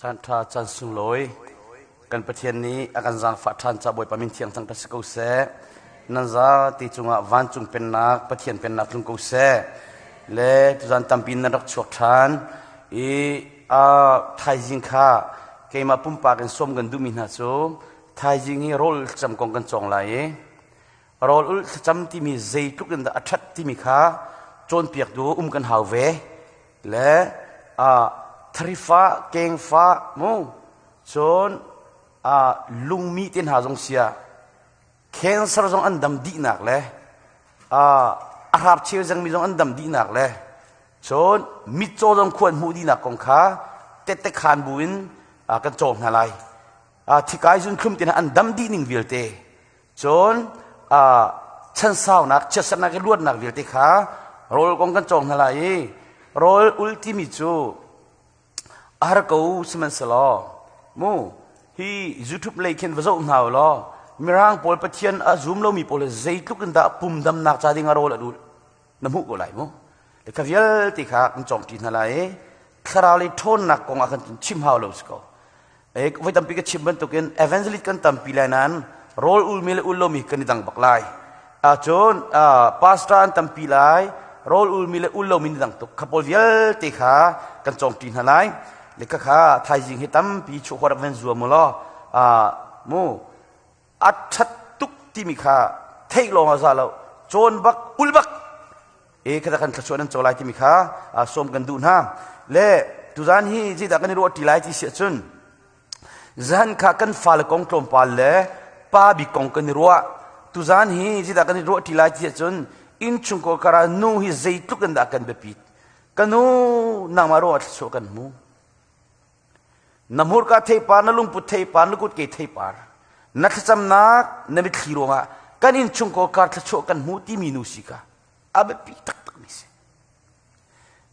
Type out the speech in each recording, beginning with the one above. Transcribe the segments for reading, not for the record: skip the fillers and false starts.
Caan ṭha caan sunglawi kan Pathian nih a kan zaangfah ṭhan ca Bawipa min thiang cang ka si ko seh. Nan zate cungah vancung pennak Pathian pennak tlung ko seh. Le tuzan tampi nan rak chuak ṭhan i a thaizing kha keimah pumpak in sawm kan duhmi hna cu thaizing hi rawl cam kong kan cawng lai i rawl ulh thlacam timi zeitluk in dah a ṭhat timi kha cawnpiak du um kan hau ve. Le tharifa kengfa mu cun lungmi te hna zong sia cancer zong an dam dihnak le a hrap cheu zengmi zong an dam dihnak le cun mitcaw zong khu an hmuh dihnak kong kha tette khan bu in kan cawng hna lai. Thikai zun thlum te hna an dam dih ning vialte cun chansaunak chiatsernak i luatnak vialte kha rawl kong kan cawng hna lai i rawl ul timi cu a har ko sihmanhsehlaw mu hi YouTube lei khin va zoh hna u law mirang pawl Pathian a zum lomi pawl zeitluk in dah pum damnak ca ding ah rawl an ul na hmuh ko lai mu. Le kha vialte kha kan cawngṭi hna lai i thlarau lei ṭhawnnak kong ah khan chim hau lo si ko. Voi tampi ka chim bantukin evangelist kan tampi lai nain rawl ulmi le ul lomi kan i dang bak lai. Cun pastor an tampi lai, rawl ulmi le ul lomi ni dang tuk. Kha pawl vialte kha kan cawngṭi hna lai. Le kha kha thaizing hi tampi chuah rak van zuam u law mu a ṭhat tuk timi kha theih lawng a za lo cawn bak ul bak e khata kan thluachuah nan co lai timi kha sawm kan duh hna. Le tuzan hi zeidah kan i ruah ṭi lai ti si ahcun zan kha kan fale kong tlawmpal le pa bik kong kan i ruah. Tuzan hi zeidah kan i ruah ṭi lai ti ahcun innchungkhar kar ah nu hi zeitluk in dah kan biapit? Ka nu, nangmah ruangah thluachuah kan hmu. Na hmurka theipar, na lungput theipar, na kutke theipar, na thlacamnak, na mitthli ruangah kan innchungkhar kar thluachuah kan hmu timi nu si kha a biapi taktakmi si.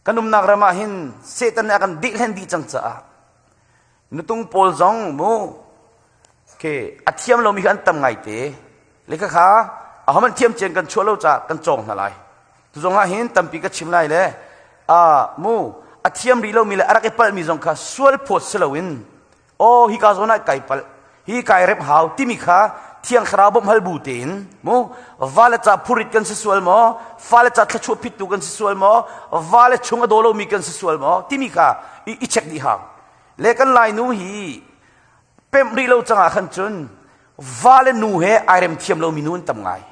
Kan umnak ram ah hin Satan nih a kan dehhlen dih cang caah nutung pawl zong mu ke a thiam lomi kha an tam ngai te. Le kha kha ahohmanh thiam cian kan chuah lo caah kan cawng hna lai. Tu zong ah hin tampi ka chim lai le a mu a thiam rih lomi le a rak i palhmi zong kha sual phawt si loin aw hi ka zawn ah kai palh, hi kai rep hau timi kha Thiang Thlarau bawmh hal bu tein mu vale ca phurit kan si sual maw, fale ca thluachuah phittu kan si sual maw, vale chung a daw lomi kan si sual maw timi kha i check dih hau. Le kan Lai nu hi pemh rih lo cangah khan cun vale nu he ai rem thiam lomi nu an tam ngai.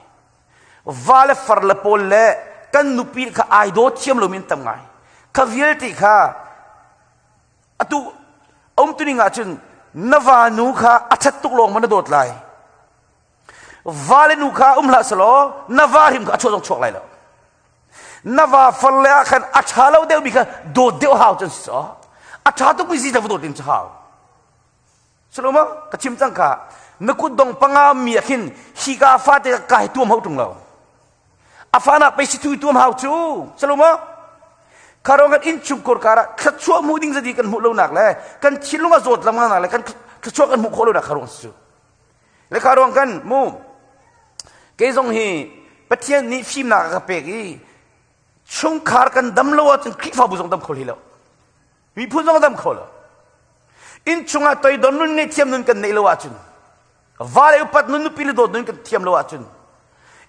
Va le far le pawl le kan nupi kha ai daw thiam lomi an tam ngai. Kha vialte kha atu umtuning ah cun na va nu kha a ṭhat tuk lawng ma na dawt lai? Va le nu kha um hlah selaw na va hrim kha a chuah zong chuak lai lo. Na va far le ah khan a ṭha lo deuhmi kha dawt deuh hau cun si caw a ṭha tukmi si va dawt ding cu hau. Silo ka chim cang kha, na kut dong panga mi ah khin hika fate ka hi tuam hau ṭung lo. A fa nak pei si thui tuam hau cu. Silo maw? Kha kan innchungkhar kar ah thluachuah hmuh ding zadi kan hmuh lonak le kan thinlung a zawt lengmang le kan thluachuah kan hmuh khawh lonak kha ruang si cu. Le kha ruang kan mu kei zong hi Pathian nih fimnak a ka pek i chungkhar kan dam lo ahcun Khrihfabu zong dam kho hlei lo. Miphun zong dam kho lo. Inn chungah toidor nun ngei thiam nun kan neih lo ahcun, va le upat nun, nupi le dawt nun kan thiam lo ahcun,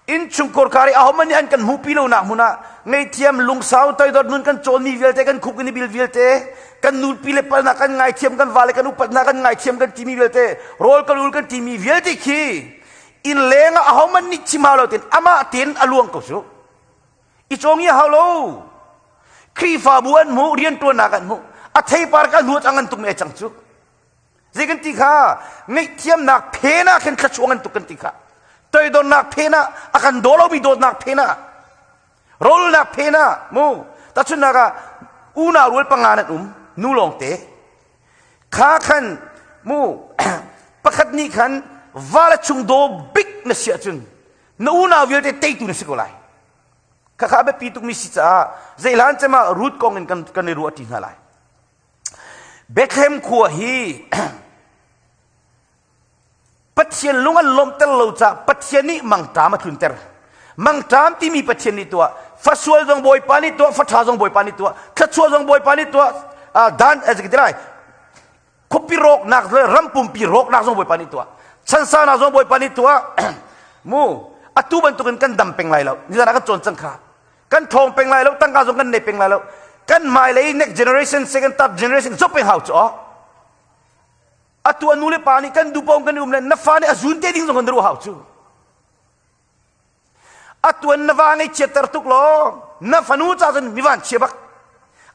innchungkhar kar i ahohmanh nih an kan hmuhpi lonak hmun ah ngaihthiam lungsau toidor nun kan cawnmi vialte, kan khuk in i bil vialte, kan nupi le palnak kan ngaithiam, kan vale kan upatnak kan ngaithiam kan timi vialte, rawl kan ul kan timi vialte khi inn leng ah ahohmanh nih chim hau lo tein amah tein a luang ko cu. I cawngi hau lo. Khrihfabu an hmuh, rianṭuannak an hmuh, a theipar ka hnu cang an tuk me cang cu. Zei kan ti kha? Ngaihthiamnak phen ah khin thluachuah an tuk kan ti kha. Toidornak phen ah, a kan daw lomi dawtnak phen ah, rawlnak phen ah mu. Tahchunhnak ah unau rual panga nan um, nu lawng te. Kha khan mu pakhat nih khan va le chung daw bik na si ahcun na unau vialte teitu na si ko lai. Khakha a biapi tukmi si caah zeihlan cem ah Ruth kong in kan, kan i ruah ṭi hna lai. Bethlehem khua hi Pathian lung an lawmhter lo caah Pathian nih mangṭam a tlunter. Mangṭam timi Pathian nih tuah, fasual zong Bawipa nih tuah, faṭha zong Bawipa nih tuah, thluachuah zong Bawipa nih tuah, dan, eh, lai. Khuapi rawknak le ram pumpi rawknak zong Bawipa nih tuah. Chansanak zong Bawipa nih tuah. Mu, atu bantukin kan dam peng lai lo. Nizan ah kan cawn cang kha. Kan ṭhawng peng lai lo, tangka zong kan nei peng lai lo. Kan hmailei next generation, second, third generation zok peng hau cu aw. Atu a nu le pa nih kan duh kan um le na fa nih a zun te ding zong kan ruah hau cu. Atuan na va ngaihchiatter tuk law na fanu ca cun mi van chia bak.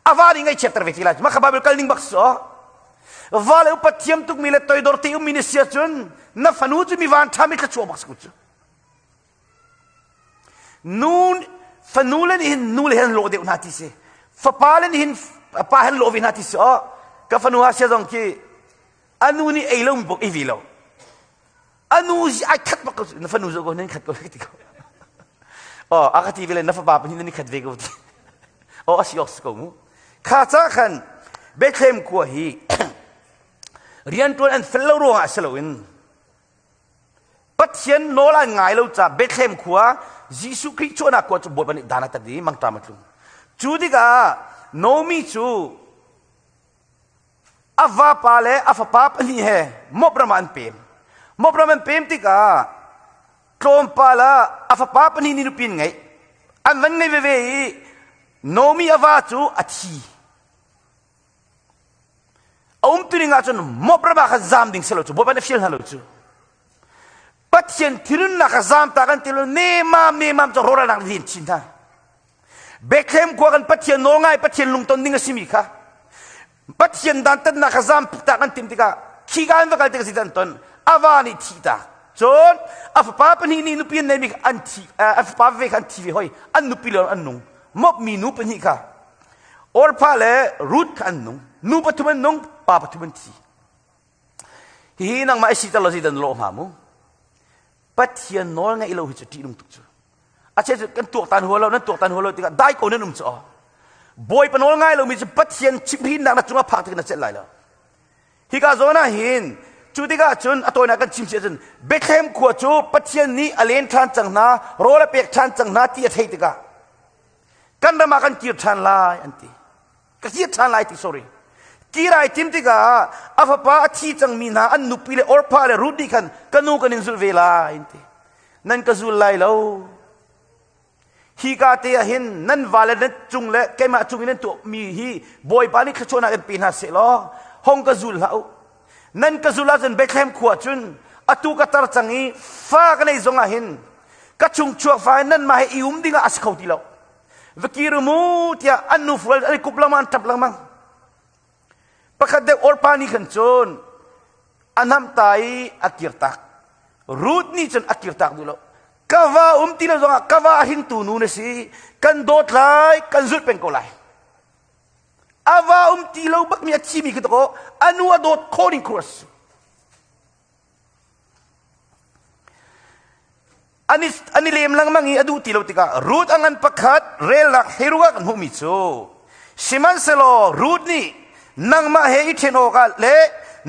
A va nih ngaihchiatter ve ti lai. Mah kha Bible kal ning bak si aw. Va le upat thiam tukmi le toidor te ummi na si ahcun na fanu cu mi van ṭha mi thluachuah bak si ko cu. Nu fanu le nih hin nu le hin lawh deuh hna ti si. Fapa le nih hin pa hin lawh ve hna ti si aw. Ka fanu ha sia zong khi a nu nih ei lo mi bok ei ve lo. A nu ai khat bak ko na fanu zo ko nan khat ko ti ko. Oh, a ka ti ve le na fapa pahnih nan i khat ve ko ti. Oh, a si awk si ko mu. Kha ca khan Bethlehem khua hi rianṭuan an fel lo ruangah si loin Pathian nawl an ngai lo caah Bethlehem khua Jesuh Khrih chuahnak khua cu Bawipa nih dan a tat i mangṭam a tlung. Cu tikah Naomi cu a vapa le a fapa pahnih he Moab ram ah an pem. Moab ram an pem tikah tlawmpal ah a fapa pahnih nih nupi an ngeih. An van ngei veve i Naomi a va cu a thi. A umtuning ahcun Moab ram ah khan zaam ding si lo cu Bawipa nih a fial hna lo cu. Pathian thinunnak a zaam ta kan ti lo nemam nemam cu rawhralnak nih chin hna. Bethlehem khua kan Pathian nawl ngai Pathian lungton ding a simi kha Pathian dantatnak kha zaam ta kan tim tikah khi ka an va kal tikah si an ton a va nih thi ta cun a fapa pahnih nih nupi an neimi an thi a fapa ve kha an thi ve hoi an nupi le an nung mop mi nu pahnih kha Orpha le Ruth kha an nung nu pathum an nung pa pathum an thi hihi nangmah i si lo si dan lawh hnga mu Pathian nawl ngaih lo hi cu ṭih nung tuk cu a che cu kan tuaktan hua lo nan tuaktan hua lo tikah dai ko nan um cu aw Bawipa nawl ngai lomi cu Pathian chimhrinnak na cungah phak tik na celh lai lo hika zawn ah hin cu tikah cun a tawinak kan chim si ahcun Bethlehem khua cu Pathian nih a len ṭhan cang hna rawl a pek ṭhan cang hna ti a theih tikah kan ram ah kan kir ṭhan lai an ti ka kir ṭhan lai ti sorry kir ai tim tikah a fapa a thi cangmi hna an nupi le Orpha le Ruth nih khan ka nu kan in zulh ve lai an ti nan ka zul lai lo hi ka te ah hin nan vale nan cung le keimah cung in nan tuahmi hi Bawipa nih thluachuahnak in pe hna seh law hong ka zul hlah u nan ka zul ahcun Bethlehem khua cun atu ka tar cang i fa ka nei zong ah hin ka chung chuak fa in nanmah he i um ding ah a si kho ti lo va kir mu tiah an nu fual an i kup lengmang an ṭap lengmang pakhat deuh Orpa nih khan cun a hnamh ta i a kirtak Ruth nih cun a kirtak duh lo ka va um ti lo zongah ka va a hringtu nu na si kan dawt lai kan zulh peng ko lai a va um ti lo bak mi a thimi khi to a nu a dawt khawh ding khur An i, an i lem lengmang i a duh ti lo tikah Ruth a ngan pakhat relnak hleiruk ah kan hmuhmi cu sihmanhsehlaw Ruth nih nangmah he i ṭhen awkah le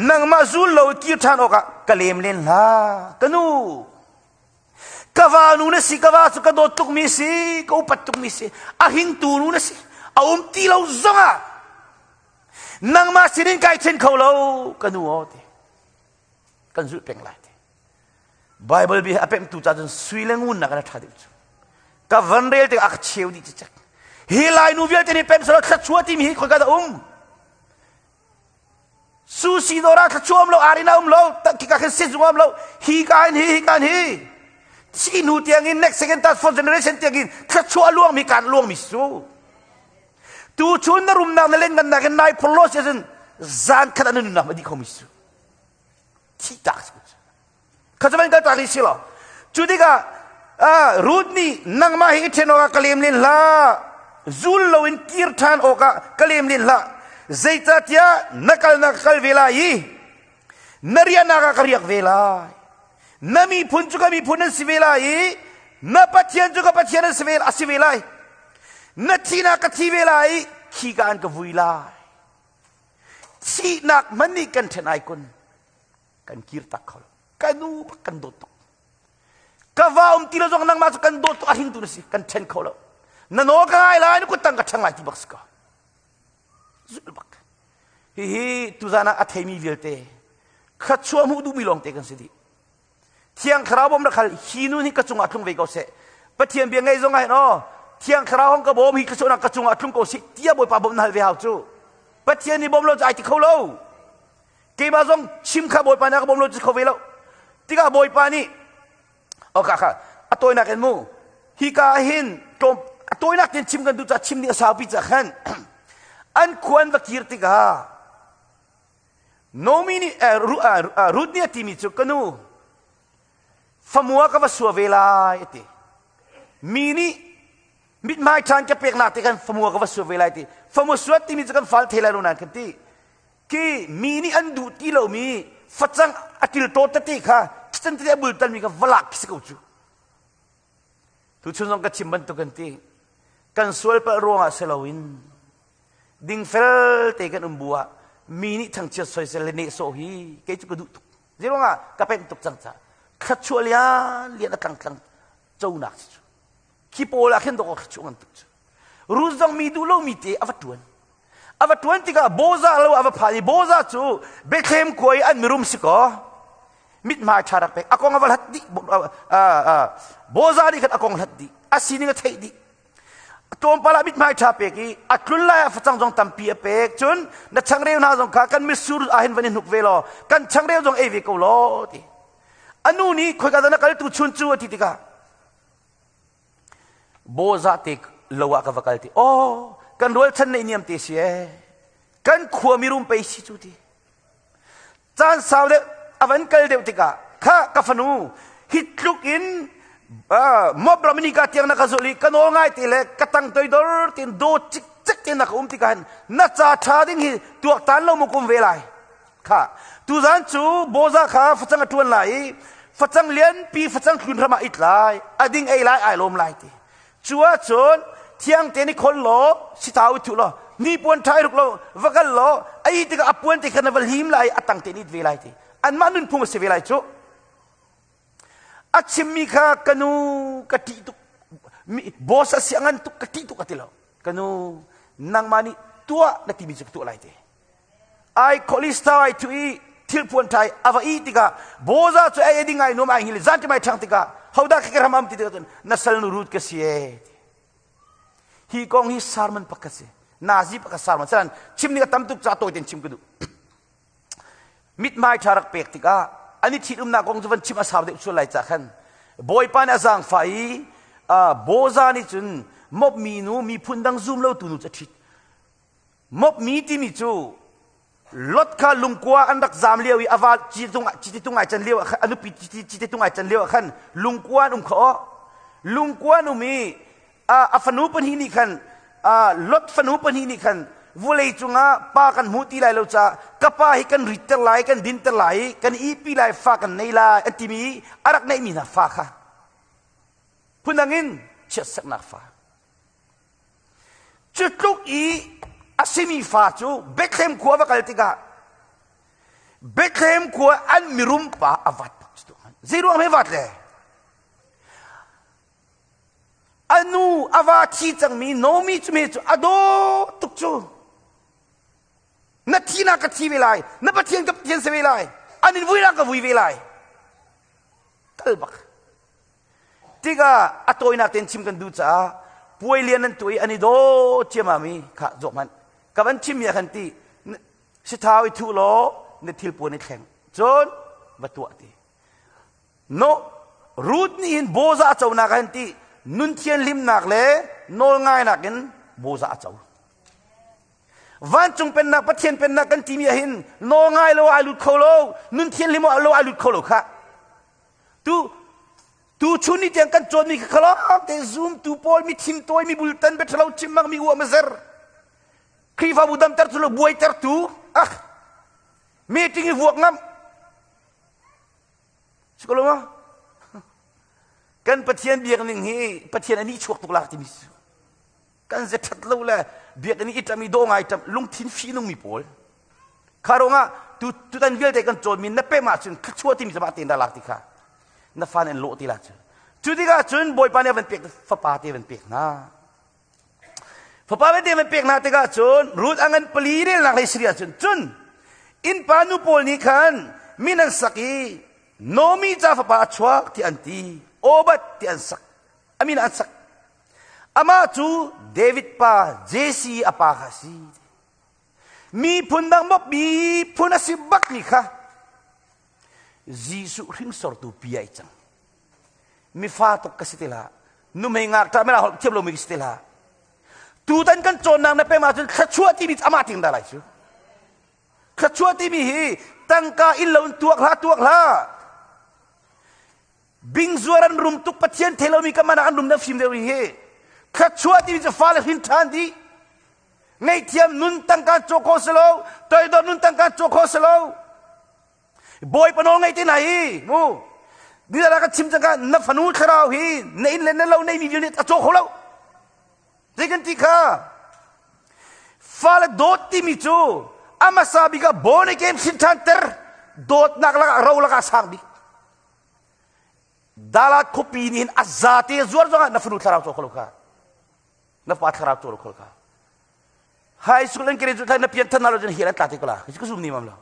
nangmah zul lo i kir ṭhan awkah ka lem len hlah ka nu ka va nu na si ka va cu ka dawt tukmi si ka upat tukmi si a hringtu nu na si a um ti lo zongah nangmah sinin kai ṭhen kho lo ka nu aw ti kan zulh peng lai ti Bible bi a pemtu ca cun sui le ngun nak in a ṭha deuh cu ka van rel tikah a ka cheu dih cicek hi lai nu vialte nih pem selaw thluachuah timi hi khoika dah um susi dawr ah thluachuah um lo arina um lo khika khin sizung um lo hi ka in hi hi ka in hi thi hnu tiang in next second third fourth generation tiang in thluachuah luang mi kan luang mi su tu chun na rumnak na len ngan nak in nai phorlo si cun zan khat an nunnak ma di kho mi su thih tak si kha cu van kal tak si lo cu tikah Ruth nih nangmah hi i ṭhen awkah ka lem len hlah zul loin kir ṭhan awkah ka lem len hlah zeicahtiah na kalnak ka kal ve lai i na riahnak ah ka riak ve lai na miphun cu ka miphun an si ve lai i na Pathian cu ka Pathian an si ve a si ve lai na thihnak ka thi ve lai i khika an ka vui lai Thihnak hmanh nih kan ṭhen ai kun kan kir tak kho lo. Ka nu bak kan dawt tuk. Ka va um ti lo zong nangmah cu kan dawt tuk a hringtu na si kan ṭhen kho lo. Na nawl ka ngai lai na kuttang ka ṭhang lai ti bak si ko. Zulh bak. Hihi tuzan ah a theimi vialte thluachuah hmuh duhmi lawngte kan si dih. Thiang Thlarau bawm rak hal hi nun hi ka cungah tlung ve ko seh. Pathian bia ngei zong ah hin aw Thiang Thlarau hong ka bawm hi thluachuahnak ka cungah tlung ko seh tiah Bawipa bawm na hal ve hau cu. Pathian nih bawm lo cu ai ti kho lo. Keimah zong chim kha Bawipa nih a ka bawm lo cu kho ve lo. Tikah Bawipa nih o kha kha a tawinak in mu hika ah hin tlawm a tawinak tin chim kan duh ca chim nih a saupi ca khan an khua an va kir tikah Nomi nih Ruth nih a timi cu ka nu famua ka va sua ve lai a ti. Mi nih mithmai ṭhan ka peknak te khan famua ka va sua ve lai ti. Famua suat timi cu kan fal thei lai lo nain kan ti. Ki mi nih an duh ti lomi facang a tiltaw tete kha thisen tete a bultanmi kha va lak khi si ko cu. Tuchun zong ka chim bantuk kan ti. Kan sual palh ruangah si loin dingfel te kan um bu ah mi nih thangchiat soisel le nehsawh hi kei cu ka duh tuk. Zeiruangah ka pemh tuk cang caah thluachuah lian lian a tlangtlang conak si cu. Khi pawl ah khin dawk thluachuah ngan tuk cu. Ruth zong mi duh lomi te a va ṭuan. A va ṭuan tikah Bozah lo a va phan i Bozah cu Bethlehem khua i an mirum si kaw mithmai ṭha rak pek. A kong a va hlat dih. Bozah nih khan a kong hlat dih. A sining a theih dih. Tlawmpal ah mithmai ṭha pek i a tlun lai ah facang zong tampi a pek. Cun na changreu hna zong kha kan mitsur ah hin van i hnuk ve law kan changreu zong ei ve ko law ti. A nu nih khoika dah na kal tu chun cu a ti tikah Bozah te lo ah ka va kal ti. Oh, kan rualchan nei niam te si ee. Kan khua mirum pei si cu ti. Caan sau deuh a van kal deuh tikah kha ka fanu hi tluk in Moab ram ni ka tiang na ka zulh i ka nawl ngai te le ka tang toidor tin do cikcek te na ka um tikah hin na ca ṭha ding hi tuaktan lo mu kum ve lai. Kha tuzan cu Boza kha facang a ṭuan lai i facang lianpi facang tlun ram ah it lai a ding ei lai ai lawm lai ti. Cu ahcun thiang te ni khol law sitau i thuh law ni puan ṭha i ruk law va kal law a ih tikah a puan te kha na va hlim lai a tang te in it ve lai ti. Anmah nunphung a si ve lai cu. A chimmi kha ka nu ka ṭih tuk boss a si a ngan tuk ka ṭih tuk a ti lo. Ka nu nangmah nih tuah na timi cu ka tuah lai ti. Ai kholista ai thu i thilpuan ṭhai a va ih tikah Boza cu ei ding ai nuam ai hngil zan mai ṭhang tikah hodah khi ka ram am ti tikah cun na salnu Ruth ka si e hi kong hi sermon pakhat si nazi pakhat sermon salan chim ning a tam tuk ca tawi ten chim ka duh mithmai ṭha rak pek tikah an i ṭhitumnak kong cu van chim a sau deuh sual lai ca khan Bawipa nih a zaangfah i Boza nih cun mop mi nu miphun dang zum lo tu nu cu a ṭhit Mopmi timi cu Lot kha lungkua an rak zaam lio i a va chiti tung ai can lio a nupi chiti tung ai can lio ah khan lungkua an um kho lungkua an um i a fanu pahnih nih khan Lot fanu pahnih nih khan vulei cungah pa kan hmu ti lai lo caah ka pa hi kan ritter lai kan dinter lai i kan ihpi lai fa kan nei lai an timi a rak neihmi hna fa kha phundang in chiatserhnak fa Cu tluk i a simi fa cu Bethlehem khua va kal tikah Bethlehem khua an mirum pa a vat bak cu zei ruang he vat le a nu a va thi cangmi Naomi cu me cu a daw tuk cu na thinak ka thi ve lai na Pathian ka Pathian si ve lai an in vui ka vui ve lai kal bak Tikah a tawinak tein chim kan duh caah puai lian an tuah i an i daw ciammam i kha zawk hmanh. Ka van chimmi ah khan ti sithau i thuh law na thilpuan i thleng. Cun va tuah ti. No Ruth nih hin Boza a conak ah hin ti nun thianhlimnak le nawlngainak in Boza a co. Vancung pennak Pathian pennak kan timi ah hin nawlngai lo ai lut kho lo, nun thianhlim lo ai lut kho lo khah. Tu tu chun ni tiang kan cawnmi kha khalong te zumtu pawl mi thim tawi mi bultan bia ṭhalo chim mang mi uah mazer Khrihfabu damter tu lo buaiter tu ah meeting i vuak ngam sikolo ma kan Pathian biak ning hi Pathian ani chuak tuk lak timi su kan ze ṭhat lo le biakinn i ṭam i daw ngai ṭam lungthin fihnung mi pawl kha ruangah tu tutan vialte kan cawnmi na pem ahcun thluachuah timi cu mah tein dah lak ti kha na fa nih an lawh ti la cu cu tikah cun bawipa nih a van pek fapa te van pek hna. Fapa vialte van pek hna tikah cun Ruth a ngan pali relnak lei siri ahcun cun innpa nu pawl nih khan min an sak i Nomi ca fapa a chuak ti an ti. Obad ti an sak. A min an sak. Amah cu David pa Jesse a pa kha a si. Miphun dang maw miphun a si bakmi kha Jesuh hringsortu pi ai cang. Mifa tuk ka si ti hlah. Numei ngakṭah mela holh thiam lomi ka si ti hlah. Tutan kan cawnnak na pem ahcun thluachuah timi amah ting dah lai cu. Thluachuah timi hi tangka inn lo in tuak hlah tuak hlah. Bingzuar an rum tuk Pathian thei lomi ka man ah an rum na fim deuh rih hi. Thluachuah timi cu fale hrin ṭhan dih. Ngaihthiam nun tangka cawk khawh si lo, toidor nun tangka cawk khawh si lo. Bawipa nawl ngaih te hna hi mu. Nidara ka chim cangka na fanu thlarau hi na inn le na lo nei mi vial nih a caw kho lo. Zei kan ti kha? Fale dawt timi cu a hmasa bik ah born again hrin ṭhan ter dawtnak lakah ro lakah sang bik. Dalat khuapi nih hin a zate zuar zongah na fanu thlarau caw kho lo kha. Na pa thlarau caw lo kho kha. High school an graduate lai na pian than na lo cun hian an tla te ko la. Ka zum ni mam lo.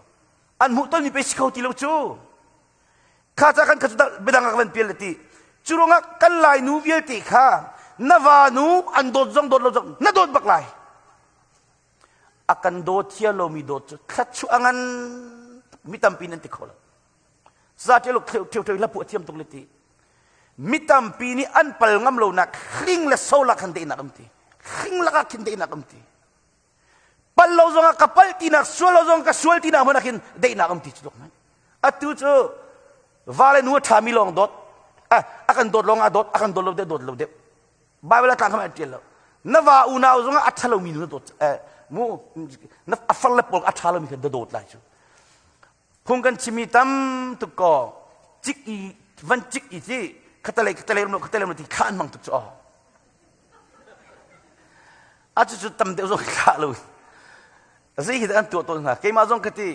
An hmuh ton mi pe si kho ti lo cu. Kha ca kan kha cu biadang ah ka van pial le ti. Cu ruangah kan lai nu vialte kha na va nu an dawt zong dawt lo zong na dawt bak lai. A kan dawt thia lomi dawt cu thluachuah a ngan mi tampi nan ti kho lo. Zaṭial ṭheu ṭheu hla phuah thiam tuk le ti. Mi tampi nih an pal ngam lonak hling le so lak khan dehnak um ti. Hling lakah khin dehnak um ti. Pal lo zongah ka pal tinak, sual lo zong ka sual tinak hmanh ah khin dehnak um ti cu tuk hmanh. Atu cu va le nu a ṭhami lawng dawt. A kan dawt lawng ah dawt, a kan dawt lo deuh dawt lo deuh. Bible a tlang kha an ṭial lo. Na va unau zongah a ṭha lomi nu na dawt. Mu na a far le pawl a ṭha lomi kha na dawt lai cu. Phung kan chimmi tam tuk kaw cik i van cik i ci khatalei khatalei um lo khatalei um lo ti thla an hmang tuk cu aw. A cu cu tam deuh zong thlah lo. Zei hi dah an tuah tawn hna. Keimah zong ka ti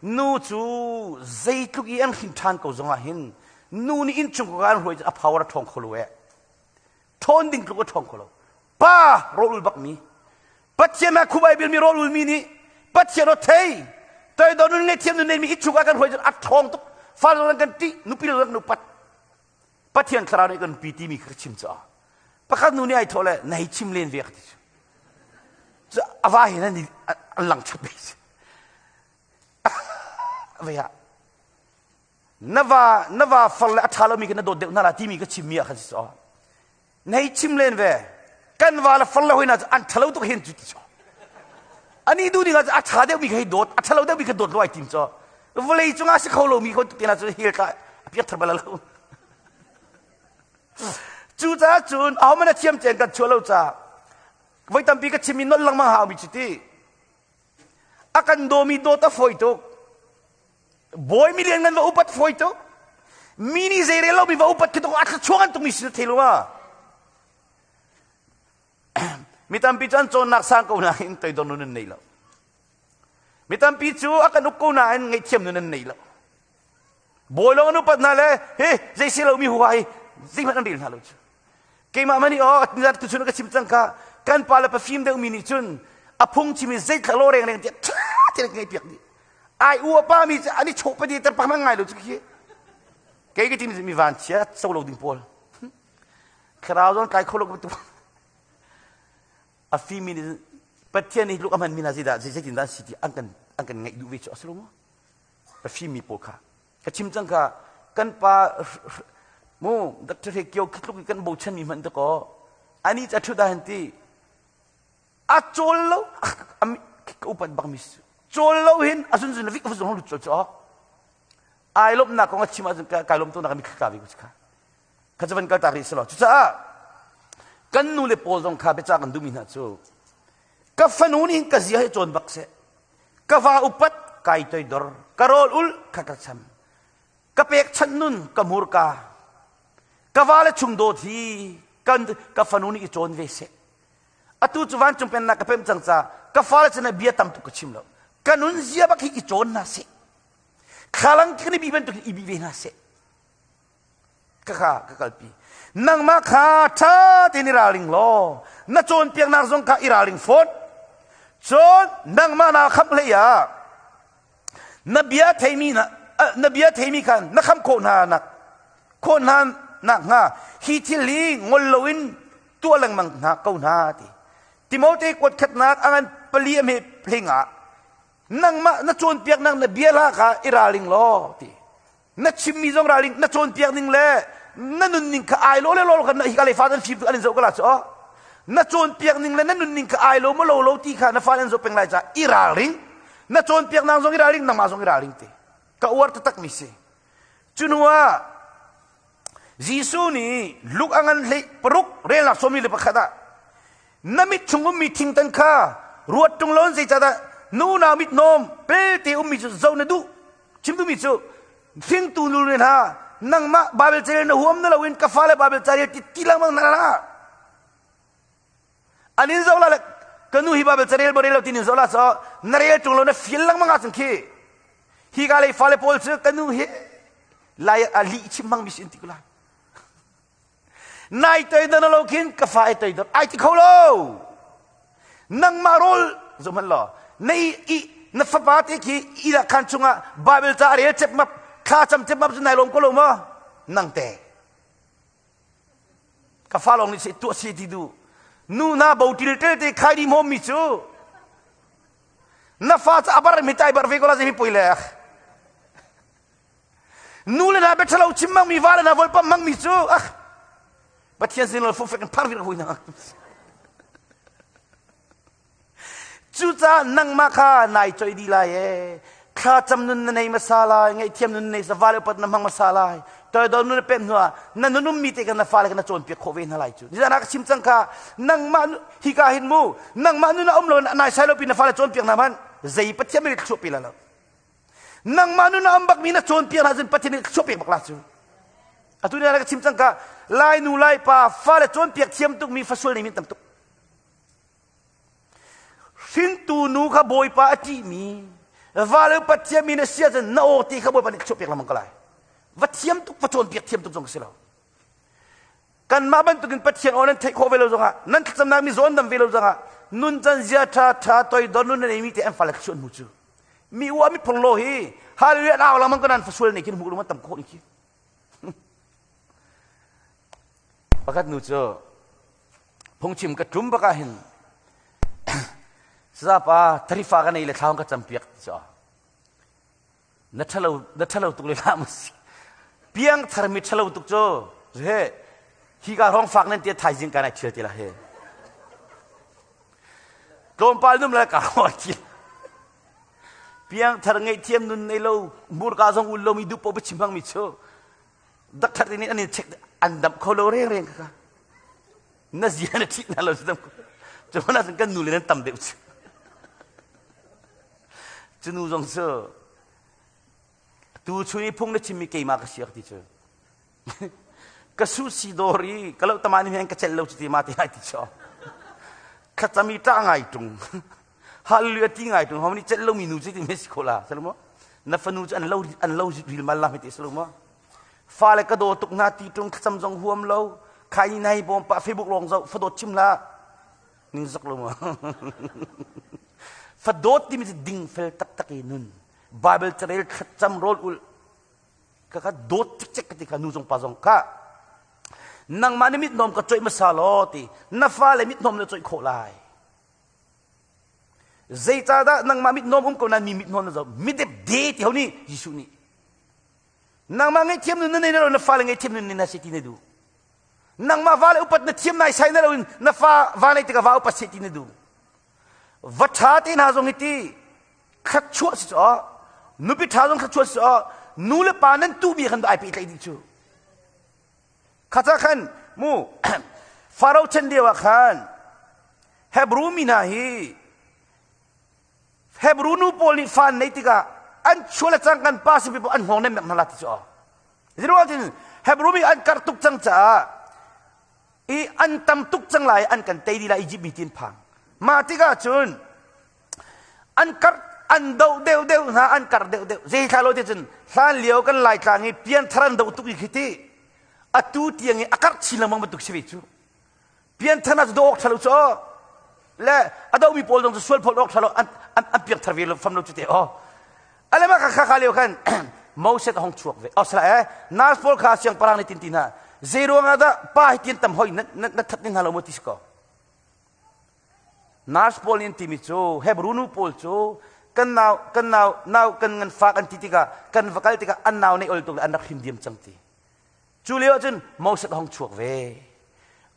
nu cu zeitluk i an hrin ṭhan ko zong ah hin nu nih innchung ko an hruai cu a power a ṭhawng kho lo eh. Ṭhawn ding tluk a ṭhawng kho lo. Pa rawlul bakmi Pathian ah khubai bilmi rawlul mi nih Pathian aw thei toidor nun ngai thiam nun nei mi i chungah kan hruai cun a ṭhawng tuk fal zong kan ṭih nupi zong kan upat Pathian thlarau nih kan pi timi kha ka chim caah pakhat nu nih ai thawh le na hei chim len ve ka ti cu a va hin an an lang chap ve ve ah na va na va far le a ṭha lomi kha na dawt deuh hna la timi ka chimmi ah khan si caw Nei chim len ve. Kan va le far le hoi na cu an ṭhalo tuk hen cu ti cu. Ani du ding ah a ṭha deuhmi kha hi dawt, a ṭhalo deuhmi kha dawt lo ai tim cu. Vawlei cungah si kho lomi kho tuk te na cu hel tla a piak thar bal lo. Cucaah cun ahohmanh a thiam cen kan chuah lo caah voi tampi ka chim i nolh lengmang haumi cu ti. A kan dawmi dawt a fawi tuk. Bawi mi lian ngan va upat fawi tuk. Mi nih zei rel lomi va upat khi tuk a thluachuah ngan tukmi si na thei lo ma. Mi tampi cu an cawnnak sang ko nain toidor nun an nei lo. Mi tampi cu a kan uk ko nain ngaihthiam nun an nei lo. Bawi lawng an upat hna le he zei si lomi huha hi zeihmanh an rel hna lo cu. Keimah mah nih aw nizan tuchun ka chim cang kha kan pa le pafim deuhmi nih cun a phung chim i zeithla law rengreng tiah ṭha tein ka ngaihpiak dih. Ai u a pa mi cu an i chawh padi ter pa ngai lo cu khi. Kei ka timi mi van chia so lo ding pawl. Thlarau zong tlai kho lo ka tu. A fimi nih Pathian nih luk a hman mi hna zeidah zeitin dah si ti an kan an kan ngaih duh ve cu a si lo maw? A fimi pawl kha ka chim cang kha kan pa mu Dr. He Kio khi tluk i kan bochan mi hmanh dakaw ani ca ṭhut ah hin ti a cawl lo ka upat bak mi cawl lo hin a zunzun vik a zung lut cawl cu ai lawmhnak kong a chim ahcun kai lawm tuknak mi thla ve ko kha kha cu van kal tak rih si lo cucaah kan nu le pawl zong kha biacah kan duhmi hna cu ka fanu nih hin ka zia hi cawn bak seh ka va upat kai toidor ka rawl ul kha ka cham ka pekchanh nun ka hmurka ka va le chung dawt hi kan ka fanu nih i cawn ve seh atu cu vancung pennak ka pem cang ca ka fale cun bia tam tuk ka chim lo ka nun zia bak hi i cawn hna seh thlalang kan i bi bantuk in i bi ve hna seh. Ka kha ka kalpi. Nangmah kha ṭha tein i ralring law na cawnpiaknak zong kha i ralring fawn. Cun nangmah naa khamh hlei ah na bia theimi na na bia theimi khan na khamh khawh hna nak khawh hna nak hnga hi thil hi ngol loin tuah lengmang hna ko hna ti. Timote kuat khatnak a ngan pali a hme hling ah nangmah na cawnpiaknak na bia hla kha i ralring law ti. Na chimmi zong ralring na cawnpiak ning le na nunning kha ai lo le lo kha na hi ka le fa an fim an in zoh ka la cu na cawnpiak ning le na nunning kha ai lo ma lo lo ti kha na fa an zoh peng lai ca i ralring. Na cawnpiak nang zong i ralring, nangmah zong i ralring ti ka uar taktak mi si. Cu hnu ah Jesuh nih Luke a ngan hlei paruk relnak sawmi le pakhat ah na mit chung ummi thingtan kha ruat ṭung lo in zeicahdah na unau mit hnawm pelte ummi cu zoh na duh? Chim duhmi cu hringtu nu le hna, nangmah Bible carel na huam na loin ka fale Bible carel ti ti lengmang hna hlah. An in zoh la le ka nu hi Bible carel bo rel lo ti in zoh la so na rel ṭung lo na feel lengmang ahcun khi hi ka lei fale pawl cu ka nu hi lai a lih chim hmang mi si in ti ko lai. Nai toidor na lo khin ka fa ai toidor ai ti kho lo. Nangmah rawl zoh hmanh law na i na fapa te khi i la khan chungah Bible ca a rel cepmap thla cam cepmap cu nai lawm ko lo maw? Nang te ka fa lawng nih si tuah si ti du nu na bo til tel te khai di mom mi cu na fa ca abar mi tai bar ve ko la zei mi poi le Nu le hna biaṭhalo chim hmangmi, va le hna volpam hmangmi cu ah Pathian sin lo fufek in phar vir hui na. Cucaah nangmah kha nai choi dih lai e. Thlacam nun na nei hmasa lai, ngaihthiam nun na nei va le upat na hmang hmasa lai. Toidor nun na pek hnuah na nun ummi te kha na fale kha na cawnpiak khawh ve hna lai cu. Nizan ah ka chim cang kha, nangmah hika hin mu, nangmah nun a um lo nai sai lo pi na fale cawnpiak hna hmanh zei Pathian nih thluah pe la lo. Nangmah nun a um bakmi na cawnpiak hna cun Pathian nih thluachuah pek bak la cu. Atu ni ka chim cang ka Lai nu Lai pa fale cawnpiak thiam tukmi fasual nei min tam tuk. Hringtu nu kha Bawipa a ṭihmi vale Pathian mi na si ahcun na aw ti kha Bawipa nih thluachuah pek lengmang ko lai. Va thiam tuk va cawnpiak thiam tuk zong ka si lo. Kanmah bantukin Pathian aw nan theih khawh ve lo zongah nan thlacamnak mi zawn dam ve lo zongah nuncan zia ṭha ṭha toidor nun na neimi te an fale thluachuah hnu cu. Mi ua mi phung lo hi hallelujah na lang man kan fasual ne khin hmu lu tam khawh ni khi. Pakhat nu cu phungchim ka tum baka hin sazapa tarifa ka nei le thlaung ka campiak ti cho na thalo na thalo tuk le la mas piang thar mi thalo tuk cho he hi ka rong fak nan ti thaizing ka nai thial ti la he Tlawmpal num le ka ruah ti. Piangthar ngaihthiam nun nei lo, murka zong ul lomi duh paoh biachim hmangmi cu dakthar nih an in check an damh kho lo reng reng kha. Na zia na ṭhih na lo dam cu hmanh ahcun kan nu le nan tam deuh cu. Cu nu zong cu tu chun i phung na chimmi keimah ka si ti cu. Ka su si dawr i ka lo tama ni ka celh lo cu ti ma ti lai ti cho thlacam i ṭah ngai ṭung hallelujah ti ngai ṭung hom ni celh lomi nu cu ti me si kho la salo na fanu cu an lo an lo ril mal la ti salo mo fale ka daw tuk hna ti ṭung thlacam zong huam lo khai ni nai bawm pa Facebook lawng zoh fadawt chim la ning zak lo ma fadawt timi cu ding fel taktak i nun Bible carel thlacam rawl ul Ka ka dawt cikcek ka ti kha nu zong pa zong kha nangmah nih mithnawm ka coih hmasa law ti na fale mithnawm na coih khawh lai. Zeicahdah nangmah mithnawm um ko nain mi mithnawm na zoh midep de ti ho nih Jesuh nih nangmah ngaihthiam nun na nei na lo na fale ngaihthiam nun na si ti na duh. Nangmah vale upat na thiam nai sai na lo in na fa va nei tikah va upat se ti na duh. Va ṭha te hna zong hi ti thluachuah si cu nupi ṭha zong thluachuah si cu nu le pa nan tuhmi khan ai pehtlaih dih cu. Kha ca khan mu Faro chan lio ah khan Hebrew mi hna hi Hebrew nu pawl nih fa an neih tikah an chuah le cang kan pa si an hngawng nem hna la ti cu. Ziruang cun Hebrew mi an karh tuk cang caah i an tam tuk cang lai an kan tei dih lai Egypt mi ti an phang. Mah tikah cun an karh an doh deuh deuh hna an karh deuh deuh. Zei thla lo ti cun hlan lio kan Laitlang i pianthar an doh tuk i khi ti. Atu tiang i a karh chin lengmang bantuk si ve cu. Pianthar cu do awk ṭha lo cu le a domi pawl zong cu sual phawt awk ṭha lo an an an piangthar ve lo fam lo cu te aw. Ale mah kha kha lio khan Moses a hong chuak ve. Oh sala eh nurse pawl kha siangpahrang nih tin ti hna. Zei ruangah dah pa hi tian tam hoi na na that ni hna lo maw ti si ko. Nurse pawl nih an timi cu Hebrew nu pawl cu kan nau kan nau nau kan nganfak an ti tikah kan va kal tikah an nau neih ol tuk le an rak hrim diam cang ti. Cu lio ahcun Moses a hung chuak ve.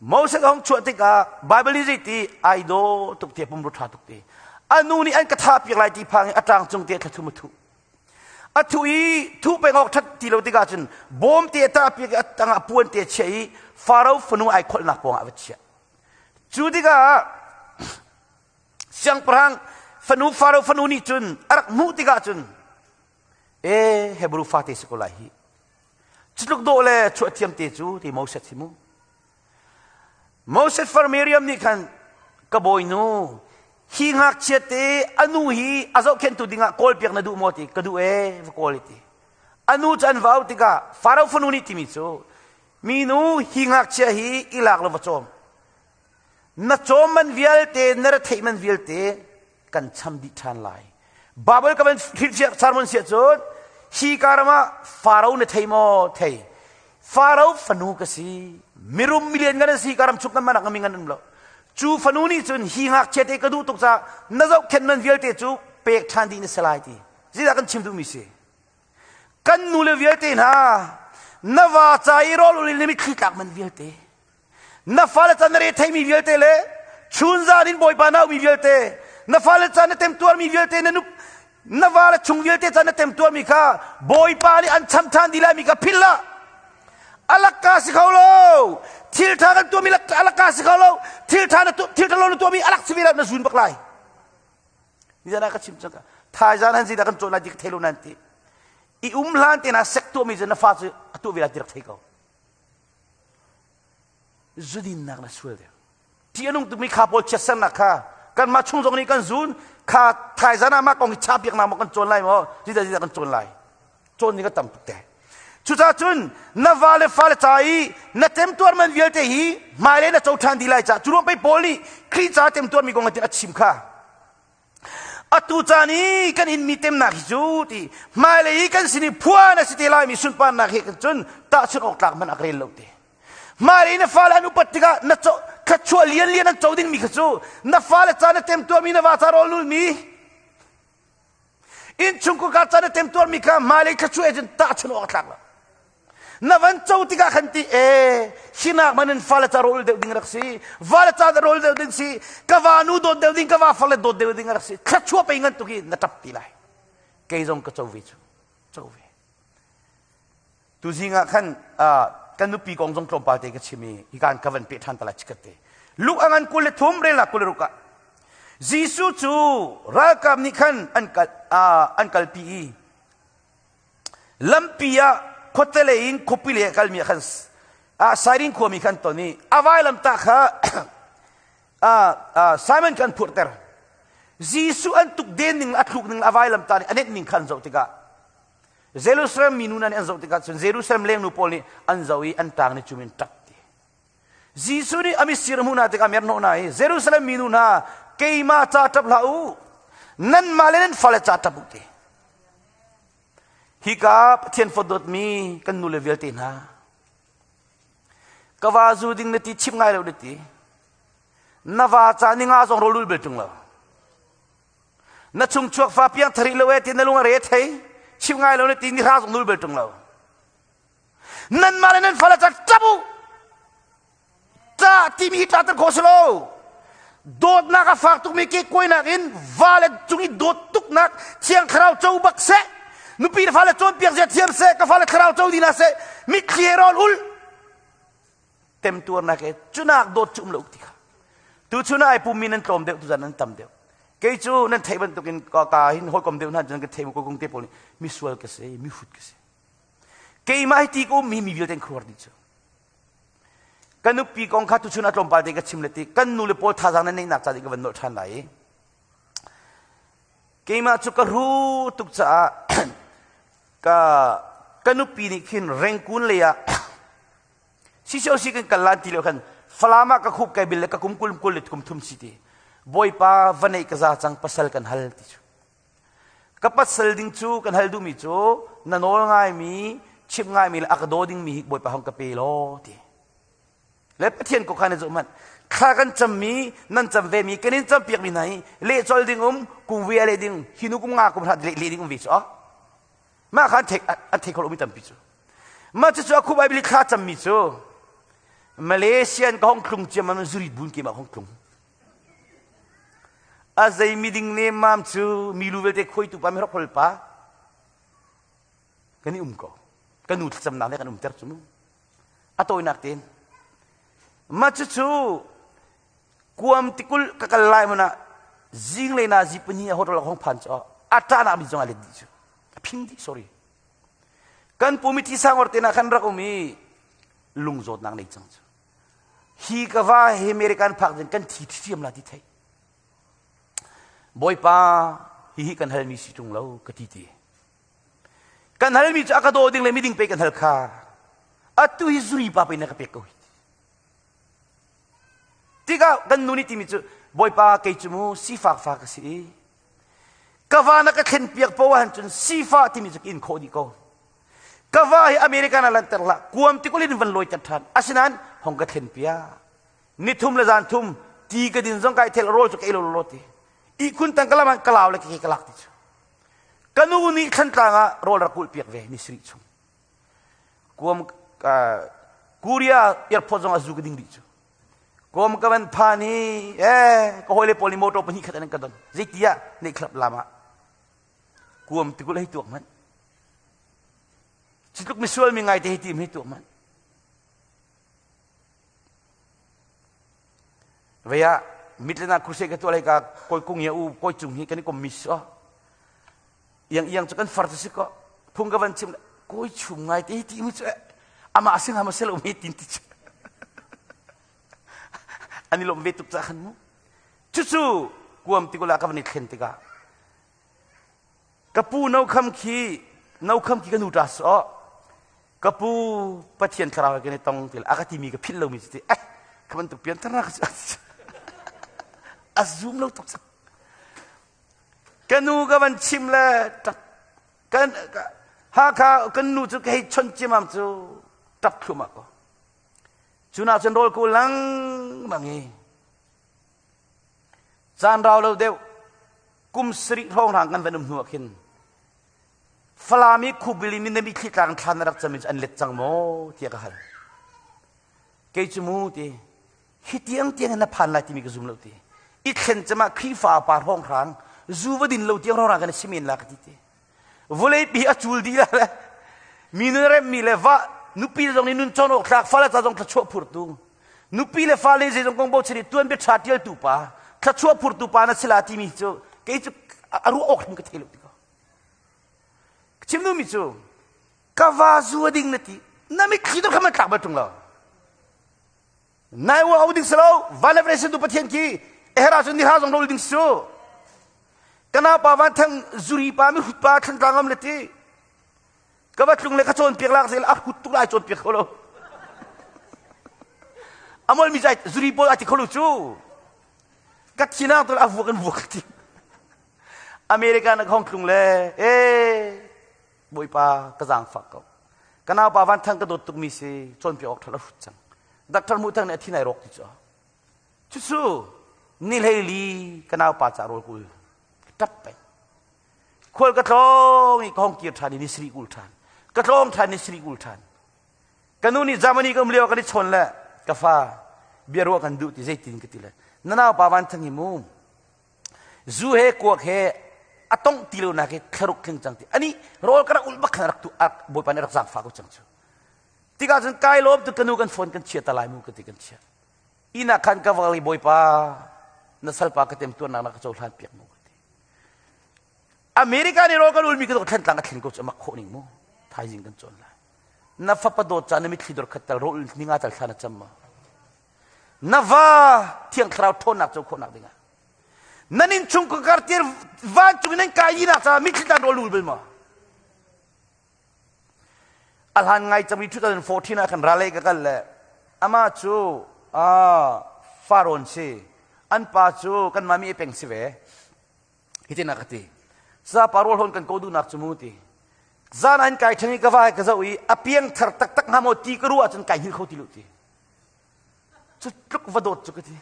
Moses a hung chuah tikah Bible nih zeiti ai daw tuk ti pumru ṭha tuk ti. A nu nih an ka thah piak lai ti phang i a ṭang cung te thla thum a thuh. A thuh i thuh peng awk ṭhat ti lo tikah cun bawm te a tah piak i a tangah puan te a chiah i Faro fanu ai kholhnak pawngah a va chiah. Cu tikah siangpahrang fanu Faro fanu nih cun a rak hmuh tikah cun e Hebrew fate si ko lai hi Cutluk dawh le chuah thiam te cu ti Moses hi mu. Moses far Miriam nih khan ka bawinu hi ngakchia te a nu hi a zohkhenhtu dingah kawlpiak na duh maw ti ka duh ee va kawl ti. A nu cu an va auh tikah Faro fanu nih timi cu minu hi ngakchia hi i lak law va cawm. Na cawm man vialte na retheih man vialte kan cham dih ṭhan lai. Bible ka van hrilhfiah sermon siah cun hi ka ram ah Faro na thei maw? Thei. Faro fanu ka si. Mirum milian ngan an si ka ram chung kan manak mi ngan um lo. Cu fanu nih cun hi ngakchia te ka duh tuk caah na zohkhenh man vialte cu pek ṭhan dih na si lai ti. Zeidah kan chim duhmi si? Kan nu le vialte hna na va ca i rawl ul in na mitthli tlak man vialte Na fale can na re theimi vialte le chunzan in Bawipa na aumi vialte, na fale can na temtuarmi vialte, na nup na vale chung vialte can na temtuarmi kha Bawipa nih an cham ṭhan dih laimi kha philh hlah. Alakka si kho lo. Thil ṭha kan tuahmi alakka si kho lo. Thil ṭha na thil ṭha lo na tuahmi alak si ve lo na zun bak lai. Nizan ah ka chim cang ka. Thaizan han zeidah kan cawn lai ti ka thei lo nan ti. I um hlan te na sek tuahmi cu na fa cu a tuah ve lai ti rak thei ko. Zudinnak na sual deuh. Ṭih a nung tukmi kha pawl chiatsernak kha kanmah chung zong nih kan zun kha thaizan ah mah kong hi chapiaknak maw kan cawn lai maw zeidah zeidah kan cawn lai cawn ding a tam tuk te cucaah cun na va le fale ca i na temtuar man vialte hi hmailei na co ṭhan dih lai ca cu ruang pei Paul nih Khrih ca temtuarmi kong a chim kha Atu caan i kan inmi temnak hi cu ti hmailei i kan sin i phuan a si te laimi sunparnak he cun tahchunh awk tlak hmanh a rel lo te. Hmailei na fale an upat tikah na co thluachuah lianlian an co dingmi kha cu na fale ca na temtuarmi na va ca rawl nulmi innchungkhar ka ca na temtuarmi kha hmailei thluachuah he cun tahchunh awk a tlak lo. Na van co tikah khan ti e hinak man in fale ca rawl deuh ding rak si vale ca rawl deuh ding si ka va nu dawt deuh ding ka va fale dawt deuh ding rak si thluachuah pei ngan tuk i na tap ti lai kei zong ka co ve cu co ve tu zing ah khan kan nupi kong zong tlawmpal te ka chim i hikan ka van pe ṭhan ta lai chikat te Luke a ngan 23 rel ah 26 ah Jesuh cu ralkap nih khan an kal an kalpi i Lampi ah khuate lei in khuapi lei ah kalmi ah khan Sairin khuami khan ton i a vailamtah kha Simon kha an phurhter. Jesuh an tuk den ning a thluk ning a vailamtah nih a nenh ning kha an zoh tikah Jerusalem minu hna nih an zoh tikah cun Jerusalem lengnu pawl nih an zoh i an ṭang nih cum in ṭap ti. Jesuh nih a mitsir a hmuh hna tikah a merhnawh hna i Jerusalem minu hna keimah ca ṭap hlah u nanmah le nan fale ca ṭap u ti. Hika Pathian fawdawtmi kan nule vialte hna, ka va zu ding na ti chim ngai lo na ti. Na va ca ni nga zong rawl ul bel ṭung lo. Na chung chuak fa piang thari lo e ti na lung a re thei chim ngai lo na ti ni hra zong nul bel ṭung lo. Nanmah le nan fale ca ṭap u. Ṭah timi hi ṭahter khawh si lo. Dawtnak a fak tukmi kekkuainak in vale cung i dawt tuknak Thiang Thlarau co bak seh. Nupi le fale cawnpiak zia thiam seh, ka fale thlarau co dih hna seh. Mitthli he rawl ul. Temtuarnak he cunak dawt cu um lo ti kha. Tuchun ah ai pummi nan tlawm deuh, tuzan nan tam deuh. Kei cu nan theih bantukin ka ka hin hawikom deuh hna cun ka theih ko kung te pawl nih misual ka si, mihrut ka si. Keimah hi ti ka ummi mi vialte an khuaruah dih cu. Ka nupi kong kha tuchun a tlawmpal te ka chim le ti kan nu le pawl thazaang nan neihnak ca ding ka van nolh ṭhan lai i keimah cu ka ru tuk caah ka ka nupi nih khin Rengkun lei ah. CCOC kan kal lan ti lio khan Falam ah ka khup kai bil le ka kum kul kul le kum thum si ti. Bawipa va neih ka za cang pasal kan hal ti cu. Ka pasal ding cu kan hal duhmi cu na nawl ngaimi chimh ngaimi le a ka daw dingmi hi Bawipa hong ka pe law ti. Le Pathian ko khan zoh hmanh. Thla kan cammi nan cam ve mi kan in campiak mi hna hi leh col ding um kum ve le ding hi nu kum nga kum hra le le ding um ve cu mah kha an thei an thei kho lo mi tampi cu. Mah cucu a khu Bible thla cammi cu Malaysian ka hong tlung ciam an zurit bun ke ma hong tlung. A zei miding ne mam cu milu vialte khuaitu pa mi rak hol pa kan i um ko. Kan nu thlacamnak le kan umter cu mu. A tawinak tein. Mah cucu kuam tikul ka kal lai mun ah zinglei na zi pahnih a hotel hong phan cu a ṭahnak mi zong a let dih cu. A phing dih sorry. Kan pu mithi sangor te na khan rak um i lungzawtnak nei cang cu. Hi ka va hi American phak ding kan thi thiam la ti thei. Bawipa hihi kan halmi si ṭung lo ka ti ti. Kan halmi cu a ka daw ding le miding pe kan hal kha. Atu hi zuri pa pe na ka pek ko hi. Tikah kan nu nih timi cu Bawipa kei cu mu sifak fa ka si i Ka va na ka thlen piak poah han cun sifah timi cu ka in khawh dih ko. Ka va hi American ah lanter hlah, kuam tikul in van lawiter ṭhan. Asinain hong ka thlen piak. Nithum le zan thum ti ka din zong kai thel rawl cu ka ei lo lo ti. Ihkhun tang ka lam ah ka lau le ka ke ka lak ti cu. Ka nu nih thlantlang ah rawl rak kulh piak ve ni sarih chung. Kuam Korea airport zong ah zu ka ding dih cu. Kawm ka van phan i eh ka hawile pawl nih motor pahnih khat an ka don. Zeitiah neihkhlap lam ah kuam tikul hei tuak hmanh. Cu tluk misual mi ngai te hei tim hei tuak hmanh. Vei ah mitlena crusade ka tuah lai ka koi kung ya u koi cung hi kan i kom mi si iang iang cu kan far si ko phung ka van chim kawi chum ngai te ti mu cu amah sing hama selo mi tin ti cu an i lawm ve tuk ca khan mu cucu kuam tikula ka van i thlen tikah ka pu no kham khi no kham khi ka nu ta so ka pu pathian thlarau ke ne tong til aka ti mi ka philh lo mi ti eh ka bantuk pian thar na ka a zoom lo tuk Ka nu ka van chim le kan Hakha kan nu cu ka hei chawnh ciamam cu ṭap thluahmah ko. Cu nak cun rawl ku lengmang i caan rau lo deuh kum sarih hrawnghrang kan van um hnu ah khin Falam i Khubili min na mitthli tlang thlan na rak cam in an let cang maw tiah ka hal. Kei cu mu ti hi tiang tiang in na phan lai timi ka zum lo ti i thlen cema Khrihfa pa hrawnghrang zu va din lo tiang hrawnghrang kan si men la ka ti ti vawlei pi a cul dih la le mi nun remmi le va nupi zong nih nun cawn awk thlak fale ca zong thluachuah phurtu nupi le fale zeizong kong bochan i tuan bia ṭha ṭialtu pa thluachuah phurtu pa na si la timi cu kei cu a ruah awk hrim ka thei lo ti ko chim duhmi cu ka va zu a ding na ti na mitthli tu kha man tlak bal ṭung lo Nai wa ho ding si lo van le vawlei tu Pathian khi ehra cun nihra zong rol ding su kana pa van thang zuri pa mi hut pa thlantlang am le ti ka va tlung le ka cawn piak lak zel a hut tuk lai cawn piak kho lo amol mi zai zuri pawl a ti kho lo cu ka thinang tu a vuak in vuak ti America na khong tlung le e Bawipa ka zaangfak ko. Ka naupa Van Thang ka dawt tukmi si cawnpiak awk ṭha lo hrut cang. Doctor Hmuh Thang nih a thi nai rawk ti cu. Cucu ni hleili ka naupa ca rawl kul ṭap peng. Khual ka tlawng i ka hong kir ṭhan i ni sarih kul ṭhan. Ka tlawng ṭhan ni sarih kul ṭhan. Ka nu nih Germany ka um lio kan i chawn le ka fa bia ruah kan duh ti zeitin ka ti le na naupa Van Thang hi mu Zu he kuak he a tongh ti lo nak hi thlaruk tling cang ti. Ani rawl ka rak ulh bak khan rak tu Bawipa nih rak zaangfah ko cang cu. Tikah cun kai lawm tu ka nu kan phone kan chia ta lai mu ka ti kan chia. Inn ah khan ka va i Bawipa na salpa ka tem tuannak na ka cohlan piak mu ka ti. America nih rawl kan ulmi ka thlen tlang a thlen ko cu amak khawh ning mu. Thaizing kan cawn lai. Na fapa dawt ca na mitthli dor khat tal rawl ninga tal thla na cam ma. Na va thiang thlarau ṭhawnnak co khawhnak dingah nan innchung kar tir vancung in nan kai dinak caah mitthli tan rawl ul bal maw a hlan ngai cang mi 2014 ah khan ralei ka kal le. Amah cu Farawn si. An pa cu kanmah mi peng si ve. Hitin a ka ti. Sapa rawl hawn kan ko duhnak cu mu ti. Zan an kai ṭhen i ka va ka zoh i a piang thar taktak hnga maw ti ka ruah ahcun kai hngilh kho ti lu ti. Cu tluk va dawt cu ka ti.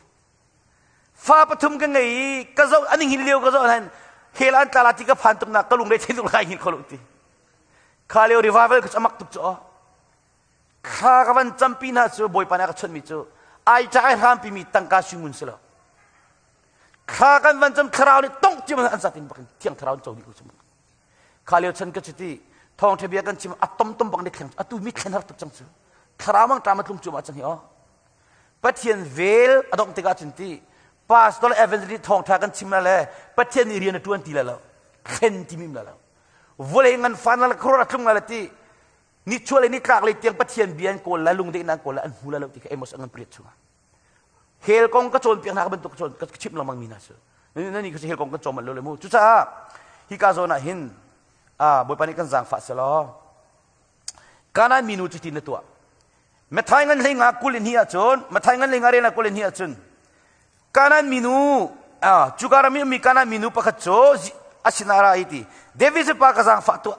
Fa pathum ka ngei i ka zoh an hngilh lio ka zoh han hel an tla la ti ka phan tuk nak ka lungre thei tuk lai hngilh kho lu ti. Kha lio revival ka amak tuk cu aw. Thla ka van campi hna cu Bawipa nih a ka chawnhmi cu ai ṭah ai hrampi mi tangka suingun si lo. Thla kan van cam thlarau nih tongh cio an zatin bakin thiang thlarau an co dih ko cu. Kha lio chan ka cuti thawngṭha bia kan chim a tom tom bak ni thleng atu mi thlen har tuk cang cu. Thlarau mang ṭam a tlung cu ma cang hi aw. Pathian vel a dongh tikah cun ti pastor evangelist thawngṭha kan chim la le Pathian nih rian a ṭuan ti la lo. Thlen ti mi la lo. Vawlei ngan fan la khor a tlung la ti nichuah le nitlak lei tiang Pathian bia an kawl lai lungdeihnak an kawl lai an hmu lai lo ti kha Amos a ngan pariat chungah hell kong ka cawnpiak hna bantuk ka cawn ka chimh lengmang mi hna cu nan nih hell kong kan cawm lo le mu cucaah hika zawn ah hin Bawipa nih kan zaangfah selaw Kanaan minu cu tin na tuah Mathai ngan hlei nga kul in hi ahcun Mathai ngan hlei nga rel kul in hi ahcun Kanaan minu cuka ram i ummi Kanaan minu pakhat cu a sinah ra i ti David pa ka zaangfah tuah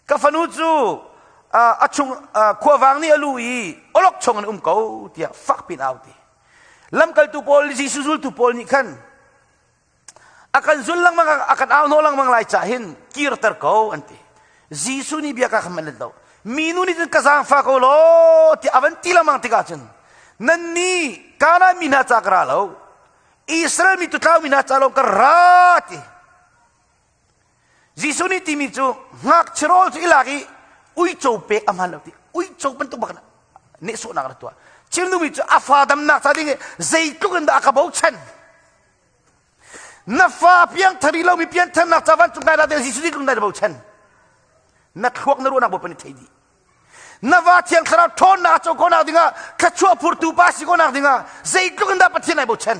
Ka fanu cu a chung khuavang nih a lu i awlok chung in um ko tiah fak pin au ti. Lamkaltu pawl Jesuh zultu pawl nih khan a kan zul lengmang a kan au hnawh lengmang lai cah hin kirter ko an ti. Jesuh nih bia ka khan man lo. Minu nih cun ka zaangfa ko law tiah a van ti lengmang tikah cun nannih Kanaan mi hna ca ka ra lo Israel mi tutlau mi hna ca lawng ka ra ti. Jesuh nih timi cu ngakchia rawl cu i lak i uico pek a hmaan lo ti uico bantuk bak nehsawhnak a tuah. Chim duhmi cu a fa damnak ca ding i zeitluk in dah a ka bochan. Na fa piangthar i lomi piantharnak ca vancung kai dah Jesuh zeitluk in dah na bochan. Na thluak na ruahnak Bawipa nih thei dih. Na va thiang thlarau ṭhawnnak a co khawhnak dingah thluachuah phurtu pa si khawhnak dingah zeitluk in dah Pathian ai bochan.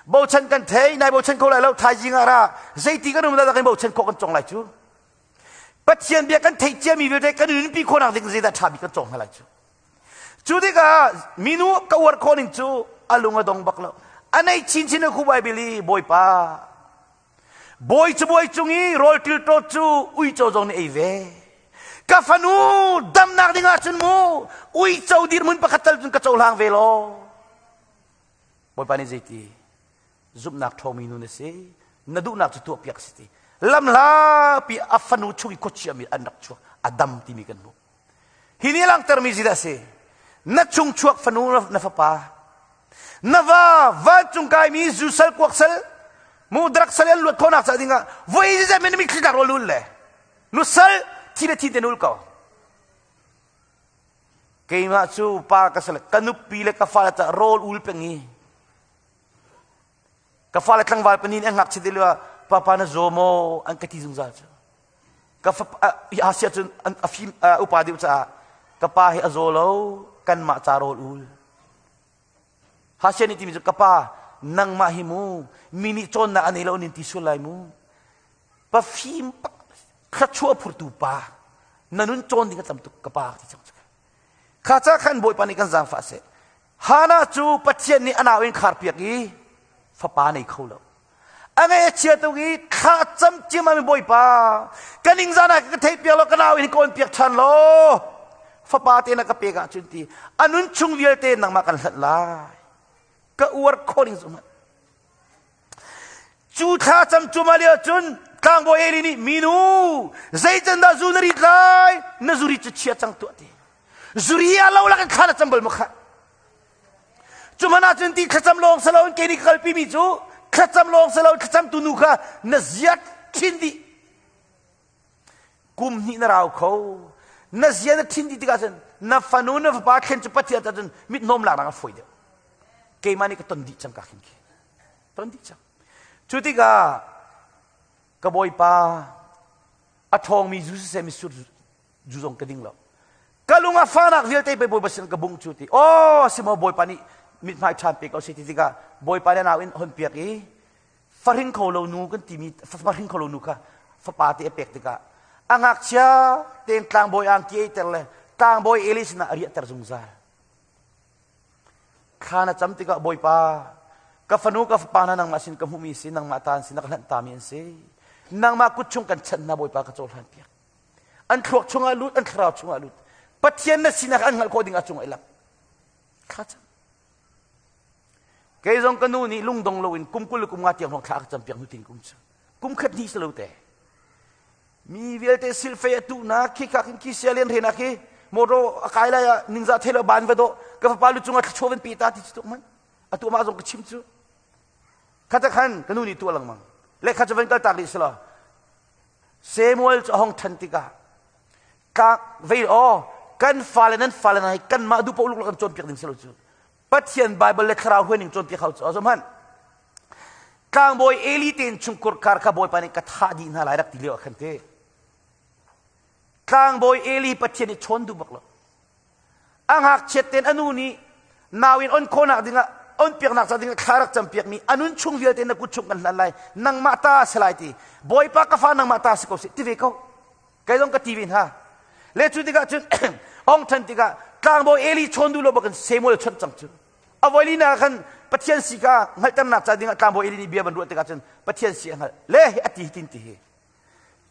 Bochan kan thei, nai bochan kho lai lo, thaizing ah ra, zeiti kan um dah kan bochan khawh kan cong lai cu. Pathian bia kan theih ciami vialte kan nunpi khawhnak ding zeidah ṭha bik kan cong hna lai cu. Cu tikah minu ka uar khawh ning cu a lung a dong bak lo. A nei chinchin a khu Bible i Bawipa Bawi cu bawi cung i rawl ṭilṭawt cu uico zong nih ei ve. Ka fanu damnak ding ah cun mu uico dirhmun pakhat tal cun ka cohlang ve law. Bawipa nih zeiti zumhnak ṭhawngmi nu na si na duhnak cu tuahpiak si ti lamhlapi a fanu chung i khuachia mi an rak chuak a dam timi kan hmuh hi nih langhtermi zeidah a si na chung chuak fanu na fapa na va vancung kaimi zu sal kuak sal mu drug sal an luat khawhnak ca dingah voi zeizat men mitthli tlak rawl ul le nu sal thi le thi te nul ko Keimah cu pa ka si le ka nupi le ka fale ca rawl ul peng i ka fale tlangval panin an ngakchia te lio ah papa na zaw maw an ka ti zungzal cu ka fa Asia cun a fim upa deuh caah ka pa hi a zaw lo kanmah ca rawl ul Hasia nih timi cu ka pa nangmah hi mu mi nih cawnnak an ei lo nin ti sual lai mu pafim thluachuah phurtu pa na nun cawn ding a tam tuk ka pa ti cang kha ca khan bawipa nih kan zaangfah seh Hana cu Pathian nih a nau in khar piak i fapa nei kho lo a ngaih a chia tuk i thla cam ciam mi bawipa ka ningzan ah ka theih piak lo ka nau in ka on piak ṭhan law fapa te na ka pek ahcun ti a nun chung vialte nangmah kan hlanh lai ka uar khawh ding zum Cu thla cam cuma lio cun tlangbawi Eli nih minu zeican dah zu na rit lai na zuri cu chia cang tuah ti zuri a lo lakin thla na cam bal maw kha cu hmanh ah cun ti thlacam lawng si loin kei nih ka kalpi mi cu thlacam lawng si lo thlacam tu nu kha na ziat thin dih kum hnih na rau kho na zia na thin dih tikah cun na fanu na fapa thlen cu Pathian ta cun mit hnawm lak nak a fawi deuh keimah nih ka ton dih cang ka khin khi ton dih cang cu tikah ka bawipa a ṭhawngmi zu siseh mitsur zu zong ka ding lo ka lung a fahnak vialte pe bawipa sin ka bung cu ti aw simo bawipa nih mithmai ṭhan pe ko si ti tikah bawipa nih nau in hon piak i fahring kho lo nu kan timi fahring kho lo nu kha fapa te a pek tikah a ngakchia tein tlangbawi angki ei ter le tlangbawi Eli sinah a riahter zungzal. Thla na cam tikah Bawipa, ka fanu ka fapa hna nangmah sin ka hmuhmi si, nangmah ta an si, na ka hlanh tami an si. Nangmah kut chung kan chanh hna Bawipa ka cohlan piak. An thluak chungah lut, an thlarau chungah lut. Pathian na sinak an hngalh khawh ding a cungah i lang. Thla cam. Kei zong ka nu nih lungdong loin kum 20 le kum nga tiang hrawng thla a ka campiak hnu tin kum cu. Kum khat hnih si lo te. Mi vialte silfei a tuhnak khi kha khin khi sia lian rena khi motor a kai lai ah ningzah thei lo ban va dawh ka fapa lu cungah thluachuah van pe ta ti cu tuk man atu mah zong ka chim cu khata khan ka nu nih tuah lengmang le kha cu van kal tak rih selaw Samuel cu a hong ṭhan tikah tlak vei aw kan fale nan fale hna hi kanmah duh paoh luk kan cawnpiak ding si lo cu Pathian Bible le thlarau huai ning cawnpiak hau cu zoh hmanh tlangbawi Eli te in chungkhur kar kha Bawipa nih ka thah dih hna lai rak ti lio ah khan te tlangbawi Eli Pathian nih chawn duh bak lo a ngakchiat ten a nu nih nau in on khawhnak dingah on piaknak ca dingah thla rak campiak mi a nun chung vialte na kut chung kan hlan lai nangmah ta si lai ti Bawipa ka fa nangmah ta si ko seh ti ve ko kei zong ka ti ve hna le cu tikah cun ong ṭhan tikah tlangbawi Eli chawn duh lo bakin Samuel chawnh cang cu a voi na khan Pathian si ka hngalhternak ca dingah tlangbawi Eli nih bia van ruah tikah cun Pathian si a hngalh le hi a ti tin ti hi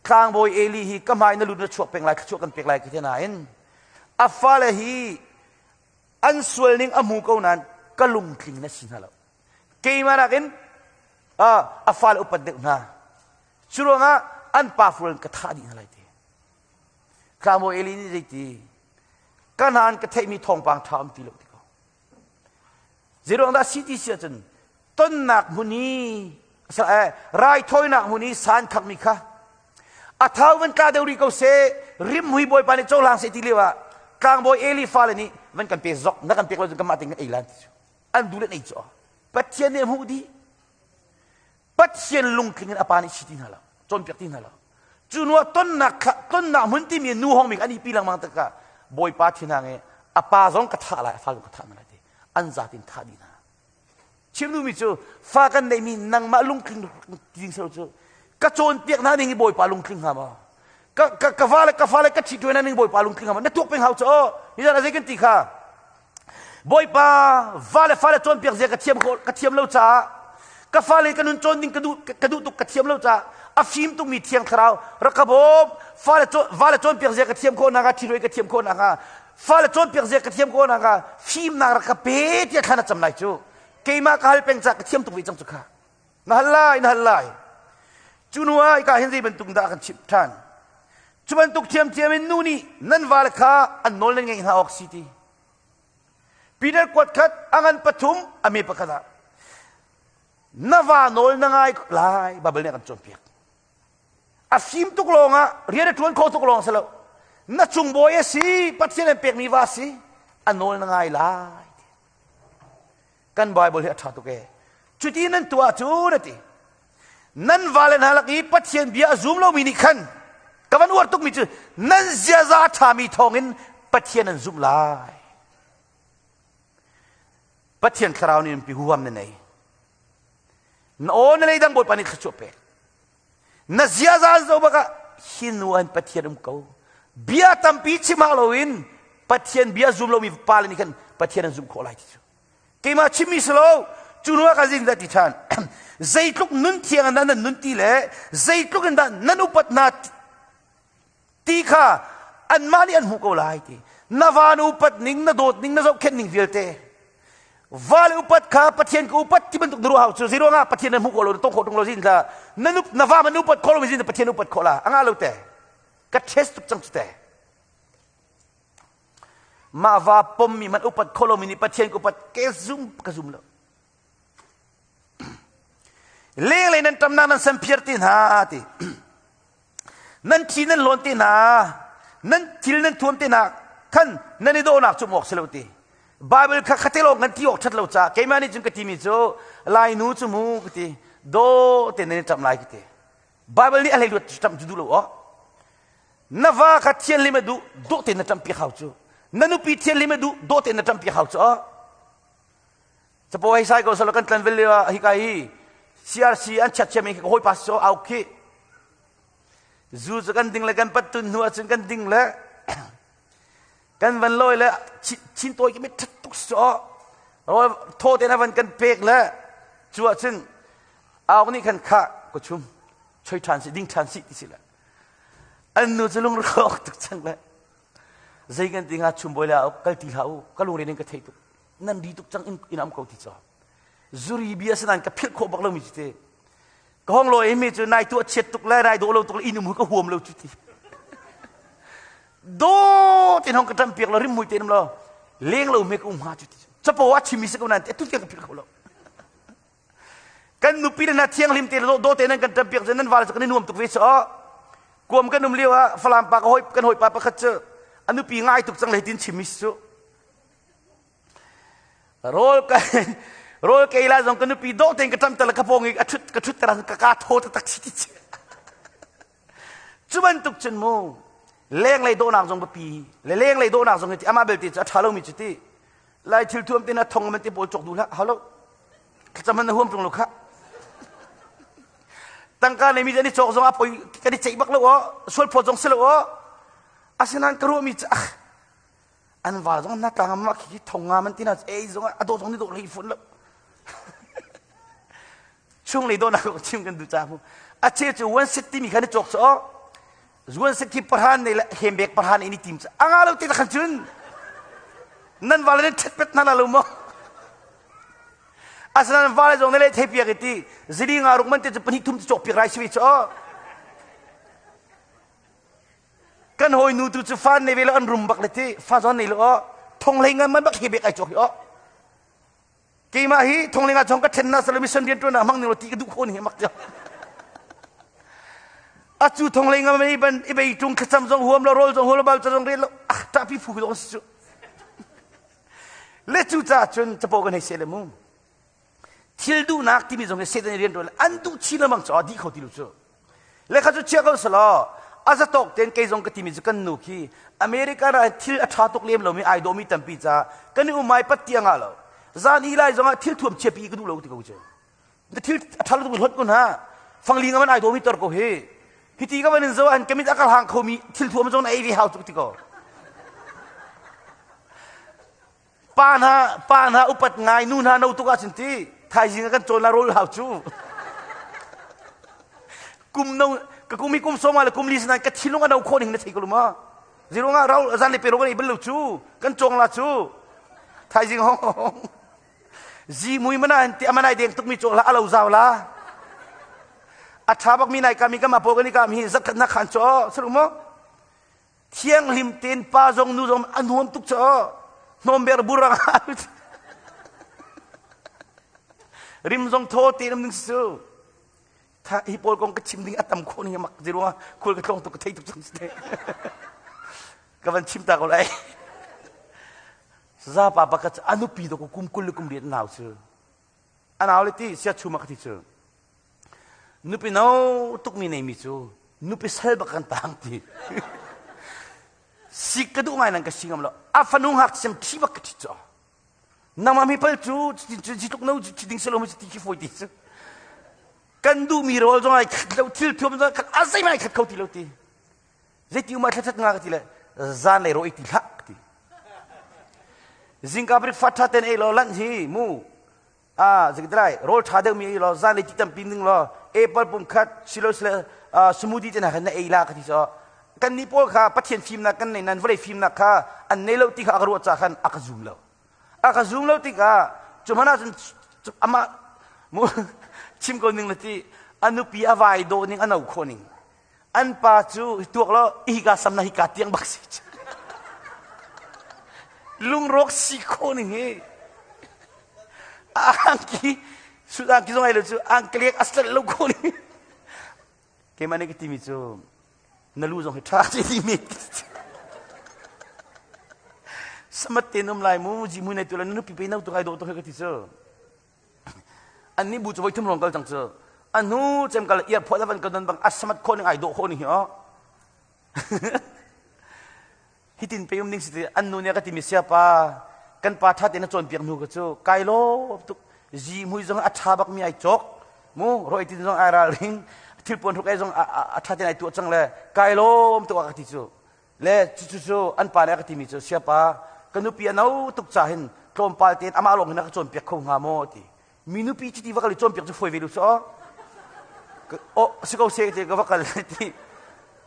tlangbawi Eli hi ka hmai na lut na chuak peng lai thluachuah kan pek lai ka ti nain a fale hi an sual ning a hmu ko nain ka lungtling na si hna lo keimah nakin a fale upat deuh hna cu ruangah an pa fual ka thah dih hna lai ti tlangbawi Eli nih zeiti ka hna ka theihmi thawngpang ṭha um ti lo ti ko Zeiruang dah si ti si ahcun tonnak hmun i raithawinak hmun i san khakmi kha a thau van tla deuh rih ko seh rimhmui bawipa nih cohlang seh ti lio ah tlangbawi Eli fale nih van kan pe zok na kan pek lo cun kanmah tein kan ei lan ti cu an duh le an ei cu Pathian nih a hmuh dih Pathian lungtling in a pa nih si ti hna lo cawnpiak ti hna lo cu hnu ah tonnak tonnak hmun timi nu hong mi an ipi lengmang tikah bawipa thinhang i a pa zong ka thah lai a fa zong ka thah hna lai ti an zatin thah dih hna chim duhmi cu fa kan neihmi nangmah lungtling ding selo cu ka cawnpiak hna ning i bawipa lungtling hnga maw ka ka ka va le ka fa le ka ṭhi ṭuan ning bawipa lungtling hnga maw na tuak peng hau cu aw ni zan a zei kan ti kha Bawipa va le fale cawnpiak zia ka thiam ka thiam lo caah ka fale ka nun cawn ding ka duh ka duh tuk ka thiam lo caah a fim tukmi thiang thlarau rak ka bawm fale vale cawnpiak zia ka thiam khawh nakhnga ṭhiruai ka thiam khawh nakhnga fale cawnpiak zia ka thiam khawh nakhnga fimnak rak ka pe tiah thla na cam lai cu keimah ka hal peng caah ka thiam tuk ve cang cu kha na hal lai na hal lai cu hnu ah hika hin zei bantuk dah kan chimh ṭhan cu bantuk thiamthiam in nu nih nan vale kha an nawl nan ngeih hna awk si ti Peter kuat khat a ngan pathum a me pakhat ah na va nawl na ngai lai Bible nih a kan cawnpiak a fim tuk lawng ah rian a ṭuan kho tuk lawng si lo na cung bawi a si Pathian an pekmi va si a nawl na ngai lai kan Bible hi a ṭha tuk ee cuti nan tuah cu na ti nan vale hna lak i Pathian bia a zum lomi nih khan ka van uar tukmi cu nan ziaza a ṭhami thawngin Pathian an zumh lai Pathian thlarau nih pi huham na nei na aw na leidang Bawipa nih thluachuah pek na ziaza an zoh bak ah hi nu an Pathian um ko bia tampi chim hau loin Pathian bia zum lomi pale nih khan Pathian an zumh khawh lai ti cu keimah chimmi si lo cu hnu ah ka zing dah ti ṭhan zeitluk nun thiang in dah nan nun ti le zeitluk in dah nan upat hna ti kha anmah nih an hmuh ko lai ti na va na upat ning na dawt ning na zohkhenh ning vialte va le upat kha Pathian ka upat ti bantuk na ruah hau cu zeiruangah Pathian na hmuh khawh lo na tong khawh ṭung lo zin tla na na va man upat khawh lo zin Pathian upat khawh la anga lo te ka test tuk cang cu te mah va pommi man upat khawh lomi nih Pathian ka upat ke zum ka zum lo lenglei nan ṭamnak nan sanphiar ti hna ti nan thi nan lawn te hna nan thil nan thuam te hna khan nan i dawhnak cu awk si lo ti Bible kha khate lawng kan ti awk ṭhat lo ca keimah nih cun ka timi cu Lainu cu mu ka ti daw te nan i ṭamh lai ka ti Bible nih a hlei luat ṭamh cu duh lo aw na va kha thianhlim a duh dawh tein na ṭamhpiak hau cu na nupi thianhlim a duh dawh tein na ṭamhpiak hau cu aw capo hei sai ko salo kan tlan vel lio ah hika hi CRC an chiat chiami ka hawipa so au khi zu cu kan ding le kan pat tun hnu ahcun kan ding le kan van lawi le chin tawi ki mit ṭhat tuk so. Thaw te na van kan pek le cu ahcun auk nih khan khah ka chum choi ṭhan si ding ṭhan si ti si le an nu cu lungrawk tuk cang le zei kan ti nga chum bawi le auk kal ti hlah u ka lungre ning ka thei tuk nan ri tuk cang in am ko ti cho zuri bia sanan ka philh khawh bak lo mi cu te ka hong lo mi cu nai tuah chiat tuk le nai dawh lo tuk le inn um ka huam lo cu ti do tin hong ka ṭam piak lo rim mui te lo leng lo me ka um ha cu ti capo a chimi si ko nan te tu tiang ka philh kho lo kan nupi le na thianghlim te do do te nan kan ṭam piak nan val cu kan i nuam tuk ve cho kuam kan um lio ah falam pa ka hoi kan hoi pa pakhat cu a nupi ngai tuk cang le tin chimi si cu Rawl ka rawl kei la zong ka nupi dawh tein ka ṭam tal ka pawng i ka ṭhut ka ṭhut ter ka ka thaw taktak si ti ci. Cu bantuk cun mu lenglei dawhnak zong biapi le lenglei dawhnak zong hi ti amah belte cu a ṭha lomi cu ti lai thil thuam te na thong man te pawl cawk duh hlah halo thlacam man na huam ṭung lo kha tangka neimi an i cawk zong a poi kan i ceih bak lo aw sual phawt zong si lo aw asinain ka ruahmi cu ah An va zong na tlang ma khi thong nga man tina ei zong a do zong ni do hlei fun lo. Chung lei do na ko chim kan du cha mu. A che chu one set ti mi khan chok cho. One set ki parhan nei la hembek parhan ini tim cha. Anga lo ti khan chun. Nan va le thet pet na la lo mo. Asana va le zong ne le thei piak iti zili nga ruk man te chu pani thum chok piak rai siwi cho. Kan hawinu tu cu fa nei ve lo an rum bak le ti fa zawn nei lo aw thong hlei ngan man bak hi bek ai cawk hi aw keimah hi thong hlei nga chong ka then na salo mission rian tuan hmang ning lo ti ka duh kho ni mak a cu thong hlei nga mei ban i bei tung thlacam zong huam lo rol zong huam lo bal zong rian lo ah ta pi phu zong si cu le cu ca cun capo kan hei se le mu thil duhnak timi zong hi Satan rian ṭuan an duh chin lengmang caah dih kho ti lo cu le kha cu chia ko selaw a zatawk ten kei zong ka timi cu kan nu khi America ah thil a ṭha tuk lem lomi ai dawmi tampi ca kan i umai pat tiang ah lo zan i lai zong ah thil thuam chia pi ka duh lo ti ko cu thil a ṭha lo tuk hlot kun ha fangli nga man ai dawmi tor ko hi hiti ka van in zo an kamit akal hang khomi thil thuam zong na ei ve hau tuk ti ko Pa hna pa hna upat ngai nu hna no tuk ahcun ti thaizing ah kan cawn la rawl hau cu. Kum no ka kum hi kum sawma le kum li sinan ka thinlung a no khawh ning na thei ko lu ma? Zirung ah rawl zan le pe kan ei bal lo cu kan cawng la cu. Thaizing hong hong. Zi mui mana an ti amanai deng tuk mi cawk la alo zau la. A tha bak mi nai kami ka ma po kan i kam hi zakhat na khan cho saru mo Thianghlim tein pa zong nu zong a nuam tuk cu hnawmber burang rim zong thaw te ning su tha hi pawl kong ka chim ding a tam khawh ning mak ziruang khul ka tlong tuk ka thei tuk cang te ka van chim ta ko lai za pa pa ka anu pi to ko kum kul le kum riat nau cu anau le ti sia chuma ka ti cu Nupi no tukmi neimi cu nupi sal bak kan tang ti. Sik ka duh ngai nan ka si ngam lo. A fanu ngak sem thi bak ka thi cu. Nangmah mi pal cu ci tluk no ci ding selo mi ti khi foi ti cu. Kan duh mi rawl zong ai khat lo thil thuam zong khat a zei mai khat kho ti lo ti. Zeiti um ah thlathat nga ka ti le zan lei ro ei ti hlah ka ti. Zingka breakfast tha ten ei lo lanh hi mu Ah, zekitilai rawl ṭha deuhmi ei law zanlei ti tampi ning law apple pum khat silo sile smoothie te hna khan na ei la ka ti so kan nih pawl kha Pathian fimnak kan nei nan vawlei fimnak kha an nei lo ti kha a ka ruah ca khan a ka zum lo a ka zum lo tikah cu hmanh ahcun amah mu chim ko ning le ti a nupi a vai dawh ning a no khawh ning An pa cu tuak law hika sam na hika tiang bak si. Lungrawk si khawh ning hi. Angki sut angki zong ai lo cu angkaliak a sel lo khawh ning. Keimah nih ka timi cu na lu zong hi ṭha ti ti mi. Samat te num lai mu ji mu nei tu la na nupi pe no tu kai do to ka ti cu. Annih bu cu voi thum rong kal cang cu. A hnu cem kal airport a van ka don bang a samat khawh ning ai dawh khawh ning hi aw. Hitin pe um ning si ti an nu nih a ka timi siapa kan pa tha tein a cawnpiak hnu ka cu kai lawm tuk zi mui zong a tha bak mi ai cawk mu roi tin zong ai ralring thilpuan hruk ai zong a tha tein ai tuah cang le kai lawm tuk a ka ti cu Le cucu cu an pa nih a ka timi cu siapa ka nupi a no tuk ca hin Tlawmpal tein amah lawng in a ka cawnpiak kho hnga maw ti. Mi nupi cuti va kal i cawnpiak cu fawi ve lu cu oh si ko se te ka va kal ti.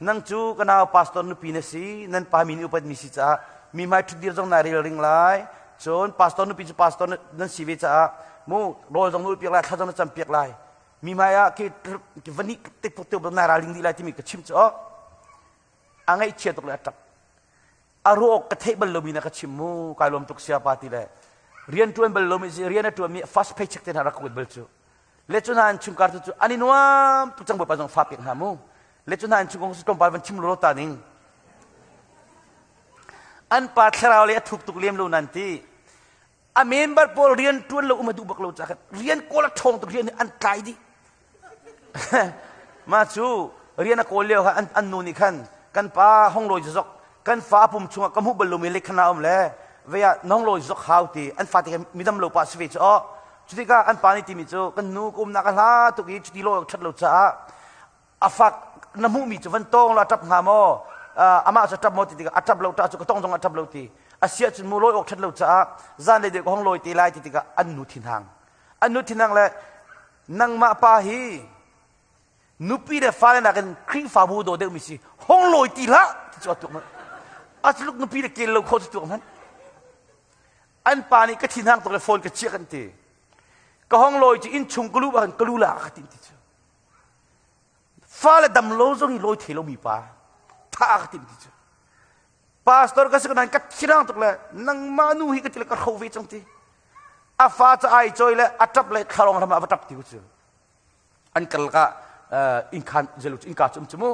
Nang cu ka nau pastor nupi na si, nan pa mi nih upat mi si caah mi hmai ṭhutdir zong nai rel ring lai. Cun pastor nupi cu pastor nan si ve caah mu rawl zong na ulh piak lai, thla zong na cam piak lai. Mi hmai ah ki va nih te te nai ralring dih lai timi ka chim cu oh a ngaihchia tuk le a ṭap. A ruah awk ka theih bal lomi na ka chim mu kai lawm tuk sia pa ti le rian ṭuan bal lomi si rian a ṭuanmi first paycheck te hna rak kuat bal cu le cu hna an chungkar tu cu an i nuam tuk cang bawipa zong fa pek hna mu le cu hna an chung kong tlawmpal van chim lo ta ning an pa thlarau le a thuk tuk lem lo nan ti a member pawl rian ṭuan lo um a duh bak lo ca khan rian kawl a ṭhawng tuk rian an tlai dih mah cu rian a kawl lio kha an, an nu nih khan kan pa hong lawi zok kan fa pum chungah ka hmuh bal lomi lekhana um le vei ah nong lawi zok hau ti an fa te midam lo pa si ve cu oh cutikah an pa nih timi cu kan nu ka umnak a hla tuk i cuti lo ṭhat lo caah a fak na hmuhmi cu van tawng la ṭap hnga maw amah cu ṭap maw ti tikah a ṭap lo ṭah cu ka tong zong a ṭap lo ti a siah cun mu lawi awk ṭhat lo caah zanlei deuh ka hong lawi te lai ti tikah an nu thinhang an nu thinhang le nangmah pa hi nupi le fale nakin Khrihfabu daw deuhmi si hong lawi ti hlah ti cu a tuak hmanh a tluk nupi le kel lo kho cu tuak hmanh an pa nih ka thinhang tuk le phone ka chiah kan ti ka hong lawi cu inn chung ka lu ah ka lu la ka tin ti cu Fale dam lo zong hi lawi thei lomi pa tha ka timh ti cu. Pastor ka si ko nain ka thirang tuk le nangmah nu hi ka ti le ka hro ve cang ti. A fa ca ai cawi le a ṭap le thlarong ram ah va ṭap ti ku cu. An kal ka innkhan zelu cu innka cu um cu mu.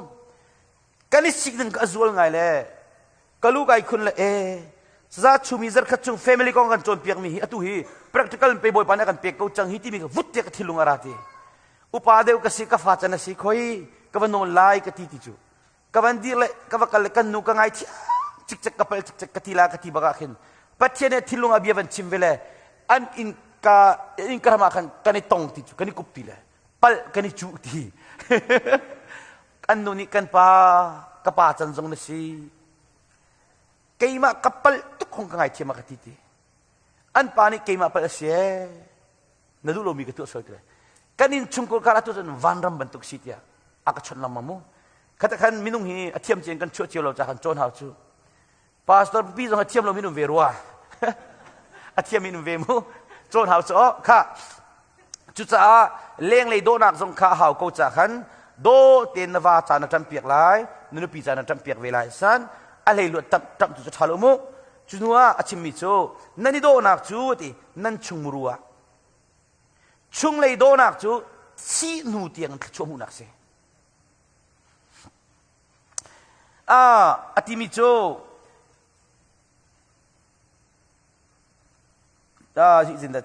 Kan i sik ding ka a zual ngai le ka lu kai khun le e saza chumi zarkhat chung family kong kan cawnpiak mi hi atu hi practical pe bawipa nih a kan pek ko cang hi timi ka vut te ka thilung a ra ti upa deuh ka si ka fa can a si khoi ka va nawl lai ka ti ti cu ka van dir le ka va kal le kan nu ka ngai thiam cikcek ka pal cikcek ka ti la ka ti bak ah khin pathian nih thilung a bia van chim ve le an in ka in ka ram ah khan kan i tong ti cu kan i kup ti le palh kan i cuh ti kan nu nih kan pa ka pa can zong na si keimah ka palh tuk hong ka ngaithiam a ka ti ti an pa nih keimah palh a si ee na duh lomi ka tuah sual ti kan in chungkhar kar atu cun vanram bantuk si tiah a ka chawnh lengmang mu khata khan minung hi a thiam cian kan chuah cio lo ca khan cawn hau cu Pastor pi zong a thiam lo min um ve rua. a thiam in um ve mu. Cawn hau cu kha. Cucaah lenglei dawhnak zong kha a hau ko ca khan daw tein na va ca na ṭam piak lai, na nupi ca na ṭam piak ve lai san a hlei luat ṭam ṭam tu cu ṭha lo mu. Cu hnu ah a chimmi cu nan i dawhnak cu ti nan chung muru ah chunglei dawhnak cu thih hnu tiang thluachuah hmuhnak si. A timi cu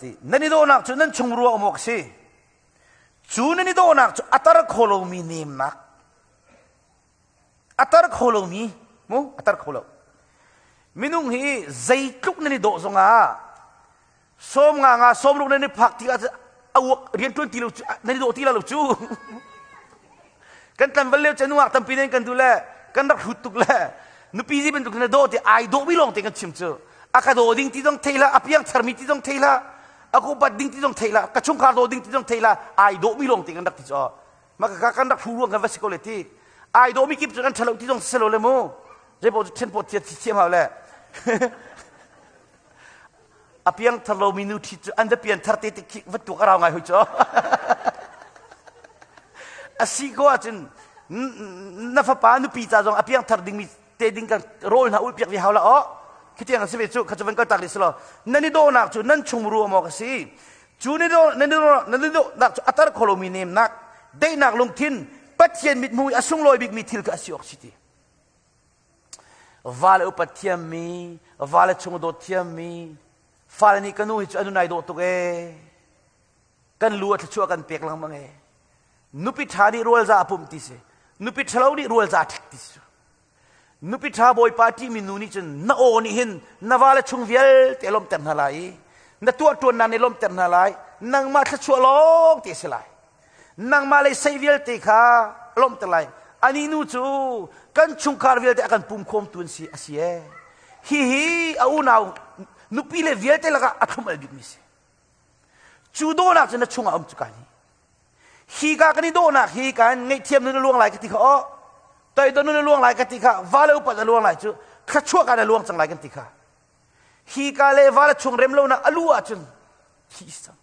ti nan i dawhnak cu nan chung ruah um awk a si cu nan i dawhnak cu a tar kho lomi nemnak a tar kho lomi mu a tar kho lo minung hi zeitluk nan i dawh zongah Sawm nga nga sawm ruk nan i phak ti ah a uak rian ṭuan ti lo cu nan i dawh ti lo cu. Kan tlanval lio cu nungak tampi nen kan duh le kan rak hrut tuk le nupi zi bantuk na dawh ti ai dawh mi lawng te kan chim cu. A ka daw ding ti zong thei hlah, a piang tharmi ti zong thei hlah, a ku bat ding ti zong thei hlah, ka chungkhar daw ding ti zong thei hlah, ai dawh mi lawng te kan rak ti cu. Ma ka kan rak hru ruang kan va si ko le ti. Ai dawh mi kip cu kan ṭhalo ti zong si lo le mu. Zeipaoh cu ṭhen pawt thiam hau le. A piangthar lomi nu ṭhit cu an va pianthar te tik khi va tuak a rau ngai hoi cu. A si ko ahcun na fapa nupi ca zong a piangthar dingmi te ding kan rawl hna ulh piak ve hau la aw. Khitiang an si ve cu kha cu van kal tak rih si law nan i dawhnak cu nan chung ruam awk a si. Cu nan i nan i dawhnak cu a tar kho lomi nemnak, daihnak lungthin, Pathian mithmuh i a sunglawi bikmi thil kha a si awk si ti. Vale upat thiammi, vale chung dawt thiammi, fale nih ka nu hi cu a nun ai dawh tuk ee. Kan lu a thluachuah kan pek lengmang ee. Nupi ṭha nih rualza a pumh ti si. Nupi ṭhalo nih rualza a ṭhek ti si. Nupi ṭha bawipa ṭihmi nu nih cun na aw nih hin na vale chung vialte a lawmhter hna lai i na tuahṭuannak nih lawmhter hna lai. Nangmah thluachuah lawng te a si lai. Nangmah lei sei vialte kha lawmhter lai. Anih nu cu kan chungkhar vialte a kan pumkhawmtu an si a si ee. Hihi a unau. Nupi le vialte lakah a thlum al bikmi si. Cu dawhnak cu na chungah um cu ka ni. Hi ka kan i dawhnak hi kan ngaihthiam nun a luang lai ka ti kha aw. Toidor nun a luang lai ka ti kha va le upat a luang lai cu thluachuah kan a luang cang lai kan ti kha. Hi ka le va le chung rem lonak a lu ahcun thi cang.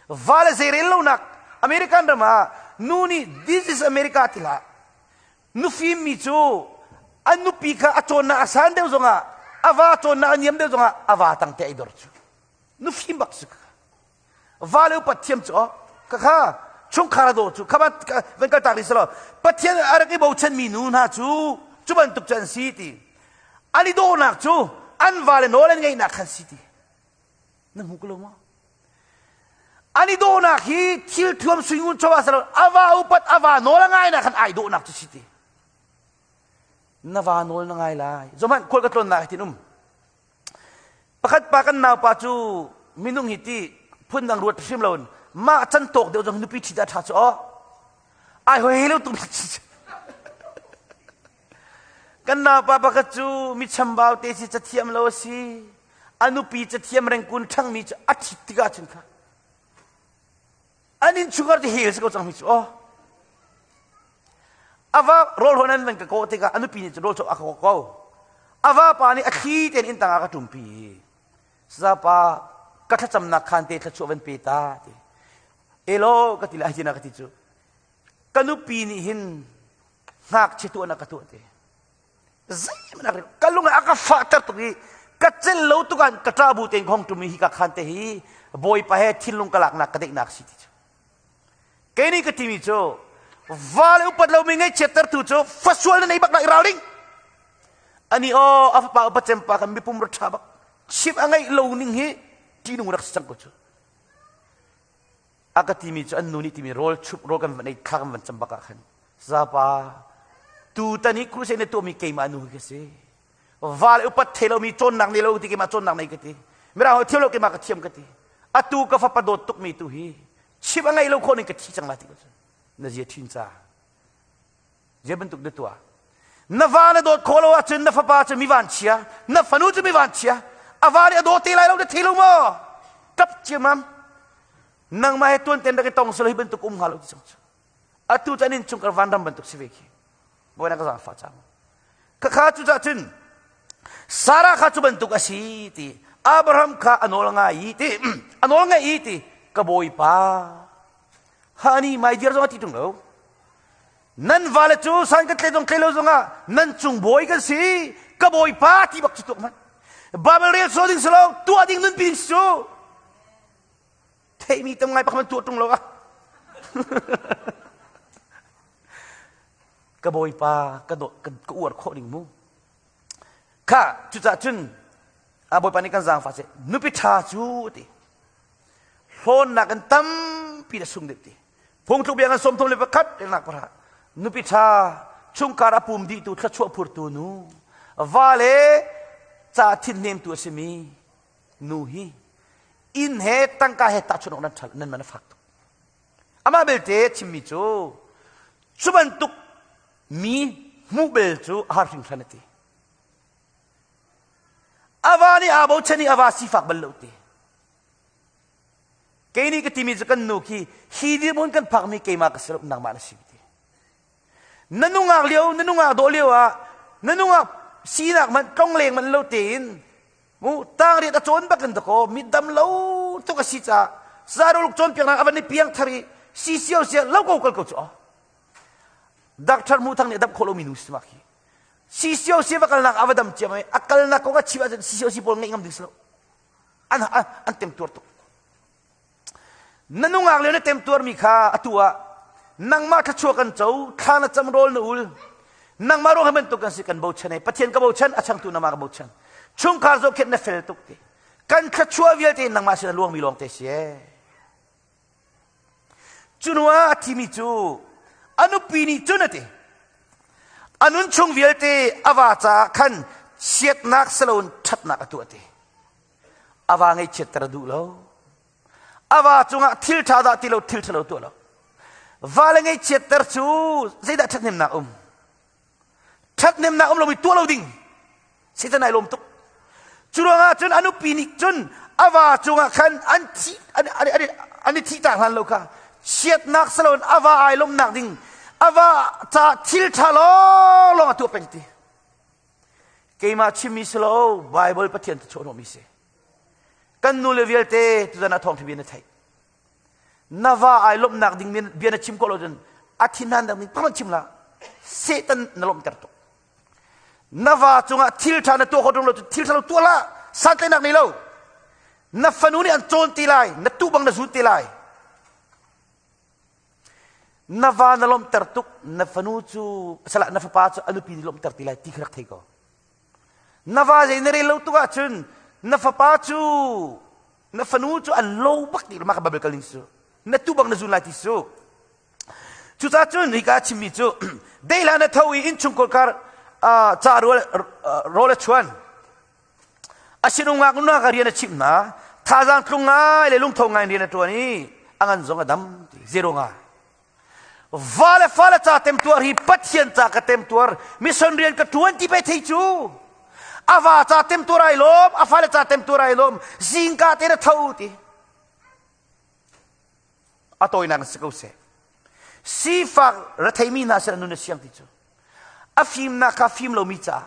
Va le zeirel lonak American ram ah nu nih this is America ti hlah. Nufim mi cu an nupi kha a cawnnak a san deuh zongah a va cawnnak a niam deuh zongah a va tang te ai dor cu. Nufim bak si kha. Va le upat thiam cu ka kha chungkhar a daw cu kha van kal tak rih selaw Pathian a rak i bochan mi nu hna cu cu bantuk cu an si ti. An i dawhnak cu an va le nawl an ngeihnak khan si ti. Na hmu ko lo maw? An i dawhnak hi thil thuam suingun chawa salo a va upat a va nawl a ngainak khan ai dawhnak cu si ti. Na va nawl na ngai lai. Zohmanh khual ka tlawnnak hi tin um. Pakhat pa kan naupa cu minung hi ti phundang ruat hrim loin mah can tawk deuh zong nupi ṭhit a ṭha cu aw. Ai hoi lo tum Kan naupa pakhat cu mi chambau te si cathiam lo a si. A nupi cathiam rengkun ṭhangmi cu a ṭhit tikah cun kha an innchungkhar ti hel si ko cang mi cu aw. A va rawl hawn an van ka kawh tikah a nupi nih cun rawl cu a ka kawh ko. A vapa nih a thli tein inn tangah a ka ṭumpi. Sazapa ka thlacamnak khan te thluachuah van pe ta ti. Elaw ka ti le ai tina ka ti cu. Ka nupi nih hin ngakchia tuahnak ka tuah te. Zeihmanh ka lung a ka fahter tuk i ka cel lo tuk ah ka ṭa bu tein khong ṭum i hi ka khan te hi bawipa he thinlung ka laknak ka deihnak si ti cu. Kei nih ka timi cu va le upat lomi ngaihchiattertu cu fasual na nei bak lai ralring. Ani aw a fapa upat cempa kan mipum ra ṭha bak. Chim a ngeih lo ning hi ṭihnung rak si cang ko cu. A ka timi cu an nu nih timi rawl chup rawl kan van ei thla kan van cam bak ah khan zapa tutan hi crusade na tuahmi keimah nu hi ka si. Va le upat thei lomi cawnnak nei lo ti keimah cawnnak nei ka ti. Mirang holh thiam lo keimah ka thiam ka ti. Atu ka fapa dawt tukmi tu hi chim a ngeih lo khawh ning ka thi cang lai ti ko na zia ṭhin ca zia bantuk na tuah na va na dawt khawh lo ahcun na fapa cu mi van chia na fanu cu mi van chia a va nih a dawt te lai lo na thei lo maw ṭap ciamam nangmah he tuan ten rak i tong selo hi bantuk um hnga lo ti cang cu atu cu an in chungkar vanram bantuk si ve khi bawi na ka zaangfah cang Khakha cucah cun Sarah kha cu bantuk a si ti Abraham kha a nawl ngai i ti a nawl ngai i ti ka bawipa hani my dear zong a ti ṭung lo nan vale cu san kan tle zong tle lo zongah nan cung bawi kan si ka bawipa ti bak cu tuak hmanh Bible rel so ding si lo tuah ding nunpi ding si cu theihmi tam ngai pakhat tuah ṭung lo ah ka bawipa ka dawt ka uar khawh ding mu kha cucah cun a bawipa nih kan zaangfah seh nupi ṭha cu ti hlawnnak in tampi na sung deuh ti phungthluk bia kan 31 nak pahra nupi ṭha chungkhar a pum dihtu thluachuah phurtu nu va le ca thinhnemtu a simi nu hi inn he tangka he tahchunh awk nan ṭha nan man a fak tuk Amah belte chimmi cu cu bantuk mi hmuh bel cu a har hringhran a ti. A va nih aa bochan i a va sifak bal lo ti. Kei nih ka timi cu kan nu khi hi dirhmun kan phakmi keimah ka si lo nangmah na si ti. Na nungak lio, na nungak dawh lio ah na nungak sinak man tlongleng man lo tein Mu tangriat a cawn bak in dakaw mi dam lo tuk a si caah zaruluk cawnpiaknak a van i piang thar i si sio sia lo ko kal ko cu Doctor Mu Thang nih a dam khawh lomi nu si mak hi si sio sia va kalnak a va dam ciam ai a kalnak kong a chim ahcun si sio si pawl ngeih ngam ding si lo an an temtuar tuk Na nungak le na temtuarmi kha atu ah nangmah thluachuah kan co, thla na cam rawl na ul. Nangmah ruang hi bantuk kan si kan bochan ai. Pathian ka bochan, a changtu nangmah ka bochan. Chungkhar zohkhenh na fel tuk ti. Kan thluachuah vialte nangmah sin a luangmi lawng te si ee. Cu hnu ah a thimi cu a nupi nih cun a ti. A nun chung vialte a va caah khan chiatnak siloin ṭhatnak a tuah ti. A va ngaihchiatter a duh lo. A va cungah thil ṭha dah ti lo thil ṭhalo tuah lo. Va le ngaihchiatter cu zeidah ṭhathnemnak um? Ṭhathnemnak um lomi tuah lo ding. Satan ai lawm tuk. Cu ruangah cun a nupi nih cun a va cungah khan an thi an, an, an, an i thihtak hlan lo kha chiatnak saloin a va ai lawmnak ding a va ca thil ṭha lawnglawng a tuah peng ti. Keimah chimmi si lo Bible Pathian tu chuah si. Kan nu le vialte tuzan ah thawngṭha bia na theih. Na va ai lawmhnak ding bia na chim ko lo cun a thinhan ding pakhat chim la. Satan na lawmhter tuk. Na va cungah thil ṭha na tuah kho ṭung lo cu thil ṭha lo tuah hlah. Santlaihnak nei lo. Na fanu nih an cawn ti lai, na tuh bang na zun ti lai. Na va na lawmhter tuk, na fanu cu salah na fapa cu a nupi nih lawmhter ti lai ti kha rak thei ko. Na va zei na rel lo tuk ahcun na fapa cu na fanu cu an lo bak ti mah ka Bible kal ning cu na tu bang na zun lai ti cu. Cucaah cun hika a chimmi cu dehla na tho i innchungkhar kar ca rawl a chuan. A sinung ngaknu ka rian a chimh hna. Thazaang tlung ngai le lungtho ngai in rian a ṭuan i a ngan zong a dam ti zero nga. Va le fale ca temtuar hi Pathian ca ka temtuar mission rian ka ṭuan ti pe thei cu. A va ca temtuar ai lawm, a fale ca temtuar ai lawm, zingka te na tho ti. A tawinak si ko seh. Sifak retheimi hna sin nun a siang ti cu. A fimnak kha fim lomi caah,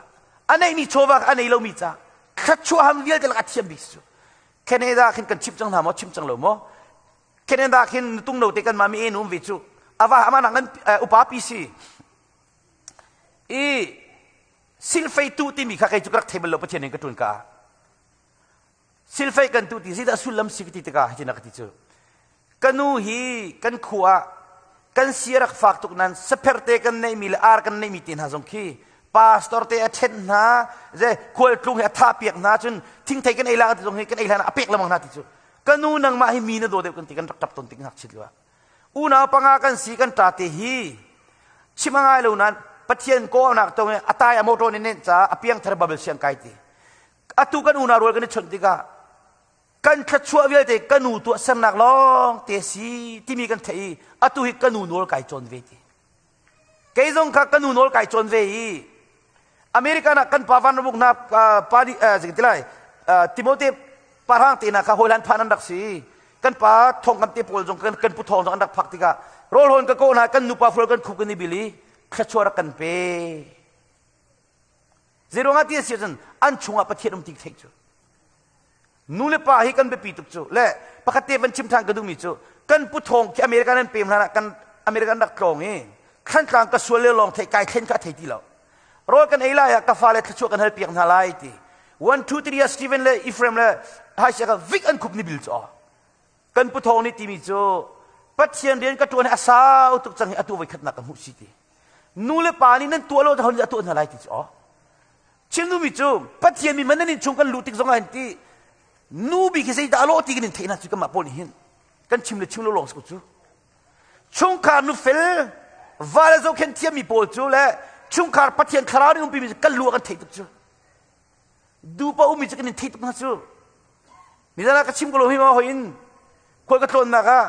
a neihmi chawva kha a nei lomi caah, thluachuah ham vialte lak a thiam bik cu. Canada khin kan chim cang hna maw, chim cang lo maw? Canada khin nutung no te kan mah mi en um ve cu. Ava ama nak ngan upa pi si. I silfei tu timi kha kei cu ka rak thei bal lo Pathian in ka ṭun ka. Silfei kan tu ti zeidah sullam si ka ti tikah hitin a ka ti cu. Ka nu hi kan khua ah kan si a rak fak tuk nain sapherte kan neihmi le ar kan neihmi te hna zong khi pastor te a ṭhen hna ze khualtlung hi a thah piak hna cun thingthei kan ei la ti zong hi kan ei hlan ah a pek lengmang hna ti cu ka nu nangmah hi mi na daw deuh kan ti kan rak ṭap tawn tik ngakchit lio ah unau panga kan si kan ṭa te hi chim a ngai lo nain Pathian kawlnak tong i a tai a motor nih nenh caah a piangthar babel siang kai ti atu kan unau rual kan i chawnh tikah kan thluachuah vialte ka nu tuahsernak lawng te si timi kan theih i atu hi ka nu nawl kai cawn ve ti kei zong kha ka nu nawl kai cawn ve i American ah kan pa van ramuk hna pa ti lai Timote parang te na kha hawilan phan an rak si kan pa thongkam te pawl zong kan pu thong zong an rak phak tikah rawl hawn ka ko hna kan nupa fual kan khup kan i bil i thluachuah rak kan pe Zeiruangah ti a si ahcun an chungah Pathian um ti theih cu. Nu le pa hi kan biapi tuk cu. Le pakhat te van chim ṭhan ka duhmi cu kan pu thawng khi American an pem hlan ah kan American rak tlawng i thlantlang ka sual le lawng thei kai thlen kha a thei ti lo. Rawl kan ei lai ah ka fale thluachuah kan hal piak hna lai ti. 1 2 3 ah Stephen le Ephraim le Haishia ka vik an khup ni bil cu. Kan pu thawng nih timi cu Pathian rian ka ṭuan hi a sau tuk cang hi atu voi khatnak ka hmuh si ti. Nu le pa nih nan tuah lo hon a tuah hna lai ti cu aw. Chim duhmi cu Pathian mi man nan innchung kan luh tik zong ah hin ti nu bik hi zeidah a lawh ti kan in theih hna cu kanmah pawl nih hin kan chim le chim lo lawng si ko cu. Chungkhar nu fel va le zohkhenh thiammi pawl cu le chungkhar Pathian thlarau nih umpimi cu kan lu ah kan theih tuk cu. Dupa ummi cu kan in theih tuk hna cu. Nizan ah ka chim ko lo hi ma hoi in khual ka tlawnnak ah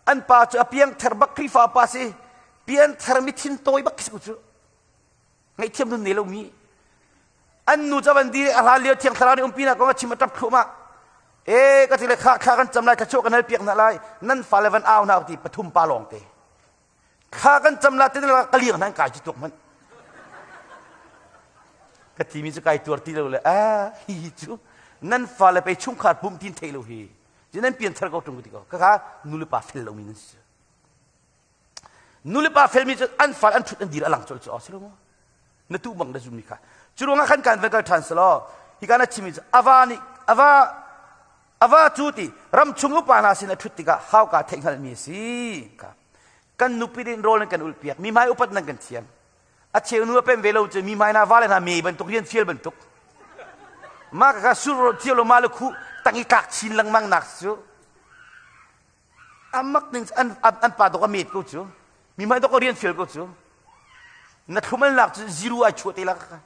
an pa cu a piangthar bak Khrihfa pa si piangthar mi thin tawi bak khi cu ngaihthiam nun nei lomi an nu ca van di a hlan lio thiang thlarau nih umpi nak kong a chim a tap thluahmah e ka ti le kha thla kan cam lai thla kan hal piak hna lai nan fale van au hna ti pathum pa lawng te thla kan cam la te ka liang hna kai ci tuk man ka ti mi cu kai tuar ti lo le a hi hi cu nan fale pe chungkhar pum tin thei lo hi Ci nan pianthar ko ṭung ti ko. Khakha nu le pa fel lomi nan si. Nu le pa felmi cu an fal an ṭhut an dir a lang colh cu si lo maw? Na tu bang na zummi kha. Cu ruangah khan kan van kal ṭhan selaw hi ka na chimmi cu ava nih ava ava cu ti ram chung upa hna sin a ṭhut tikah hauka theihhngalhmi a si. Kha. Kan nupi nih rawl nan kan ulhpiak mi hmai upat nan kan thiam. A cheu nu a pem ve lo cu mi hmai na vale hna me bantuk rian fial bantuk. Mah kha sur cio lo ma le khu tang i tlak chin lengmang nak cu amak ning an an pa dok a met ko cu mi hmai dok a rian fial ko cu na thlumal nak cu zero ai chuah te la ka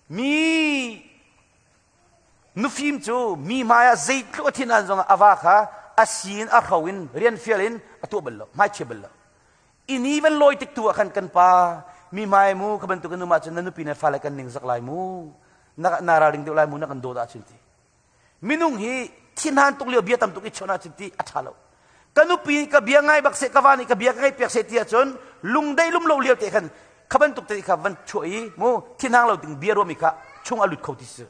mi nufim cu mi hmai ah zeitluk a thin an zong a va kha a si in a hro in rian fial in a tuah bal lo hmai chia bal lo Ini van lawi tik tu ah khan kan pa mi hmai mu kha bantuk in um ahcun na nupi na fale kan ning zak lai mu. Na na ralring deuh lai mu na kan dawt ahcun ti. Minung hi thinhan tuk lio bia tam tuk i chawnh ahcun ti a ṭha lo. Ka nupi ka bia ngai bak seh, ka va nih ka bia ka ngaih piak seh ti ahcun lungdei lum lo lio te khan kha bantuk te kha van chuah i mu thinhang lo ding bia ruahmi kha chung a lut kho ti si.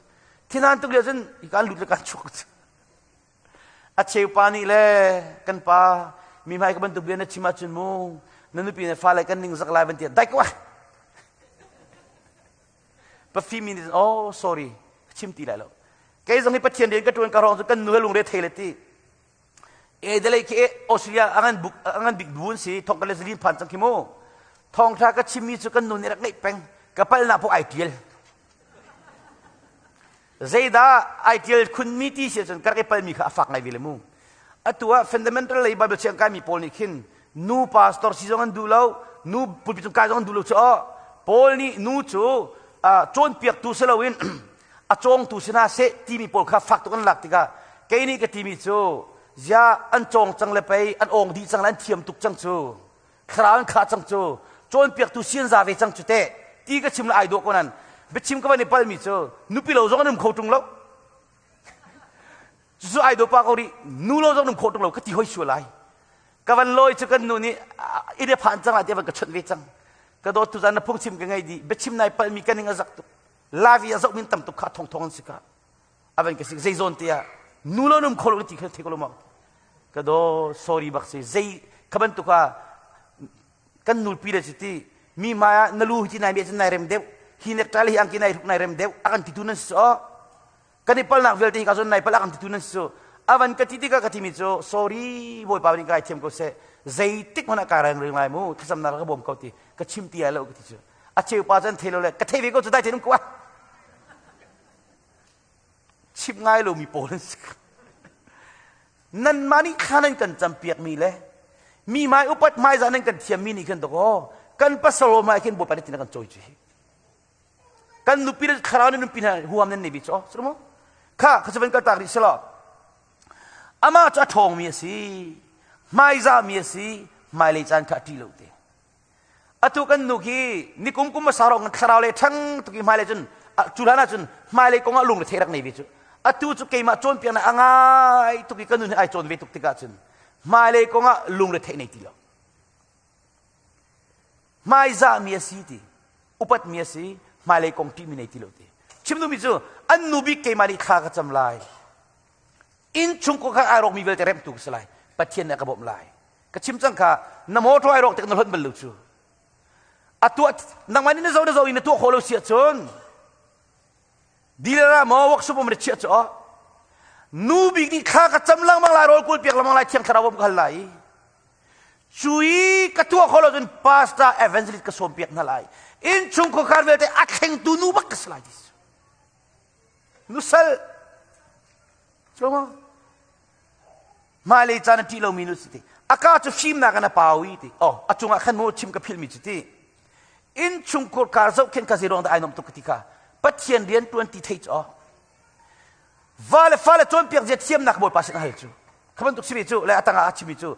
Thinhan tuk lio cun kan lut le kan chuak. A cheu pa nih le kan pa mi hmai ka bantuk bia na chim ahcun mu na nupi na fale kan ning zak lai van ti dai ko ah. Pafimi nih oh sorry chim ti lai lo. Kei zong hi Pathian rian ka ṭuan ka hrawng cu kan nu he lungre thei le ti. Adelaide khi Australia a ngan buk a ngan bik bu an si thong ka le zalin phan cang khi mu. Thawngṭha ka chimmi cu kan nu nih rak ngeih peng ka palnak pawh ai ṭial. Zeidah ai ṭial khunmi ti si ahcun ka rak i palmi kha a fak ngai ve le mu. Atu ah fundamental lei Bible siang kaimi pawl nih khin nu pastor si zong an duh lo, nu pulpit cung kai zong an duh lo cu aw. Paul nih nu cu cawnpiaktu si loin a cawngtu si hna seh timi pawl kha fak tuk an lak tikah kei nih ka timi cu zia an cawng cang le pei an awng dih cang le an thiam tuk cang cu thlarau an khah cang cu cawnpiaktu si an za ve cang cu teh ti ka chim le ai dawh ko nan biachim ka van i palmi cu nupi lo zong an um kho ṭung lo cucu ai dawh pa ko rih nu lo zong um kho ṭung lo ka ti hoi sual lai ka van lawi cu kan nu nih i phan cang lai ti van ka chawnh ve cang ka dawt tu zan na phungchim ka ngei dih biachim nai palmi ka ning a zak tuk lavi a zoh min tam tuk kha thong thong an si ka avan ka si zei zawn te ah nu lo num kho lo ti kha the ko lo ma ka do sorry bak si zei kha bantuk ah kan nulpi le ti mi hmai ah na lu hi ti nai mi cun nai rem deuh hi nektai hi angki nai hruk nai rem deuh a kan titu nan si so kan i palnak vialte hi ka zon nai pal a kan titu nan si so avan ka ti tikah ka timi cu sorry bawipa nih ka thiam ko seh zeitik hmanh ah ka reng ring lai mu thlacamnak ka bawm ko ti ka chim ti ai lo ka ti cu a cheu pa cu an thei lo le ka thei ve ko cu dai te num ko chim ngai lomi pawl an si nanmah nih thla nan kan campiak mi le mi hmai upat hmaizah nan kan thiammi nih khin dakaw kan pasal hmai khin bawipa nih tin kan cawi cu hi kan nupi le thlarau nan nupi hna huam nan nei bi cu su mu kha kha van kal tak rih selaw amah cu a ṭhawngmi a si hmaizah mi a si hmailei caan kha a ṭih lo te Atu kan nu khi nikum kum hmasa rong thlarau le ṭhang tuk i hmailei cun cu hlan ah cun hmailei kong ah lung le thei rak nei ve cu. Atu cu keimah cawnpiaknak a ngai tuk i ka nun hi ai cawn ve tuk tikah cun hmailei kong ah lung le theih nei ti lo. Hmaizahmi a si ti, upatmi a si, hmailei kong ṭihmi nei ti lo ti. Chim duhmi cu an nu bik keimah nih thla ka cam lai. Innchung kha ai rawkmi vialte remhtu ka si lai. Pathian nih a ka bawmh lai. Ka chim cang kha na motor ai rawk tik na hlonh bal lo cu. A tuah nangmah nih na zo na zo in na tuah khawh lo si ahcun dealer ah maw workshop um na chiah cu nu bik nih thla ka cam lengmang lai rawl kul piak lengmang lai thiang thlarau ka hal lai cui ka tuah khawh lo cun pastor evangelist ka sawm piak hna lai innchung khuakhar vialte a thlengtu nu bak ka si lai ti nusal so Hmailei caan a ṭih lomi nu si ti. A ka cu fimnak in a pau i ti. Oh, a cungah khan mu chim ka philhmi cu ti. Innchungkhur kar zohkhenh kha zei ruang dah ai nuam tuk ka ti kha. Pathian rian ṭuan ti thei cu oh. Va le fale cawnpiak zia thiamnak Bawipa sin a hal cu. Kha bantuk simi cu le a tangah a chimmi cu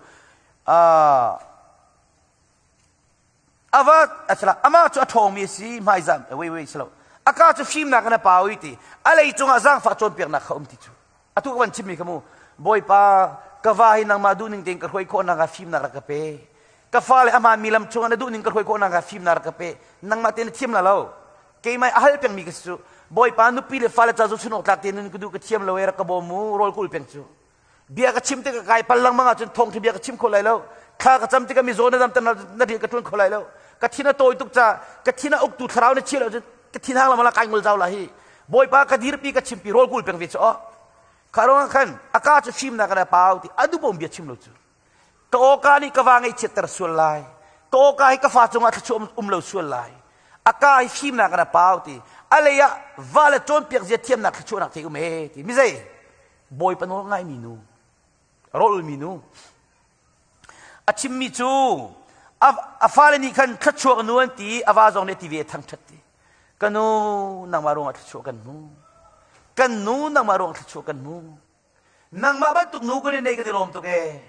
uh, ava asala amah cu a ṭhawngmi a si hmaizam wei wei silo a ka cu fimnak in a pau i ti a lei cungah zaangfah cawnpiaknak kha um ti cu atu ka van chimmi kha mu bawipa ka va hi nangmah duhning tein ka hruai khawh nak ah fimnak rak ka pe ka fale ahmaanmi lam chungah na duhning ka hruai khawh nak ah fimnak rak ka pe nangmah tein na thiam la lo keimah a hal pengmi ka si cu bawipa nupi le fale ca cu chun awk tlak tein nun ka duh ka thiam lo e rak ka bawm mu rawl kul peng cu Bia ka chim tikah kai pal lengmang ahcun thawngṭha bia ka chim kho lai lo. Thla ka cam tikah mizaw na damter na rian ka ṭuan kho lai lo. Ka thin a tawi tuk caah ka thin a uktu thlarau na chiah lo cun ka thin hang lamala kai ngol zau la hi. Bawipa ka dirpi ka chimpi rawl kul peng ve cu aw. Kha ruangah khan a ka cu fimnak in a pau ti a duhbom bia chim lo cu. Ka awka nih ka va ngaihchiatter sual lai. Ka awka hi ka fa cungah thluachuah um lo sual lai. A ka hi fimnak in a pau ti. A lei ah va le cawnpiak zia thiamnak thluachuahnak thei um e ti. Mi zei? Bawipa nawl ngaimi nu, rawlulmi nu. A chimmi cu a fale nih khan thluachuak nu an ti, a va zong nih a ti ve thangṭhat ti. Ka nu, nangmah ruangah thluachuah kan hmu. Kan nu, nangmah ruangah thluachuah kan hmu. Nangmah bantuk nu kan i nei kan i lawm tuk ee.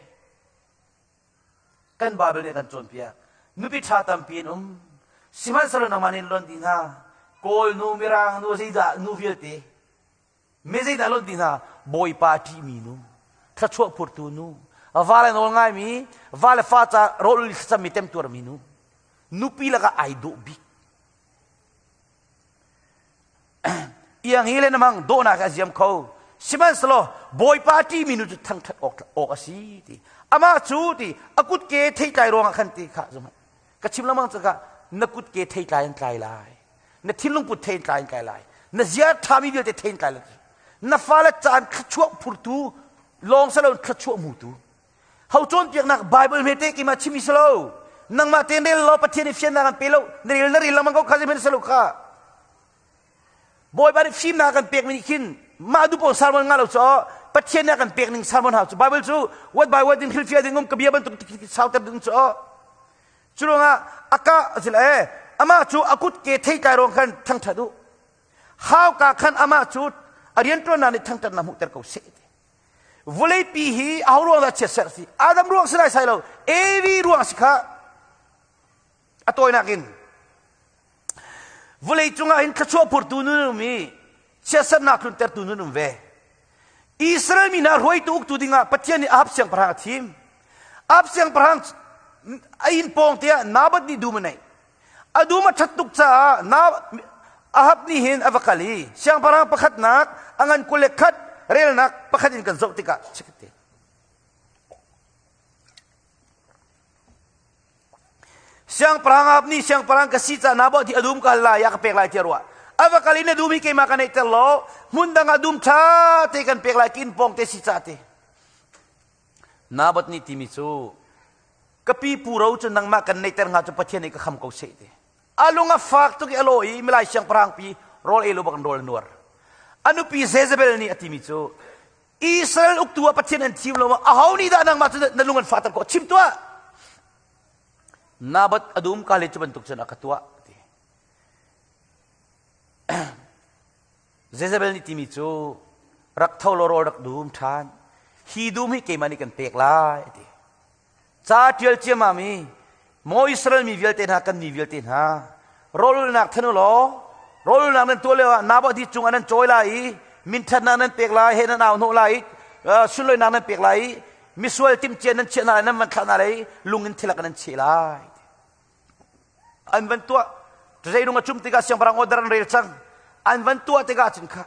Kan Bible nih a kan cawnpiak. Nupi ṭha tampi an um. Sihmanhsehlaw nangmah nih lon dih hna. Kawl nu, Mirang nu, zeidah nu vialte. Mi zeidah lon ti hna? Bawipa a ṭihmi nu, thluachuah phurtu nu, va le nawl ngaimi, va le fa ca rawl ul thlacammi temtuarmi nu, nupi lakah ai dawh bik. Iang hi le na mang dawhnak a ziam kho. Sihmanhsehlaw Bawipa ṭihmi nu cu thangṭhat awk awk a si ti. Amah cu ti a kutke theitlai ruangah khan ti kha zum. Ka chim lengmang cu ka na kutke theitlai an tlai lai. Na thinlung put thei an tlai an tlai lai. Na zia ṭhami vialte thei an tlai lai. Na fale caan thluachuah phurtu lawng si lo thluachuah hmutu. Ho cawnpiaknak Bible hmete keimah chimi si lo. Nangmah tein rel law Pathian i fiannak an pe lo. Na rel na rel lengmang ko kha zeihmanh si lo kha. Bawipa nih fimnak kan pekmi nih khin mah duh paoh sermon ngah lo cu Pathian nih a kan pek ning sermon hau cu Bible cu word by word in hrilhfiah ding um ka bia bantuk sauter ding cu cu ruangah a ka a si le amah cu a kut ke theitlai ruang khan thangṭhat u hauka khan amah cu a rianṭuannak nih thangṭhatnak hmuhter ko seh Vawleipi hi aho ruang dah chiatserh si? Adam ruang si lai sai lo. Evi ruang si kha. A tawinak in vawlei cungah hin thluachuah phurtu nun um i chiatserhnak tluntertu nun um ve. Israel mi hna hruaitu uktu dingah Pathian nih Ahab siangpahrang a thim. Ahab siangpahrang a inn pawng te ah Naboth nih dum a neih. A dum a ṭhat tuk caah Ahab nih hin a va kal i siangpahrang pakhatnak a ngan 21 relnak pakhat in kan zoh tikah chikkhatte Siangpahrang Ahab nih siangpahrang ka si caah Naboth hi a dum ka hal lai a ka pek lai tiah ruah. A va kal in a dum hi keimah ka neihter law hmun dang ah dum ṭha te kan pek lai kin pawng te si ca te. Naboth nih timi cu ka pipu ro cu nangmah kan neihter hnga cu Pathian nih ka kham ko seh ti. A lung a fak tuk i a law i milai siangpahrang pi rawl ei lo bak in rawl a nuar. A nupi Jezebel nih a timi cu Israel uktu ah Pathian an thim lo ma aho nih dah nangmah cu na lung an fahter khawh chim tuah. Naboth a dum ka le cu bantuk cun a ka tuah ti. Jezebel nih timi cu rak tho law rawl rak dum ṭhan. Hi dum hi keimah nih kan pek lai a ti. Ca ṭial ciammam i maw Israel mi vialte hna kan mi vialte hna rawlulnak than u law rawlulnak nan tuah lioah Naboth hi cungah nan cawi lai i minṭhatnak nan pek lai he nan au hnawh lai i sunlawinak nan pek lai i misual timhcia nan chiah hna lai nan van thlah hna lai i lung in thilak nan cheh lai. An van tuah zeirung a cum tikah siangpahrang order an rel cang. An van tuah tikah cun kha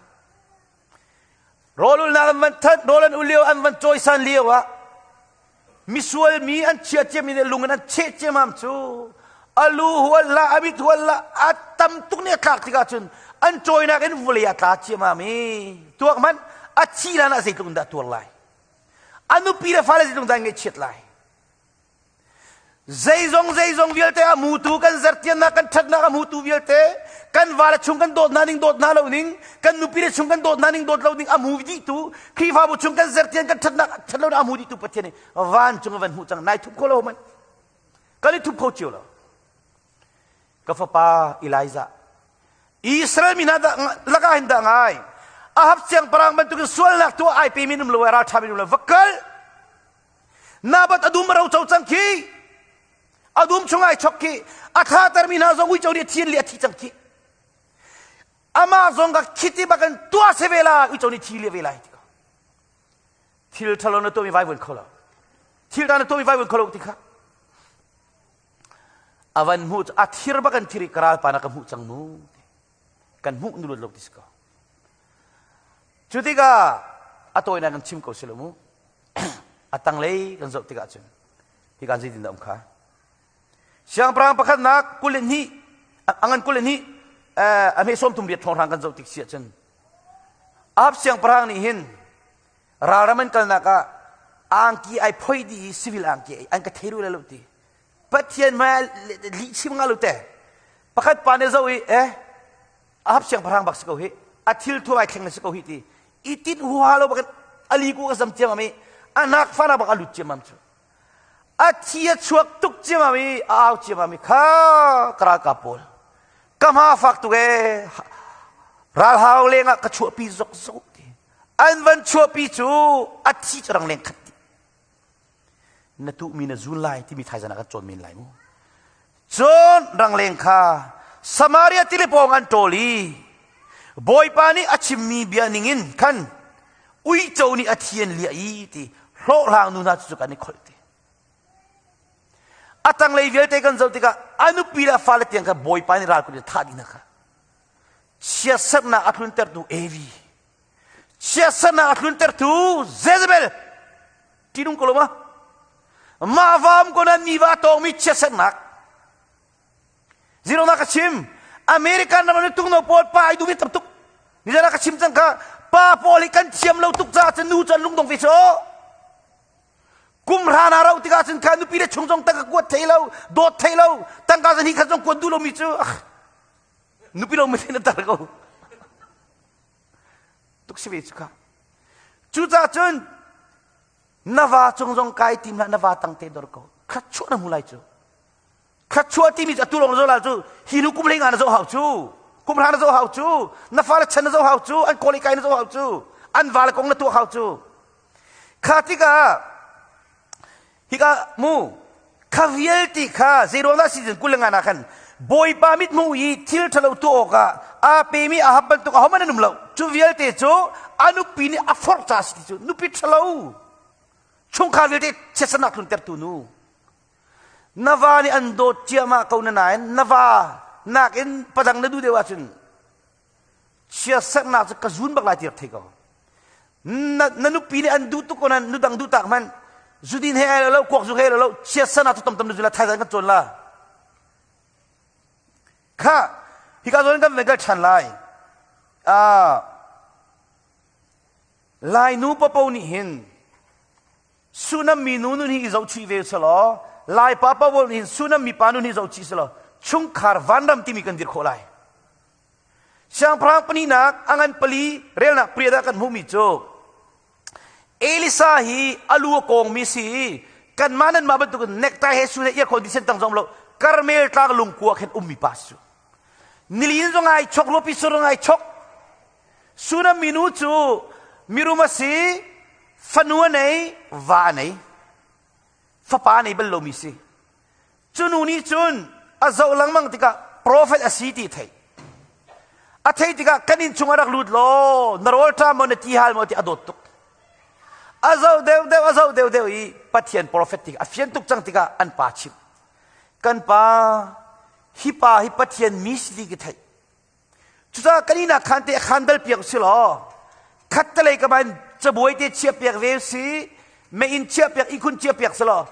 rawlulnak an van that rawl an ul lio an van cawisan lio ah misual mi an chia ciami nih lung in an cheh ciamam cu alu hual la amit hual la a tam tuk nih a tlak tikah cun an cawinak in vulei a tla ciamam i tuak hmanh a thi lan ah zeitluk in dah tuar lai a nupi le fale zeitluk dah ngaihchiat lai Zeizong zeizong vialte a hmutu kan zertiannak kan ṭhatnak a hmutu vialte kan vale chung kan dawt hna ning dawt hna lo ning kan nupile chung kan dawt hna ning dawt lo ning a hmu dihtu Khrihfabu chung kan zertian kan ṭhatnak ṭhat lo a hmu dihtu Pathian nih vancung a van hmuh cang nai thup kho lo man kan i thup kho cio lo ka fapa Elijah Israel mi hna lakah hin dah ngai Ahab siangpahrang bantukin sualnak tuah ai pe mi um lo ral ṭha mi um lo va kal Nabat a dum a ro co cang khi. A dum chung ai chok khi. A thlatermi hna zong uico nih a thi li a thi cang khi. Amah zong ka khiti bakin tuah se ve lai uico nih thi li ve lai ti ko. Thil ṭhalo na tuahmi vai vuan kho lo. Thil ṭha na tuahmi vai vuan kho lo ti kha. A van hmuh a thir bakin thir i ka ralpa na ka hmuh cang mu. Kan hmuh nu lo ti si ko. Cu tikah a tawinak kan chim ko si lo mu. A tanglei kan zoh tikah cun hika zeitin dah um kha siangpahrang pakhatnak 22 a ngan 22 a hme 38 thawnghrang kan zoh tik si ahcun Ahab siangpahrang nih hin ralram an kalnak ah angki ai phoi dih i civil angki an ka thei rih lo ti Pathian hmai lih chim nga lo te pakhat pa nih zoh i eh Ahab siangpahrang bak si ko hi a thil thu ai thleng na si ko hi ti i tin huha lo bakin ali ku ka zam ciamam i a nak fana bak a lut ciamam cu a thi a chuak tuk ciamam i a au ciamam i kha ka ralkap pawl ka hma fak tuk e ralhau lengah ka chuahpi zok zok ti an van chuahpi cu a thi cu rang leng khat ti na tuhmi na zun lai timi thaizan ah kan cawn men lai mu. Cun rangleng kha Samaria tili pawng an ṭawl i Bawipa nih a chimmi bia ningin khan uico nih a thi an liah i ti hlawhhlang nu hna cu kan i kholh ti. A tanglei vialte kan zoh tikah a nupi le a fale tiang kha Bawipa nih ral kut in thah dih hna kha. Chiatserhnak a tluntertu Evi. Chiatserhnak a tluntertu Jezebel. Ṭinung ko lo ma? Mah vam ko nan mi va tawngmi chiatserhnak. Zero na ka chim. American ram an tung no pawl pa ai duh tam tuk. Nizan ka chim cang ka pa pawl hi kan thiam lo tuk caah cun nu cu an lungdong ve cu. Kum hra na rauh tikah cun kha nupi le chung zong tangka kuat thei lo, dawt thei lo, tangka zan hi kha zong kuat duh lomi cu nupi lo mithei na tar ko. Tuk si ve cu kha. Cucaah cun na va cung zong kai tim hlah na va tang te dor ko. Kha chuah na hmu lai cu. Thluachuah timi cu atu lawng na zoh lai cu hi hnu kum hlei nga na zoh hau cu kum hra na zoh hau cu na fale chan na zoh hau cu an kawl i kai na zoh hau cu an vale kong na tuak hau cu kha tikah hika mu kha vialte kha zeiruang dah si 25 na khan Bawipa mithmuh i thil ṭhalo tuah awkah aa pemi Ahab bantuk ahohmanh an um lo cu vialte cu a nupi nih a forh ca a si ti cu nupi ṭhalo chungkhar vialte chiatsernak tluntertu nu Na va nih an dawt ciahmah ko na nain na va nakin padang na duh deuh ahcun chiatserhnak cu ka zun bak lai ti rak thei ko. Na, na nupi nih an duh tuk ko nain nudang duh tak hmanh zudin he ai lo kuak zu he lo chiatserhnak cu tamtam na zu la thaizang kan cawn la. Kha hika zawn kan van kal ṭhan lai. Ah, Lai nu papo nih hin Sunam minu nun hi i zohchih ve selaw Laipa paoh nih hin Sunam mipa nun hi zohchih selaw chungkhar vanram timi kan dir khawh lai. Siangpahrang pahnihnak a ngan pali relnak pariat ah kan hmuhmi cu Elisa hi a lu a kawngmi si i kanmah nanmah bantukin necktie he sun he ear condition tang zong lo Karmel tlang lungkua khin ummi pa si cu. Nilin zong ai chok ruapi sur zong ai chok Sunam minu cu mirum a si, fanu a nei, va a nei. Fapa a nei bal lomi si. Cu nu nih cun a zoh lengmang tikah profet a si ti theih. A theih tikah kan inn chung a rak lut law na rawl ṭam maw na ti hal maw ti a dawt tuk. A zoh deuh deuh a zoh deuh deuh i Pathian profet tik a fian tuk cang tikah an pa chimh. Kan pa hi pa hi Pathian mi si ti ka theih. Cucaah kan ihnak khaan te khaan dal piak si law khattelei ka ban cabuai te chiah piak ve si meiinn chiah piak ihkhun chiah piak si law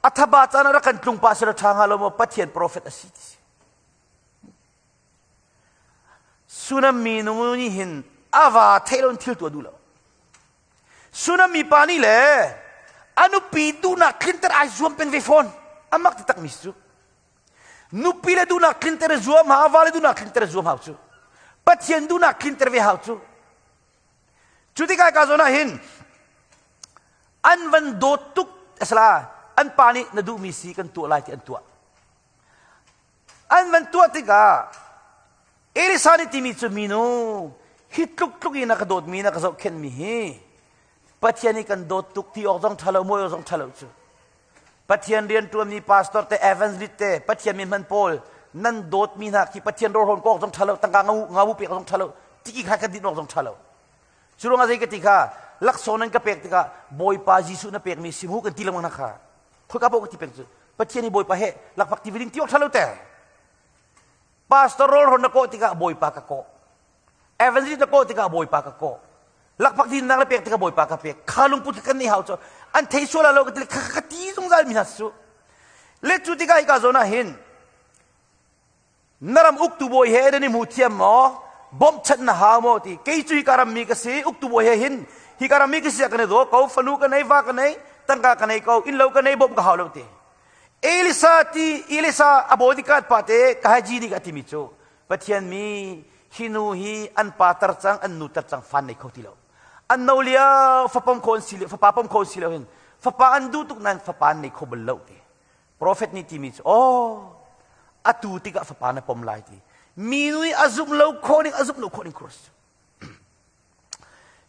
a thaba caan ah rak kan tlung pa sila ṭha hnga lo maw Pathian profet a si ti si. Sunam mi nu nih hin a va theih lo in thil tuah duh lo. Sunam mi pa nih le a nupi duhnak tlinter ai zuam peng ve fawn. A mak ti tak mi cu. Nupi le duhnak tlinter zuam hau, vale duhnak tlinter zuam hau cu. Pathian duhnak tlinter ve hau cu. Cu tikah ka zawn ah hin an van dawt tuk asala an pa nih na duhmi si kan tuah lai ti an tuah. An van tuah tikah Elisa nih timi cu minu hi tluk tluk in a ka dawtmi na ka zohkhenhmi hi Pathian nih kan dawt tuk ti awk zong ṭha lo, muai awk zong ṭha lo cu. Pathian rianṭuanmi pastor te evangelist te Pathian mi hman pawl nan dawtmi hna khi Pathian rawlhawn kawk zong ṭha lo tangka ngawu pek zong ṭha lo tiki kha ka din awk zong ṭha lo cu ruangah zei ka ti kha laksawng nan ka pek tikah Bawipa Jesuh na pekmi si mu kan ti lengmang hna kha khoika paoh ka ti peng cu Pathian hi Bawipa he lakphak ti ding ti awk ṭha lo te pastor rawlhawn na kawh tikah Bawipa ka kawh Evangelist na kawh tikah Bawipa ka kawh. Lakphak dinnak le pek tikah Bawipa ka pek. Kha lungput kan nei hau cu an thei sual lo ka ti kha ka ti zungzal mi hna su. Le cu tikah hika zawn ah hin na ram uktu bawi he nan i hmu thiam maw bawmhchanh na hau maw ti kei cu hika ram mi ka si uktu bawi he hin hika ram mi ka si ah kan i daw ko fanu ka nei va ka nei tangka ka nei ko innlo ka nei bawmh ka hau lo ti Elisa ti Elisa a bodyguard pa te Kahaji nih a timi cu Pathian mi hi nu hi an pa tar cang an nu tar cang fan nei kho ti lo an no lio fapom kho an si lio fapa pom kho an si lo hin fapa an duh tuk nain fapa an nei kho bal lo ti prophet nih timi cu oh atu tikah fapa na pom lai ti mi nu nih a zumh lo khawh ning a zumh lo khawh ning cross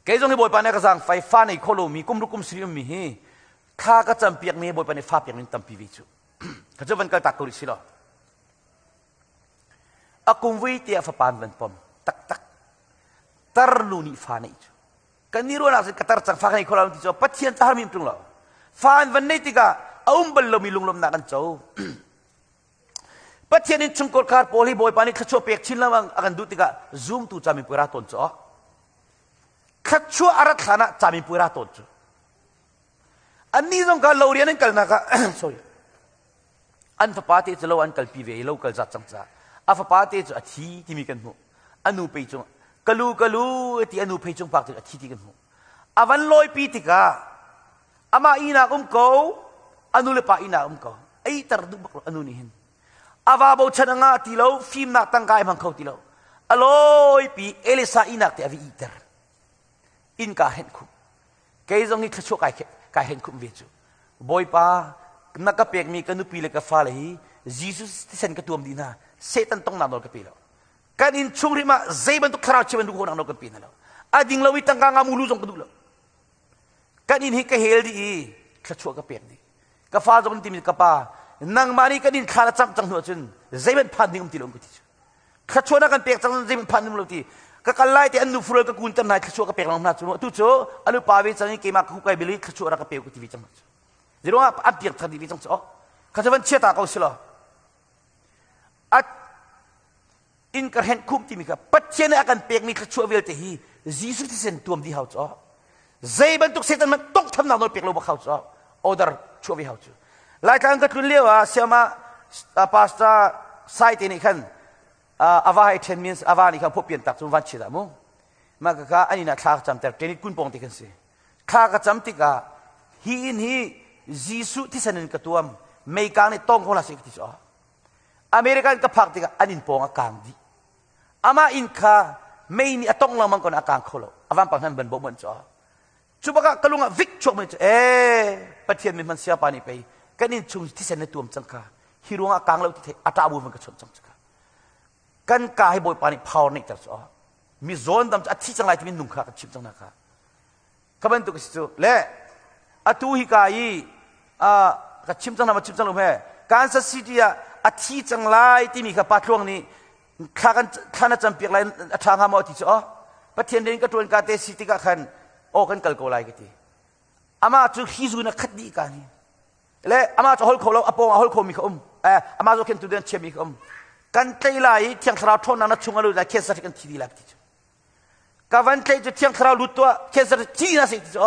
kei zong hi bawipa nih ka zaang fai fa nei kho lomi kum ruk kum siri ummi hi thla ka cam piak mi bawipa nih fa piak min tampi ve cu ka cu van kal tak ko rih si lo. A kumvui te ah fapa an van pom taktak. Tarnu nih fa neih cu. Kan ni ruahnak cun ka tar cang fa ka nei kho lo ti cu Pathian ca harmi um ṭung lo. Fa an van neih tikah a um bal lomi lunglawmhnak an co. Pathian in chungkhar pawl hi Bawipa nih thluachuah pek chin lengmang a kan duh tikah zumtu camipuai ra tawn cu. Thluachuah a rat hlan ah camipuai ra tawn cu. Annih zong kha lo rian an kalnak ah sorry an fapa te cu lo an kalpi ve i lo kal zat cang caah a fapa te cu a thi timi kan hmuh. A nu pei cung kalu kalu ti a nu phei cung pak tik a thi ti kan hmuh. A van lawipi tikah amah ihnak um ko a nu le pa ihnak um ko ei tar duh bak lo a nu nih hin a va bochan a ngah ti lo fimnak tangka ai hmang kho ti lo a lawipi Elisa ihnak te a vi ihter innka henh khum kei zong hi thluachuah kai kai henh khum ve cu Bawipa na ka pekmi ka nupi le ka fale hi Jesus thisen ka tuam dih hna Satan tongnak nawl ka pe lo kan inn chung rim ah zei bantuk thlarau chia bantuk nak nawl kan pe hna lo a ding lo i tangka nga mulu zong ka duh lo kan inn hi ka hel dih i thluachuah ka pek dih ka fa zong timi ka pa nangmah nih kan inn thla na camh cang hnu ahcun zeihmanh phan ding um ti lo ka ti cu thluachuah na kan pek cang zeihmanh phan ding lo ti ka kal lai te an nu furel ka kun ter hna thluachuah ka pek lang hna cu atu cu anu pa ve cang i keimah ka hukai bili thluachuah rak ka pe ka ti ve cang cu ziruangah an piak thar dih ve cang cu kha cu van chia ta ko si lo a inn ka hrenh khum timi kha Pathian nih a kan pekmi thluachuah vialte hi Jesuh thisen tuam dih hau cu zei bantuk Satan hmanh tonghthamnak nawl pek lo bak hau cu order chuah ve hau cu Laitlang ka tlun lio ah siama pastor Sai te nih khan ava hai ṭhen means ava nih khan phuah tak cu van chia dah mu mah ka ka an inn ah thla ka cam ter tenit kun pong ti kan si thla ka cam tikah hi inn hi Jesuh thisen in ka tuam meikang nih tong ko la se ka ti cu American ka phak tikah an inn pawng a kang dih. Amah inn kha mei nih a tong lengmang ko a kang kho lo. A vampang hnan ban bawh cu. Cu bakah ka lung ah vik chuak mi cu ee Pathian min hman siapa nih pei kan inn chung thisen na tuam cang kha hi ruangah kang lo ti thei a ṭah bu van ka chawnh cang cu kha. Kan ka hi Bawipa nih power neih ter cu mi zawn dam cu a thi cang lai timi nung kha kan chim cang na kha. Kha bantuk a si cu. Le atu hi ka i ka chim cang hna ma chim cang lo he Kansas City ah a thi cang lai timi kha Pa Tluang nih thla kan thla na campiak lai a ṭha hnga maw ti cu oh Pathian rian ka ṭuan ka te si tikah khan aw kan kal ko lai ka ti. Amah cu hi zun a khat dih ka ni. Le amah cu hol kho lo a pawng ah hol khomi kha um. Eh amah cu khen tu den chiami kha um. Kan tlei lai i Thiang Thlarau ṭhawnnak na chung a lut lai cancer kan thi dih lai ti cu. Ka van tleih cu Thiang Thlarau lut tuah cancer thi na si ti cu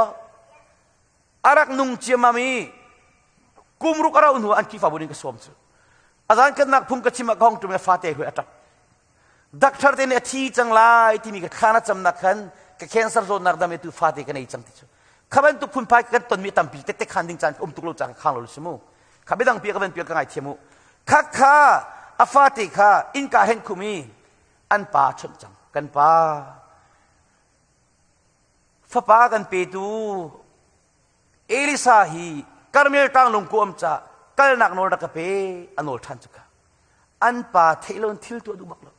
a rak nung ciammam i kum ruk a rauh hnu an Khrihfabu ning ka sawm cu a zan kannak phung ka chim ah ka hong ṭum i fate hui a ṭap doctor te nih a thi cang lai timi ka thla na camnak khan ka cancer zawtnak dam i tu fate ka nei cang ti cu kha bantuk phunphai kan tonmi tampi tette khan ding caan um tuk lo caan ka khang lo si mu kha biadang pi ka van pial ka ngai thiam u kha kha a fate kha innka hen khum i an pa chawnh cang kan pa fapa kan petu Elisa hi Karmel tlang lung ku am ca kalnak nawl rak ka pe a nawl ṭhan cu ka an pa theih lo in thil tuah duh bak lo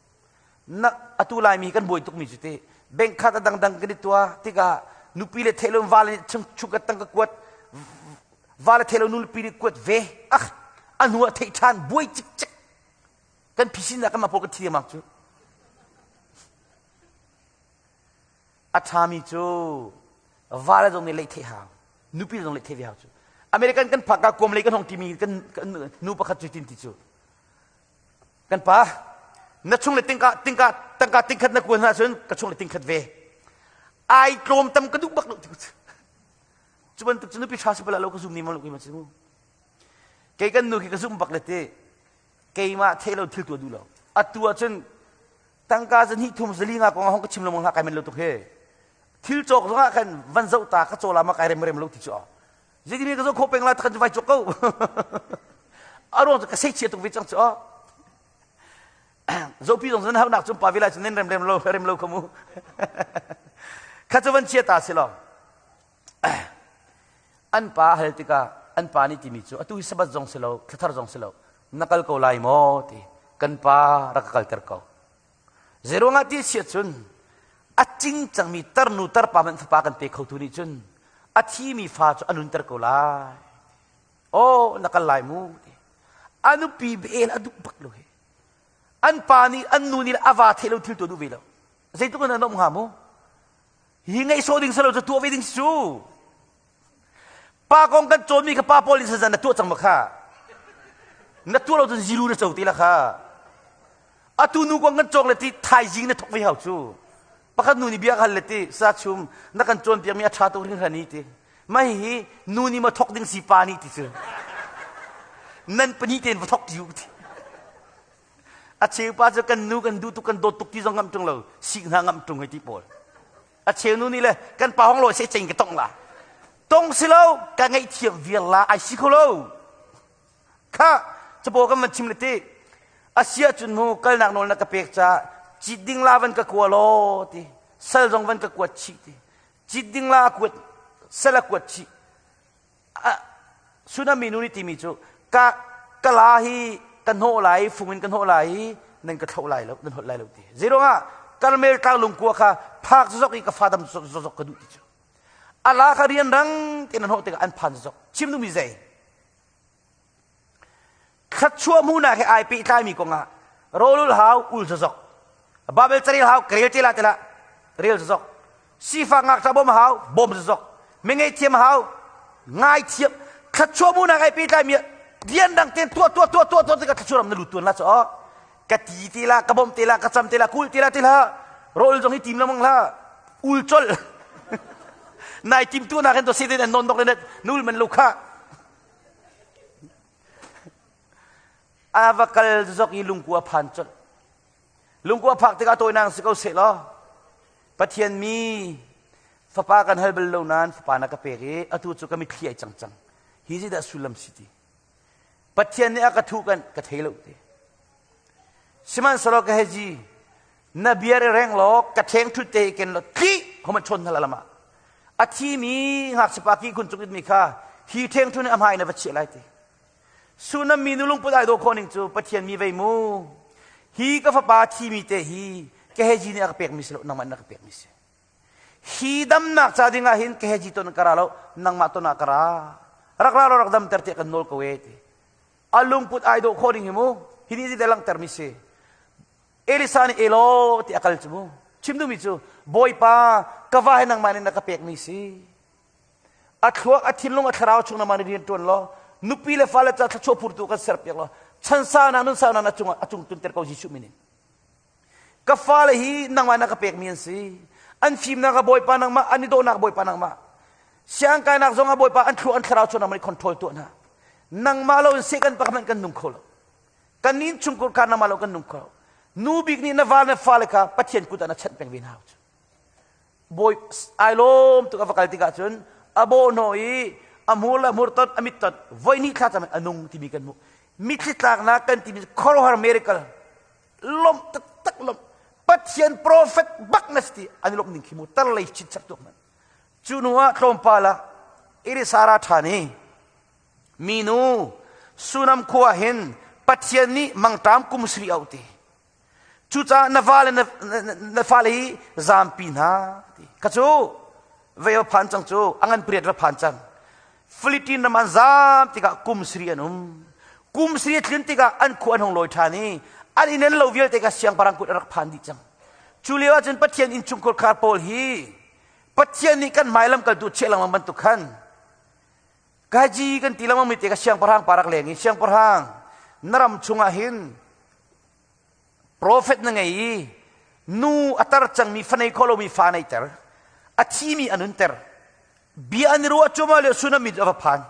na atu laimi kan buai tukmi cu te bank khat a dangdang kan i tuah tikah nupi le theih lo in vale nih chung chung ka tang ka kuat vale theih lo nupi nih kuat ve ah a hnu ah theih ṭhan buai cikcek Kan phisin ah kan mah pawl kan thi lengmang cu. A ṭhami cu vale zong nih leih theih hau, nupi zong leih theih ve hau cu. American kan phak ah kuam lei kan hong timi kan, kan nu pakhat cu tin ti cu. Kan pa, na chung le tingka tingka tangka tingkhat na kuan ahcun ka chung le tingkhat ve. Ai tlawm tam ka duh bak lo ti cu. Cu bantuk cu nupi ṭha si bal lo ka zum ni ma lo ma si mu. Kei kan nu khi ka zum bak le ti. Keimah theih lo thil tuah duh lo. Atu ahcun tangka zahnih thum zali nga kong ah hong ka chim lo hlah kai men lo tuk he. Thil cawk zong ah khan van zoh ta ka caw la ma kai rem rem lo ti cu. Zeiti ka zoh kho peng la kan vai cawk ko. A ruang cu ka sei chia tuk ve cang cu. Zopi zong zan hau nak cum pa vilai cu nen rem rem lo rem lo kha mu. Kha cu van chia ta si lo. An pa hal tikah an pa nih timi cu atu hi Sabbath zong si lo, thlathar zong si lo, na kal ko lai maw ti kan pa rak ka kalter ko. Zeiruangah ti si ahcun a cing cangmi tarnu tarpa hmanh fapa kan pe khotu nih cun a thimi fa cu a nunter ko lai. Aw na kal lai mu ti. A nupi bel a duh bak lo hi. An pa nih an nu nih a va theih lo thil tuah duh ve lo. Zeitluk in an um hnga mu? Hi ngaih sawh ding silo cu tuah ve ding cu. Pa kong kan cawnmi kha pa pawl nih sazan na tuah cang ma kha? Na tuah lo cun ziru na co te la kha. Atu nu kong kan cawng le ti thaizing na thok ve hau cu. Pakhat nu nih bia hal le ti sa chum na kan cawnpiakmi a ṭha tuk hringhran i ti. Mah hihi nu nih ma thok ding si pa nih ti cu. Nan pahnih tein va thok ti u ti. A cheu pa cu kan nu kan duh tuk kan dawt tuk ti zong ngamh ṭung lo sik hna ngamh ṭung hei ti pawl. A cheu nu nih le kan pa hong lo se cheng ka tong la. Tong si lo ka ngaihthiam vial la ai si kho lo. Kha capo kan van chim le ti. Asia cun mu kalnak nawl na ka pek ca cit ding la van ka kua law ti. Sal zong van ka kuat chih ti. Cit ding la a kuat sal a kuat chih. Tsunami nu nih timi cu ka kala hi ka hnawh lai fung in ka hnawh lai i nan ka thloh lai lo nan holh lai lo ti zeiruangah Karmel tlang lungkua kha phak zok i ka fa dam zok ka duh ti cu ala kha rian rang te nan hnawh tikah an phan zok chim duhmi zei Thluachuah hmuhnak he ai pehtlaimi kongah rawlul hau ul zazok Babel carel hau karel te la te la rel zazok sifak ngakṭah bawm hau bawm zazok mingei thiam hau ngai thiam thluachuah hmuhnak ai pehtlaimi rian dang ten tuah tuah tuah tuah tuah tikah thluachuah ram na lut tuan la cho ka ti te la ka bawm te la ka cam te la kul te la te la rawl zong hi tim lengmang la ul chol nai tim tu nak hin to se den non dok le nul man lo kha A va kal zok i lungkua phan colh. Lungkua phak tikah tawinak si ko seh law Pathian mi fapa kan hal bal lo nain fapa na ka pek i atu cu ka mitthli ai cang cang. Hi zeidah sullam si ti? Pathian nih a ka thuh kan ka thei lo ti. Sihmanhsehlaw ka hei na bia re reng law ka ṭheng ṭhut te ken law tli homan chawn hna lama a thimi ngakchipa ki kun cung mi kha hi ṭheng ṭhun a hmai na va chiah lai ti sunam mi nu lungput ai dawh khawh ning cu Pathian mi vei mu hi ka fapa thimi te hi ka heji nih a ka pek mi si lo nangmah na ka pek mi si hi damnak ca ding ah hin ka heji ton ka ra lo nangmah ton ah ka ra rak ra rak damter te kan nawl ko e ti a lungput ai dawh khawh ding hi mu hi ni zi langhter mi si Elisa nih elaw ti a kal cu mu chim duhmi cu Bawipa ka va hi nangmah nih na ka pekmi si a thluak a thinlung a thlarau chung nangmah nih rian ṭuan law nupi le fale ca thluachuah phurtu kan serpiak law chan saunak nun saunak na cungah a cung tunter ko Jesuh min in ka fale hi nangmah na ka pekmi an si an fimnak a Bawipa nangmah an i dawhnak Bawipa nangmah siangkainak zong a Bawipa an thluak an thlarau chung nangmah nih control tuah hna nangmah lo in seh kan pakhat kan nung kho lo kan inn chungkhur kha nangmah lo kan nung kho nu bik nih na va na fale kha Pathian kut ah na chanh peng ve hna cu bawi ai lawm tuk a va kal tikah cun a bawhhnawh i a hmur le hmur tot a mit tot voi hnih thla cam a nung timi kan hmuh mitthli tlaknak kan timi khuaruahhar miracle lawmh taktak lawmh Pathian prophet bak na si ti an i lawmh ning khi mu tar lei chinchap tuk man cu hnu ah tlawmpal ah Irisara ṭhan i Minu, Sunam khua hin Pathian nih mangṭam kum sarih a ti. Cucaah na va le na, na, na fale hi zaampi hna ti. Kha cu vei va phan cang cu a ngan pariat va phan cang. Philippine ram an zaam tikah kum sarih an um. Kum sarih a tlin tikah an khua an hung lawi ṭhan i an inn an lo vialte kha siangpahrang kut a rak phan dih cang. Cu lio ahcun Pathian innchungkhar khar pawl hi Pathian nih kan hmai lamkaltu chiah lengmang bantuk khan Gaji kan ti lengmang mi te ka siangpahrang pa rak leng i siangpahrang na ram chungah hin profet na ngei i nu a tar cangmi fanei kho lomi fa neiter a thimi a nunter bia an i ruah cuma le sunami a va phan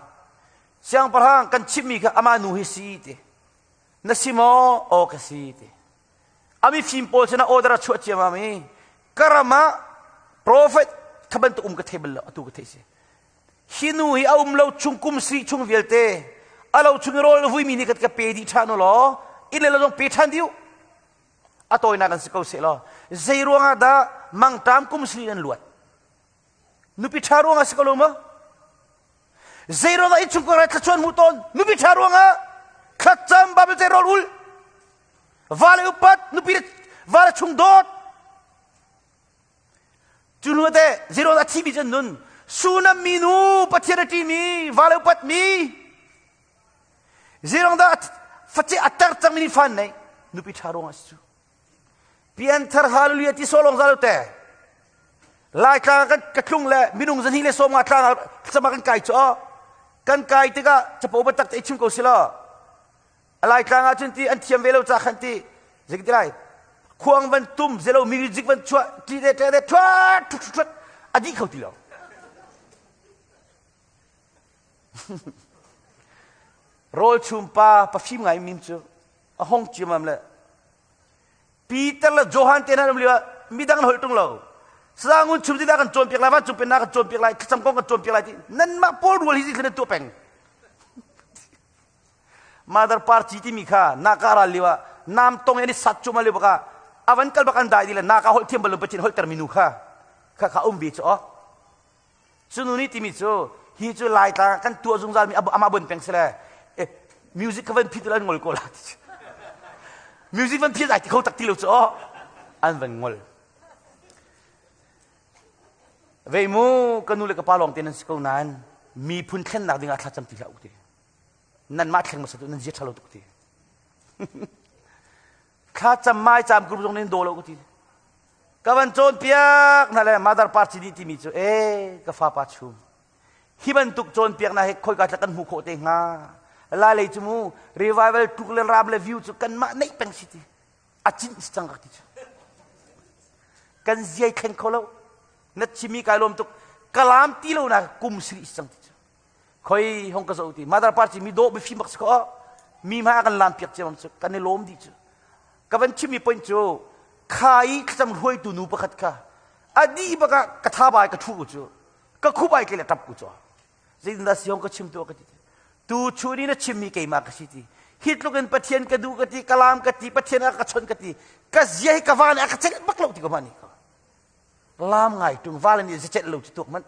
siangpahrang kan chimmi kha amah nu hi si ti na si maw aw ka si ti a mifim pawl sinah order a chuah ciammam i ka ram ah profet kha bantuk um ka thei bal lo atu ka thei si Hi nu hi a um lo chung kum sarih chung vialte a lo chung i rawl na vuimi nih ka pe dih ṭhan u law inn le lo zong pe ṭhan dih u. A tawinak an si ko seh law zei ruangah dah mangṭam kum sarih nan luat? Nupi ṭha ruangah si ko lo maw? Zei ruangah innchungkhar ah thluachuah hmuh tawn? Nupi ṭha ruangah thlacam Bible te rawl ul vale upat nupi le vale chung dawt Cu hnu teh zero a thimi cu an nun. Sunam minu Pathian a ṭimi vale upatmi. Zerong dah face a ter cangmi nih fa an nei. Nupi ṭha ruangah si cu. Pianthar hallelujah ti sawh lawng za lo te. Laitlang kan ka tlung le minung zahnih le 50 tlang ah thlacam kan kai cu kan kai tikah capo biatak te chim ko si law Laitlang ah cun ti an thiam ve lo ca khan ti zei ti lai khuang van tum zelo music van chuah ti te te te thuat thut thut a dih kho ti lo. Rawl chum pa pafim ngai min cu a hong ciamam le Peter le Johan te hna um lio ah midang an holh tung lo. Sangun chum ti dah kan cawnpiak lai, vancung pennak kan cawnpiak lai, thlacam kong kan cawnpiak lai ti nanmah pawl rual hi ti nan tuah peng. Mother Party timi kha naka ral lio ah nam tong in sat chuma lio baka avan kal bak an dai di le naka holh thiam balum Pathian holh ter minu kha kha kha um ve chu o. Cu nu nih timi cu hi cu Laitlang kan tuah zungzal mi amah bon peng sile eh, music ka van phit an ngol ko la ti music van phit ai ti kho tak ti lo cu aw an van ngol vei mu ka nu le ka pa lawng te nan si ko nain miphun thlennak ding ah thlacam ti hlah u ti nan mah thleng hmasa tu nan zia ṭha lo tuk ti thlacam mai cam group zong nin daw lo ka ti Ka van cawnpiak hna le Mother Party nih timi cu ee ka fapa chum hi bantuk cawnpiaknak hi khoika tla kan hmuh khawh te hnga lai lei cu mu revival tuk le ram le view cu kanmah neih peng si ti a cinh si cang ka ti cu kan ziai thleng kho lo na chimi kai lawm tuk kalam ti lo na kum siri si cang ti cu khoi hong ka zo ti Mother Party mi dawh mi fim bak si ko mi hmai kan lam piak ciamam cu kan i lawm dih cu ka van chimmi point cu kha i thlacam hruaitu nu pakhat kha a dih bak ah ka tha bai ka thu ku cu ka khup ai ke le tap ku cu zeitindah si hong ka chim tu ka ti tu chu ni na chimmi keimah ka si ti hi tluk in pathian ka duh ka ti kalam ka ti pathian a ka chon ka ti ka zia hi ka van a ka celh bak lo ti ko ma ni ko lam ngai tung val ni celh lo chu tuk man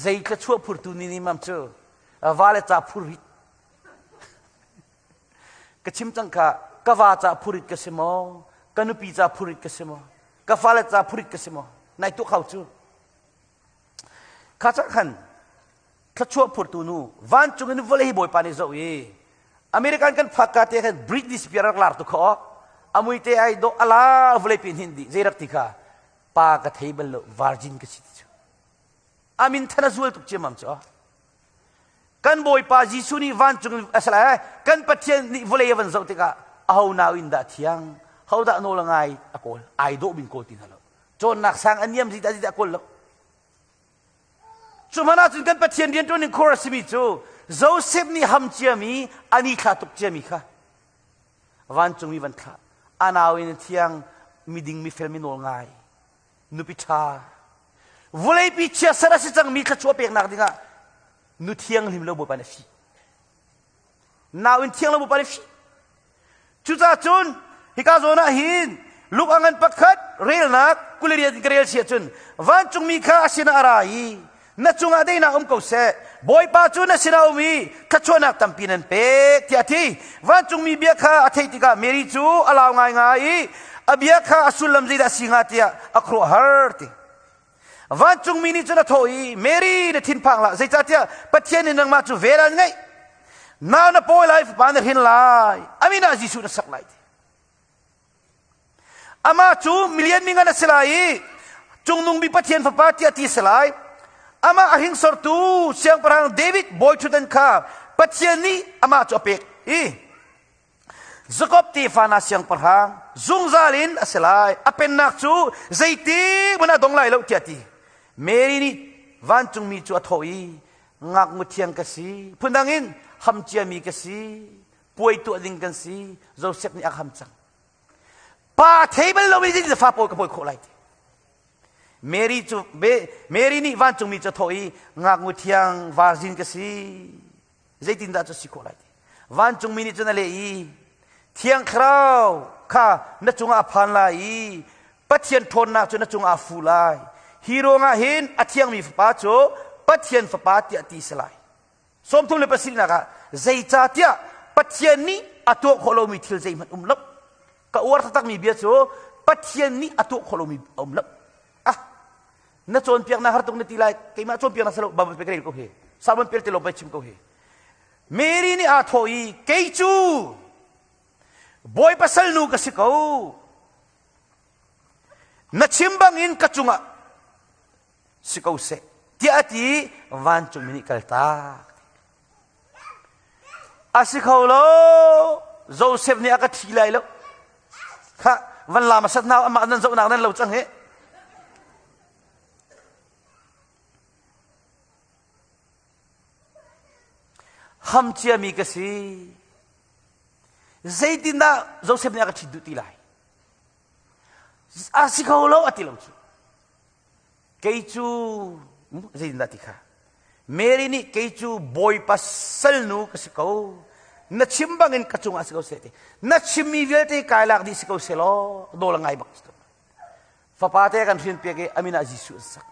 zei tla chuah phurtu ni ni mam cu va le ca phur Ka chim cang kha ka va ca phurit ka si maw? Ka nupi ca phurit ka si maw? Ka fale ca phurit ka si maw? Nai tuah kho cu. Kha cah khan thluachuah phurtu nu vancung in vawlei hi Bawipa nih zoh i American kan phak ka te khan Britney Spears rak lar tu kho amui te ai do ala vawlei pi hin di zei rak ti kha pa ka thei bal lo virgin ka si ti cu amin than a zual tuk ciamam cu Kan Bawipa Jesuh nih vancung a si lai kan Pathian nih vawlei a van zoh tikah aho nau in dah thiang ho dah nawl a ngai a kawl ai dawh min kawl ti hna lo cawnnak sang a niam zita zita kawl lo cu hmanh ahcun kan Pathian rianṭuan ning khor a simi cu Joseph nih ham ciami ani thla tuk ciami kha vancung mi van thlah a nau in thiang miding mifel mi nawl ngai nupi ṭha vawleipi chiaser a si cangmi thluachuah peknak dingah nu thianghlim lo Bawipa nih a fih nau in thiang lo Bawipa nih a fih cucaah cun hika zawn ah hin Luke a ngan pakhat relnak 28 in ka rel si ahcun vancungmi kha a sinah a ra i na cungah daihnak um ko seh Bawipa cu na sinah um i thluachuahnak tampi nan pek tiah a ti vancungmi bia kha a theih tikah Mary cu a lau ngaingai i a bia kha a sullam zeidah a si hnga tiah a khuaruahhar ti vancungmi nih cun a thawh i Mary na thinphang hlah zeicahtiah Pathian nih nangmah cu vel an ngeih nau na pawi lai fapa na hrin lai a min ah Jesuh na sak lai ti Amah cu milian mi ngan a si lai i cungnung bik Pathian fapa tiah ti a si lai. Amah a hringsortu siangpahrang David bawi ṭhutdan kha Pathian nih amah cu a pek i Jakob tefa hna siangpahrang zungzal in a si lai. A pennak cu zeitik hmanh ah dong lai lo tiah a ti. Mary nih vancungmi cu a thawh i ngaknu thiang ka si, phundang in ham ciami ka si, puai tuah ding kan si Joseph nih a ham cang pa thei bal lo in fa pawl ka pawi khawh lai ti Mary cu Mary nih vancungmi cu thawh i ngaknu thiang virgin ka si zeitindah cu si khawh lai ti vancungmi nih cun a leh i thiang thlarau kha na cungah a phan lai i Pathian ṭhawnnak cu na cungah a fu lai hi ruangah hin a thiangmi fapa cu Pathian fapa tiah ti si lai 37 nak ah zeicahtiah Pathian nih a tuah khawh lomi thil zeihmanh um lo. Ka uar taktakmi bia cu Pathian nih a tuah khawh lomi a um lo. Ah, na cawnpiaknak har tuk na ti lai, keimah cawnpiaknak si lo, Bible pe ka rel ko hi. Sermon pel te lawng pei chim ko hi. Mary nih aa thawh i kei cu. Bawipa salnu ka si ko. Na chim bangin ka cungah si ko seh tiah a ti vancungmi nih kaltak. A si kho lo. Joseph nih a ka ṭhi lai lo. Kha van lam a sat hna amah nan zohnak nan lo cang hi. Ham ciami ka si. Zeitindah Joseph nih a ka ṭhit duh ti lai? A si kho lo a ti lo cu. Kei cu zeitindah ti kha? Mary nih kei cu Bawipa salnu ka si ko. Na chim bangin ka cungah si ko seh ti. Na chimmi vialte kai lak dih si ko seh law nawl a ngai bak. Fapa te kan hrin piak i a min ah Jesuh an sak.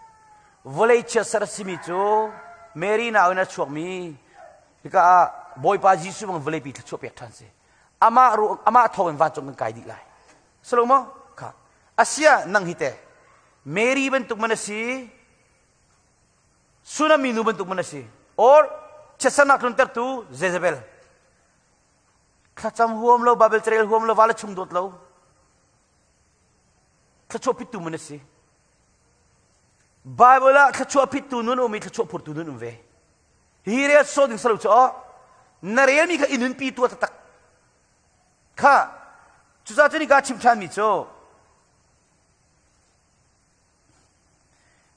Vawlei chiatser a simi cu Mary nau in a chuakmi hika ah Bawipa Jesuh bang vawleipi thluachuah pek ṭhan si. Amah ru amah thawng in vancung kan kai dih lai. Salo maw? Kha. Asia nang hi te Mary bantuk man a si Sunami nu bantuk man a si or chiatsernak tluntertu Jezebel. Thlacam huam lo, Bible carel huam lo, vala chung dawt lo. Thluachuah pittu man a si. Bible ah thluachuah pittu nun um i thluachuah phurtu nun um ve. Hi rel so ding salo cu na relmi kha i nunpi tuah taktak. Kha cucaah cun ka chim ṭhanmi cu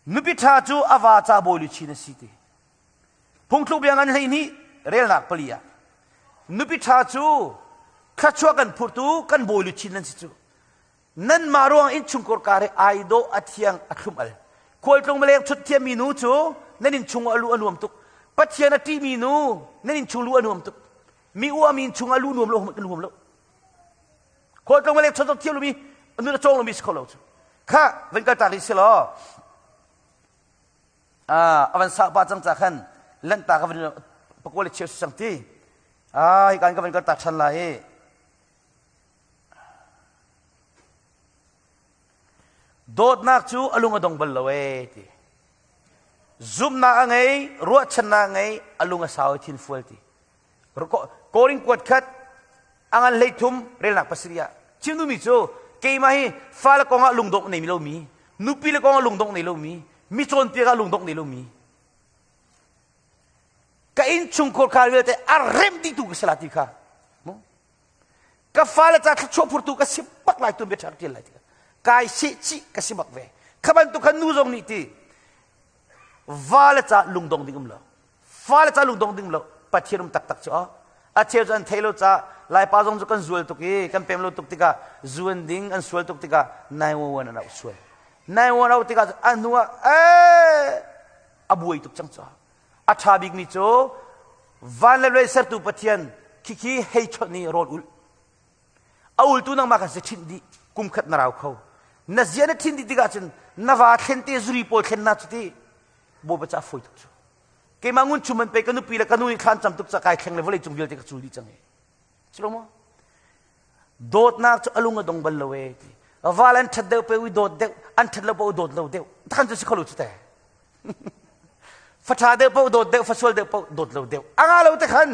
nupi ṭha cu a va ca bawi luchin a si ti. Phungthluk bia ngan 12 relnak pali ah nupi ṭha cu thluachuah kan phurtu kan bawi luchin nan si cu. Nanmah ruang innchungkhar kar hi ai dawh a thiang a thlum al. Khualtlung maleng chut thiammi nu cu nan innchung ah luh a nuam tuk. Pathian a ṭihmi nu nan innchung luh a nuam tuk. Mi uami innchung ah luh nuam lo kan huam lo. Khualtlung maleng chut thiam lomi nun a cawng lomi si kho lo cu. Kha van kal tak rih si law a van sah pa cang ca khan lanta ka van pakua le cheu si cang ti. Ah hi kan ka van kal tak ṭhan lai i Dawtnak cu a lung a dong bal lo ee ti. Zumhnak a ngei, ruahchannak a ngei, a lung a sau i thin fual ti. Korin kuat khat a ngan 13 relnak pasarih ah chim duhmi cu keimah hi fale kong ah lungdongh nei lomi, nupi le kong ah lungdongh nei lomi, mi cawnpiak ah lungdongh nei lomi, ka innchungkhar khar vialte a remh dihtu ka si la ti kha ka fale ca thluachuah phurtu ka si bak lai tuan bia ṭha ka ṭial lai ti kai seh chih ka si bak ve kha bantuk khan nu zong nih ti vale ca lungdong ding um lo fale ca lungdong ding lo pathian um taktak cu a cheu cu an thei lo ca laipa zong cu kan zual tuk i kan pem lo tuk tikah zuan ding an sual tuk tikah 911 an auh sual 911 auh tikah a hnu ah ee a buai tuk cang cu A ṭha bikmi cu van le vawlei sertu Pathian khikhi hei chawnh i rawl ulh. A ultu nangmah kan si ṭhinh dih kum khat na rau kho. Na zia na ṭhin dih tikah cun na va thlen te zuri pawl thlen na cu ti Bawipa ca fawi tuk cu. Keimah ngun chum an pe ka nupi le ka nu nih thlan cam tuk ca kai thleng le vawlei cung vialte ka cul dih cang e. Cu maw? Dawtnak cu a lung a dong bal lo e ti. Val an ṭhat deuh pe ui dawt deuh, an ṭhat lo paoh dawt lo deuh. Takhan cu si kho lo cu te. Faṭha deuh paoh dawt deuh, fasual deuh paoh dawt lo deuh. A nga lo te khan.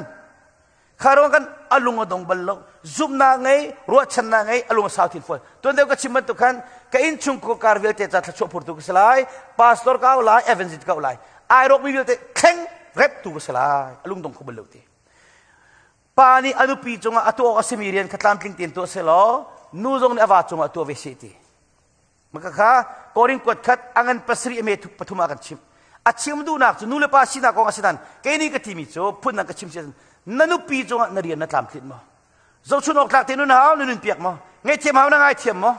Kha ruang kan a lung a dong bal lo. Zumhnak ngei, ruahchannak ngei, a lung a sau thin fual. Tuan deuh ka chim bantuk khan ka innchung kar vialte ca thluachuah phurtu ka si lai, pastor ka au lai, evangelist ka au lai. Ai rawkmi vialte thleng rep tu ka si lai. A lung dong kho bal lo ti. Pa nih a nupi cungah a tuah awk a simi rian kha tlamtling tein tuah selaw nu zong nih a va cungah a tuah ve seh ti. Maka kha Korin kuat khat a ngan pasarih a me pathum ah kan chimh. A chim duhnak cu nu le pa sinak kong a si nain kei nih ka timi cu phundang ka chim si na nupi cungah na rian na tlamtlinh maw? Zohchun awk tlak te nun hau na nun piak maw? Ngaihthiam hau na ngaithiam maw?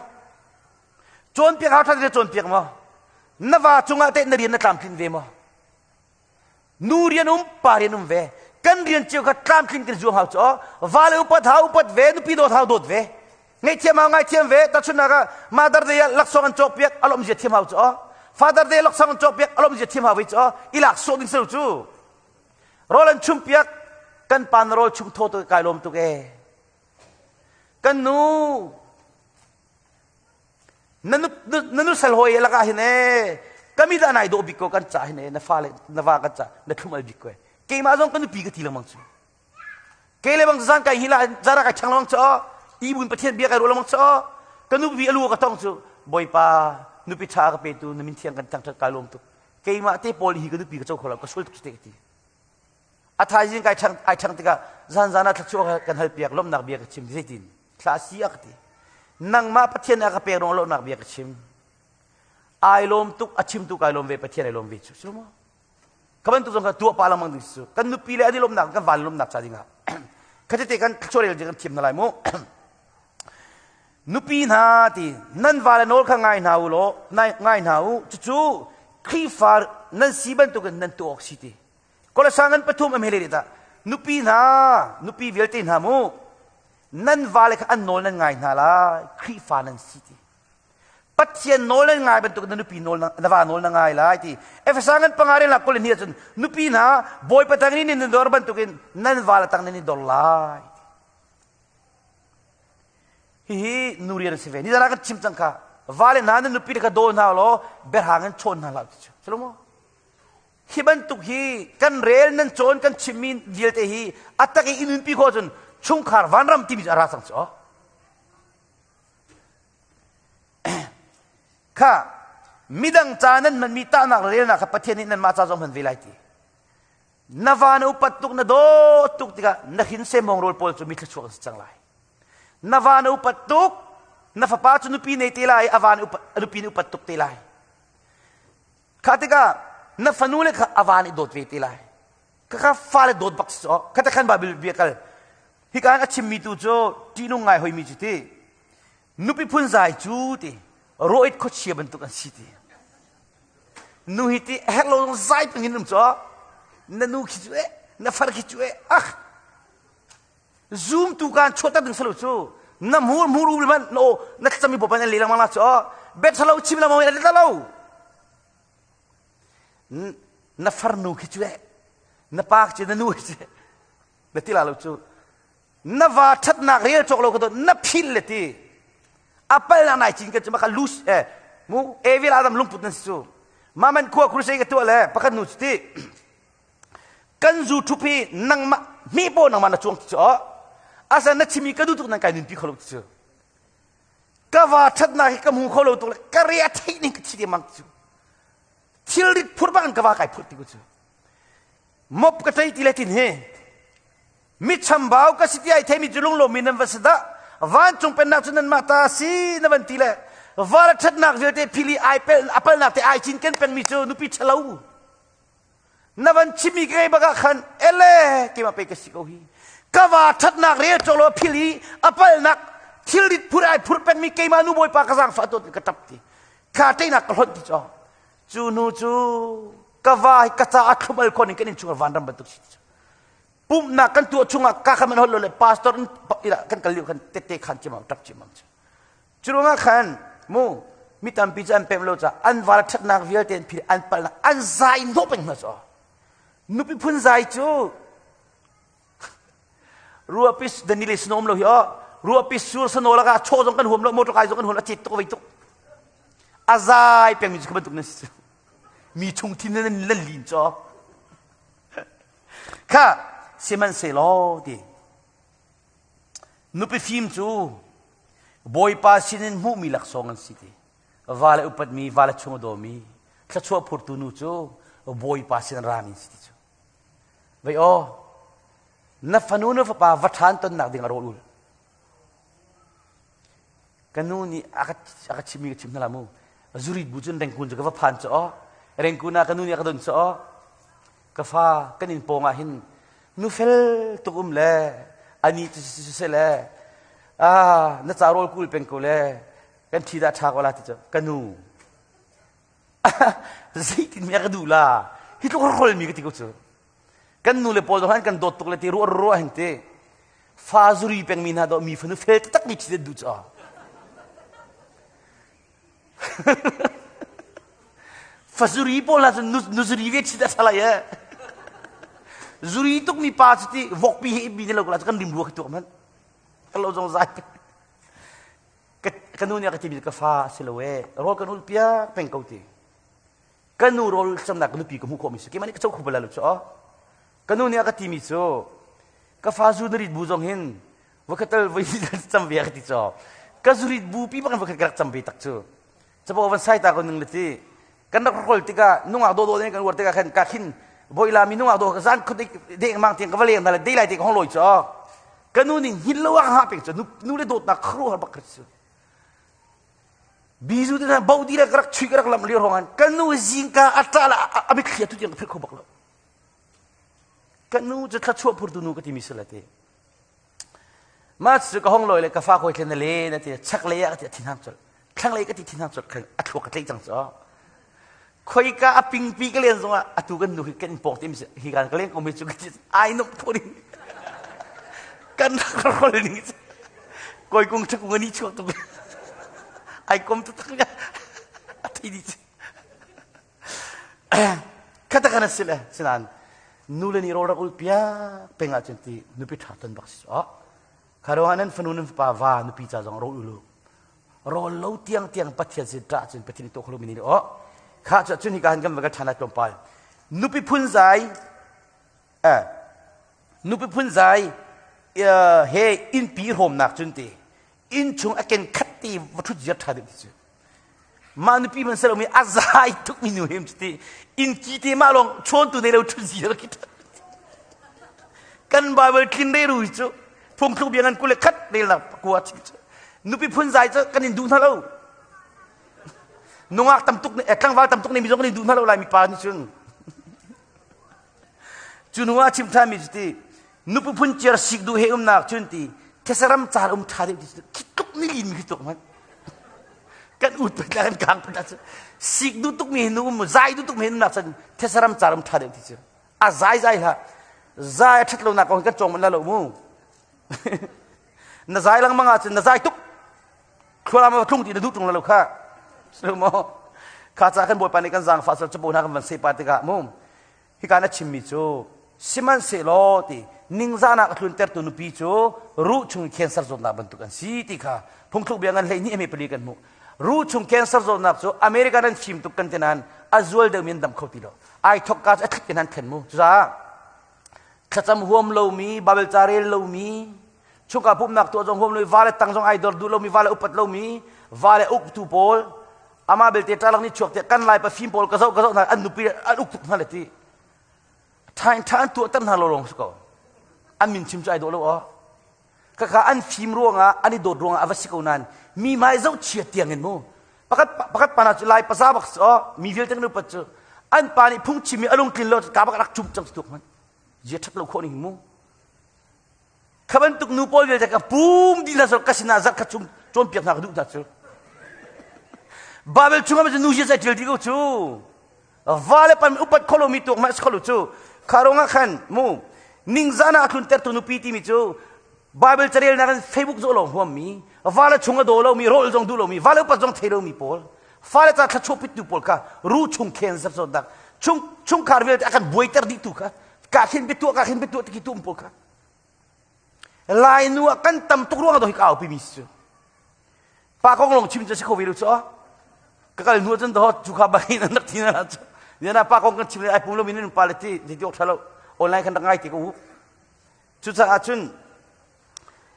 Cawnpiak hau ṭha te cawnpiak maw? Na va cungah teh na rian na tlamtlinh ve maw? Nu rian um, pa rian um ve. Kan rian cio kha tlamtling kan zuam hau cu va le upat hau upat ve, nupi dawt hau dawt ve. Ngaihthiam hau ngaithiam ve. Tahchunhnak ah Mother Day ah laksawng an cawkpiak a lawmh zia thiam hau cu Father Day laksawng an cawkpiak a lawmh zia thiam hau ve cu i lak sawh ding si cu. Rawl an chumpiak kan pa na rawl chum thaw tuk kai lawm tuk ee. Kan nu Na nu na nu sal hawi lakah hin ee ka mi dah nai dawh bik ko kan ca hin ee na fale na va kan ca na thlum al bik ko ee keimah zong ka nupi ka ti lengmang cu kei le bang zan kai hi la zara kai chang lengmang cu. Ti buin Pathian bia kai ruah lengmang cho. Ka nupi a lu ka tong cu Bawipa nupi ṭha ka petu na min thiang kan thangṭhat kai lawm tuk. Keimah te pawl hi ka nupi ka co kho lo ka sul tuk te ka ti. A thaizing kai ṭhang ai ṭhang tikah zan zan ah thluachuah kan hal piak lawmhnak bia ka chim zeitin thla si a ka ti. Nangmah Pathian a ka pek ruang lawmhnak bia ka chim. Ai lawm tuk a chimtu kai lawm ve Pathian ai lawm ve cu. Cu maw? Ka bantuk zong kha tuah pa lengmang ding cu. Kan nupi le an i lawmhnak kan van lawmhnak ca dingah. Khatete kan thluachuah rel kan thiam hna lai mu. Nupi hna ti nan vale nawl kha ngai hna u law ngai hna u cucu Khrihfa nan si bantukin nan tuah awk si ti. Kolosai ngan pathum am hele ta nupi hna nupi vialte hna mu nan vale kha an nawl nan ngai hna lai Khrihfa nan si ti. Pathian nawl nan ngai bantuk na nupi nawl na va nawl na ngai lai ti. Efesa ngan panga rel kul ni ahcun nupi hna Bawipa tang in nan dor bantukin nan vale tang nan i dor lai. Hihi nu rian a si ve. Nizan ah kan chim cang kha. Vale hna nan nupi kha daw hna law biahrang in chawn hna hlah ti cu. Silo maw? Hi bantuk hi kan rel nan cawn kan chimmi vialte hi a tak i in nunpi khawh cun chungkhar vanram timi cu a ra cang cu. Kha midang ca nan hmanmi tahnak le relnak kha Pathian nih nanmah ca zong hman ve lai ti. Na va na upat tuk na dawt tuk tikah na hrin semmawng rawl pawl cu mi thluachuak an si cang lai. Na va na upat tuk na fapa cu nupi nei te lai a va na upat a nupi na upat tuk te lai. Kha tikah na fanu le kha a va nih dawt ve te lai. Khakha fale dawt bak si cu. Khata khan Bible bia kal. Hika a chimmi tu cu ṭihnung ngai hoimi cu ti. Nupi phunzai cu ti rawit khuachia bantuk an si ti. Nu hi ti herh lo zong zai peng in um cu. Na nu khi cu eh, na far khi cu eh, ah. Zoom tu kan chuah ding salo cu. Na hmur hmur u man no na thlacam mi popan an le lengmang la cu. Bet salo chim lengmang in an lo. Na farnu khi cu eh, na pa khi cu na nu khi cu na ti la lo cu. Na va ṭhatnak rel cawk lo ka na phil le ti. A palnak nai cin kan cu maka lus eh mu evil adam lungput nan si cu. Maman khua crusade ka tuah le pakhat nu cu ti. Kan zu ṭhup hi nangmah mi paw nangmah na cuang ti cu asa na chimi ka duh tuk nan kai nunpi kho lo ti cu. Ka va ṭhatnak hi ka hmu kho lo tuk le ka re a theih ning ka thi te mang ti cu. Thilrit phur bang ka va kai phurh ti ku cu. Mop ka tlei ti le tin hi mi chambau ka si ti ai theimi cu lunglawmmi nan va si dah vancung pennak cu nanmah ta si na van ti le val ṭhatnak vialte phili ai pel a palnak te ai cin ken pengmi cu nupi ṭhalo na van chimmi ka ngei bak ah khan ele keimah pei ka si ko hi ka va ṭhatnak rel cawk lo phil i a palnak thilrit phur ai phur pengmi keimah nu bawipa ka zaangfah to ka ṭap ti kha ṭeinak ka hlonh ti cu cu nu cu ka va hi ka ca a thlum al khon in kan innchung vanram bantuk si ti pumhnak kan tuah chungah ka khan man hol lo le pastor in kan kal lio khan tette khan chimam ṭap chimam cu cu ruangah khan mu mi tampi cu an pem lo ca an val ṭhatnak vialte an phil an palnak an zai hnawh peng hna cu nupi phun zai cu ruahpi danile sinom lo hi o ruahpi sur sano laka chaw zong kan huam lo motor kai zong kan huam lo a cit tuk vei tuk a zai peng mi cu bantuk nan si mi chung thin nan nan lin chaw Kha sihmanhsehlaw ti nupi fim cu Bawipa sinin hmuhmi laksawng an si ti. Va le upatmi, va le chung a dawmi, thluachuah phurtu nu cu Bawipa sin rami an si ti cu. Vei aw, na fanu na fapa va ṭhan tonnak ding a rawl ul. Ka nu nih a ka a ka chimmi ka chim hna la mu. Zurit bu cun Rengkun cu ka va phan cu aw. Rengkun ah ka nu nih a ka don cu aw. Ka fa kan inn pawng ah hin nu fel tuk um le ani cu si si le ah na ca rawl kul peng ko le kan thi dah ṭha ko la ti cu ka nu zeitin mi a ka duh la hi tluk rol mi ka ti ko cu Kan nu le pawl zong an kan dawt tuk le ti ruah ruah hin ti fa zuri pengmi hna dawh mi fanu fel taktak mi thi duh cu. Fa zuri pawl hna cu nu zuri ve thi dah salai e. Zuri tuk mi pa cu ti vokpi he bi ne lo la kan rim rua khi tuak man. Kan lo zong zai. Ka nu nih a ka timi ka fa si lo e. Rawl kan ul piak peng ko ti. Ka nu rawl camnak ka nupi ka hmuh khawhmi si keimah nih ka co kho bal lo cu ka nu nih a ka timi cu ka fa zu na rit bu zong hin Voikhat tal voi cam ve ka ti caw. Ka zurit bu pi bak in voikhat ka rak cam ve tak cu. Capo van sai ta ko ning le ti. Kan rak rol tikah nungak dawdawh ne kan uar tikah khan ka khin voila mi nungak dawh zan khut deng mang tiang ka va leng hna le dei lai te ka hong loi caw. Ka nu ning hin lo ah ha pek cu nu le dawtnak khru har bak cu. Bizu te bo di le ka rak chui ka rak lam lio hrongan ka nu zingka a ṭa la a mitthli tu tiang ka philh kho bak lo. Ka nu cu thlachuah phurtu nu ka timi si le ti. Mah cu ka hong lawi le ka fa kawi thlen na le na ti chak lei ah ka ti a thin hang colh. Thlang lei ka ti thin hang colh khan a thluak ka tleih cang cu. Khoika a pingpi ka len zongah atu kan nu hi kan pawng te hi kan ka leng ko mi cu ka ti ai nom phu ding. Kan rol ning koi kung thakung ani chuak tuk. Ai kom tu tak a thei di Khata kan si le sinan nu le nih rawl rak ul piak peng ahcun ti nupi ṭha ton bak si cu. Kha ruangah nan fanu nan fapa va nupi ca zong rawl ul u. Rawl lo tiang tiang Pathian sin ṭah cun Pathian nih tuah kho mi nih oh kha cu cun hika han kan va kal ṭhan lai tlawmpal. Nupi phun zai eh nupi phun zai he innpi hrawmnak cun ti inn chung a ken khat ti va ṭhut ziar ṭha deuh ti cu. Mah nupi man selo mi a zai tuk mi nu hem ti in ki te mah lawng chawn tu nei lo thun zir ki kan bible tlin re ru cu phungthluk bia ngan kule khat rel na kua chi cu nupi phun zai cu kan in duh hna lo nungak tam tuk ne tlangval tam tuk ne mi zong kan in duh hna lo lai mi pa nih cun Cu hnu ah chim ṭhan mi cu ti nupi phun ciar sik duh he umnak cun ti thesaram car um ṭha deuh ti khi tluk ni lin mi khi tluk hmanh kan ut pet kan kang pet cu sik duh tuk mi nu um zai duh tuk mi umnak cun thesaram car um ṭha deuh ti cu a zai zai hlah zai a ṭhat lo nak kong kan cawng man la lo mu na zai lengmang ahcun na zai tuk thlualam va tlung ti na duh ṭung lo kha mo kha ca kan bawipa nih kan zaangfah sal capo hna kan van sepa tikah mu hika na chimmi cu sihmanhsehlaw ti ningzahnak a tluntertu nupi cu ruh chung cancer zawtnak bantuk an si ti kha phungthluk bia ngan 12 ame pali kan hmuh ruh chung cancer zawtnak cu America nan fim tuk kan ti nain a zual deuhmi an dam kho ti lo ai thok ka cu a thlik in an thlen mu cucaah thlacam huam lomi Bible ca rel lomi chungkhar pumhnak tuah zong huam lomi va le tang zong ai dor duh lomi va le upat lomi va le uktu pawl amah belte ṭalak nih chuak tiah kan lai pafim pawl ka zoh ka zoh hna an nupi an uk tuk hna le ti ṭha in ṭha an tuahter hna lo lawng si ko an min chim cu ai dawh lo aw kaka an fim ruangah an i dawt ruangah a va si ko nain mi hmai zoh chia tiang in mu pakhat pakhat pa na cu lai paza bak si aw mi vialte kan upat cu an pa nih phungchim i a lungtlin lo ka bak rak cum cang tuk man zia ṭhat lo khawh ning mu Kha bantuk nu pawl vialte ka pum dih hna ka sinah zarh khat chung cawnpiak hna ka duh hna cu. Bible chungah nu zia zai ṭial dih ko cu. Va le pan upat kho lomi tuak mah si kho lo cu. Kha ruangah khan mu ningzah ah a tluntertu nupi timi cu Bible carelnak in Facebook zoh lawng huammi, va le chung a daw lomi, rawl zong duh lomi, va le upat zong thei lomi pawl, fale ca thlachuah pittu pawl kha ru chung khen zat chung chungkhar vialte a kan buaiter dih tu kha ka khin biatuah ka khin biatuah ti khi tum pawl kha Lai nu ah kan tam tuk ruang ah hi ka aupi mi si cu. Pa kong lawng chim cu si kho ve lo cu. Ka kal hnu cun doh cu kha bangin an rak thi na cu. Yana pa kong kan chim le ai pum lo mi nan pa le ti ti ok thalo online kan rak ngai ti ko u. Cucaah cun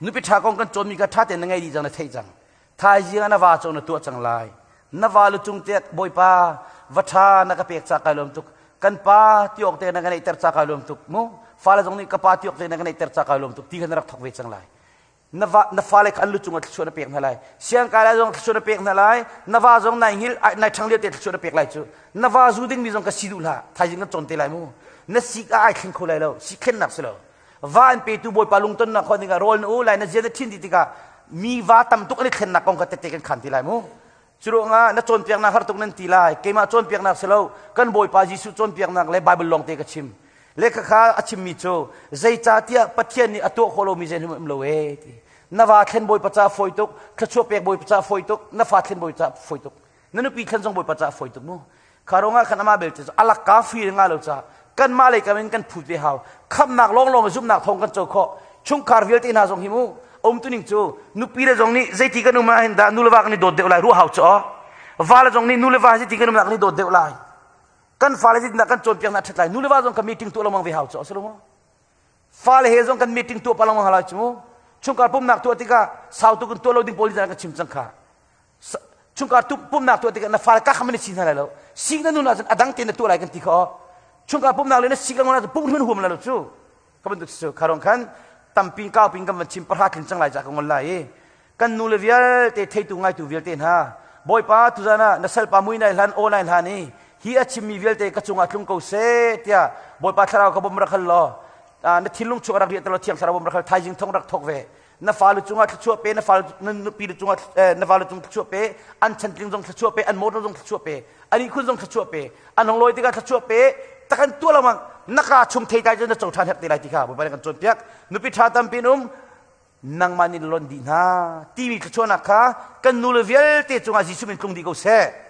nupi ṭha kong kan cawn mi kha ṭha tein na ngei dih cang na theih cang. Thaizing ah na va cu na tuah cang lai. Na va lu cung te Bawipa va ṭha na ka pek ca kai lawm tuk. Kan pa ti awk te na ka neihter ca kai lawm tuk mu. Fale zong nih ka pa ti awk te na ka neihter ca kai lawm tuk ti kha na rak thok ve cang lai. Na va na fale kha an lu cungah thluachuah na pek hna lai. Siangkai lai zong thluachuah na pek hna lai. Na va zong nai hngil nai ṭhang lio te thluachuah na pek lai cu. Na va zu ding mi zong ka si duh hlah. Thaizing kan cawn te lai mu. Na sik ah ai thleng kho lai lo. Si thlennak si lo. Va an petu bawipa lungtonnak khon dingah rawl na u lai na zia na thin dih tikah mi va tam tuk an i thlennak kong kha tette kan khan ti lai mu cu ruangah na cawnpiaknak har tuk nan ti lai keimah cawnpiaknak si lo kan bawipa Jesuh cawnpiaknak le Bible lawng te ka chim lehkha kha a chimmi cu zeicahtiah Pathian nih a tuah khawh lomi zei um lo e ti na va thlen bawipa ca fawi tuk thluachuah pek bawipa ca fawi tuk na fa thlen bawipa ca fawi tuk na nupi thlen zong bawipa ca fawi tuk mu Kha ruangah khan amah belte cu alak ka free nga lo ca kanmah lei kam in kan phut ve hau khamnak lawnglawng zumhnak thawng kan co khawh chungkhar vialte hna zong hi mu um tuning cu nupi le zong nih zeiti kan um ah hin dah nu le va kan i dawt deuh lai ruah hau cu va le zong nih nu le va zeiti kan um kan i dawt deuh lai kan fale zeitindah kan cawnpiak hna ṭhat lai nu le va zong kan meeting tuah lengmang ve hau cu a si lo maw Fale he zong kan meeting tuah pa lengmang lai cu. Chungkhar pumnak tuah tikah sau tuk in tuah lo ding pawl hi kan chim cang kha. Chungkhar pumnak tuah tikah na fale ka kham na si hna lai lo. Sik na nun ahcun a dang tein na tuah lai kan ti kha. Chungkhar pumnak le na sik lang ahcun pum hmun huam la lo cu. Ka bantuk cu kharong khan tampin kaupin kan van chim pahra tlin cang lai ca ka ngol lai i kan nu le vialte theitu ngaitu vialte hna Bawipa tuzan ah na salpa mui nai hlan aw nai hlan i hi a chimmi vialte ka cungah tlung ko seh tiah Bawipa thlarau ka bawm rak hal law na thinlung chung rak riah law thiang thlarau bawm rak hal thaizing thong rak thok ve na fale cungah thluachuah pe na fale na nupi le cungah na vale cung thluachuah pe an chantling zong thluachuah pe an motor zong thluachuah pe an ihkhun zong thluachuah pe an hong lawi tikah thluachuah pe takan tuah lengmang na ka chung thei tai cu na co ṭhan herh te lai ti kha Bawipa nih kan cawnpiak nupi ṭha tampi in um nangmah nih lon dih hna timi thluachuahnak kha kan nu le vialte cungah Jesuh min tlung dih ko seh.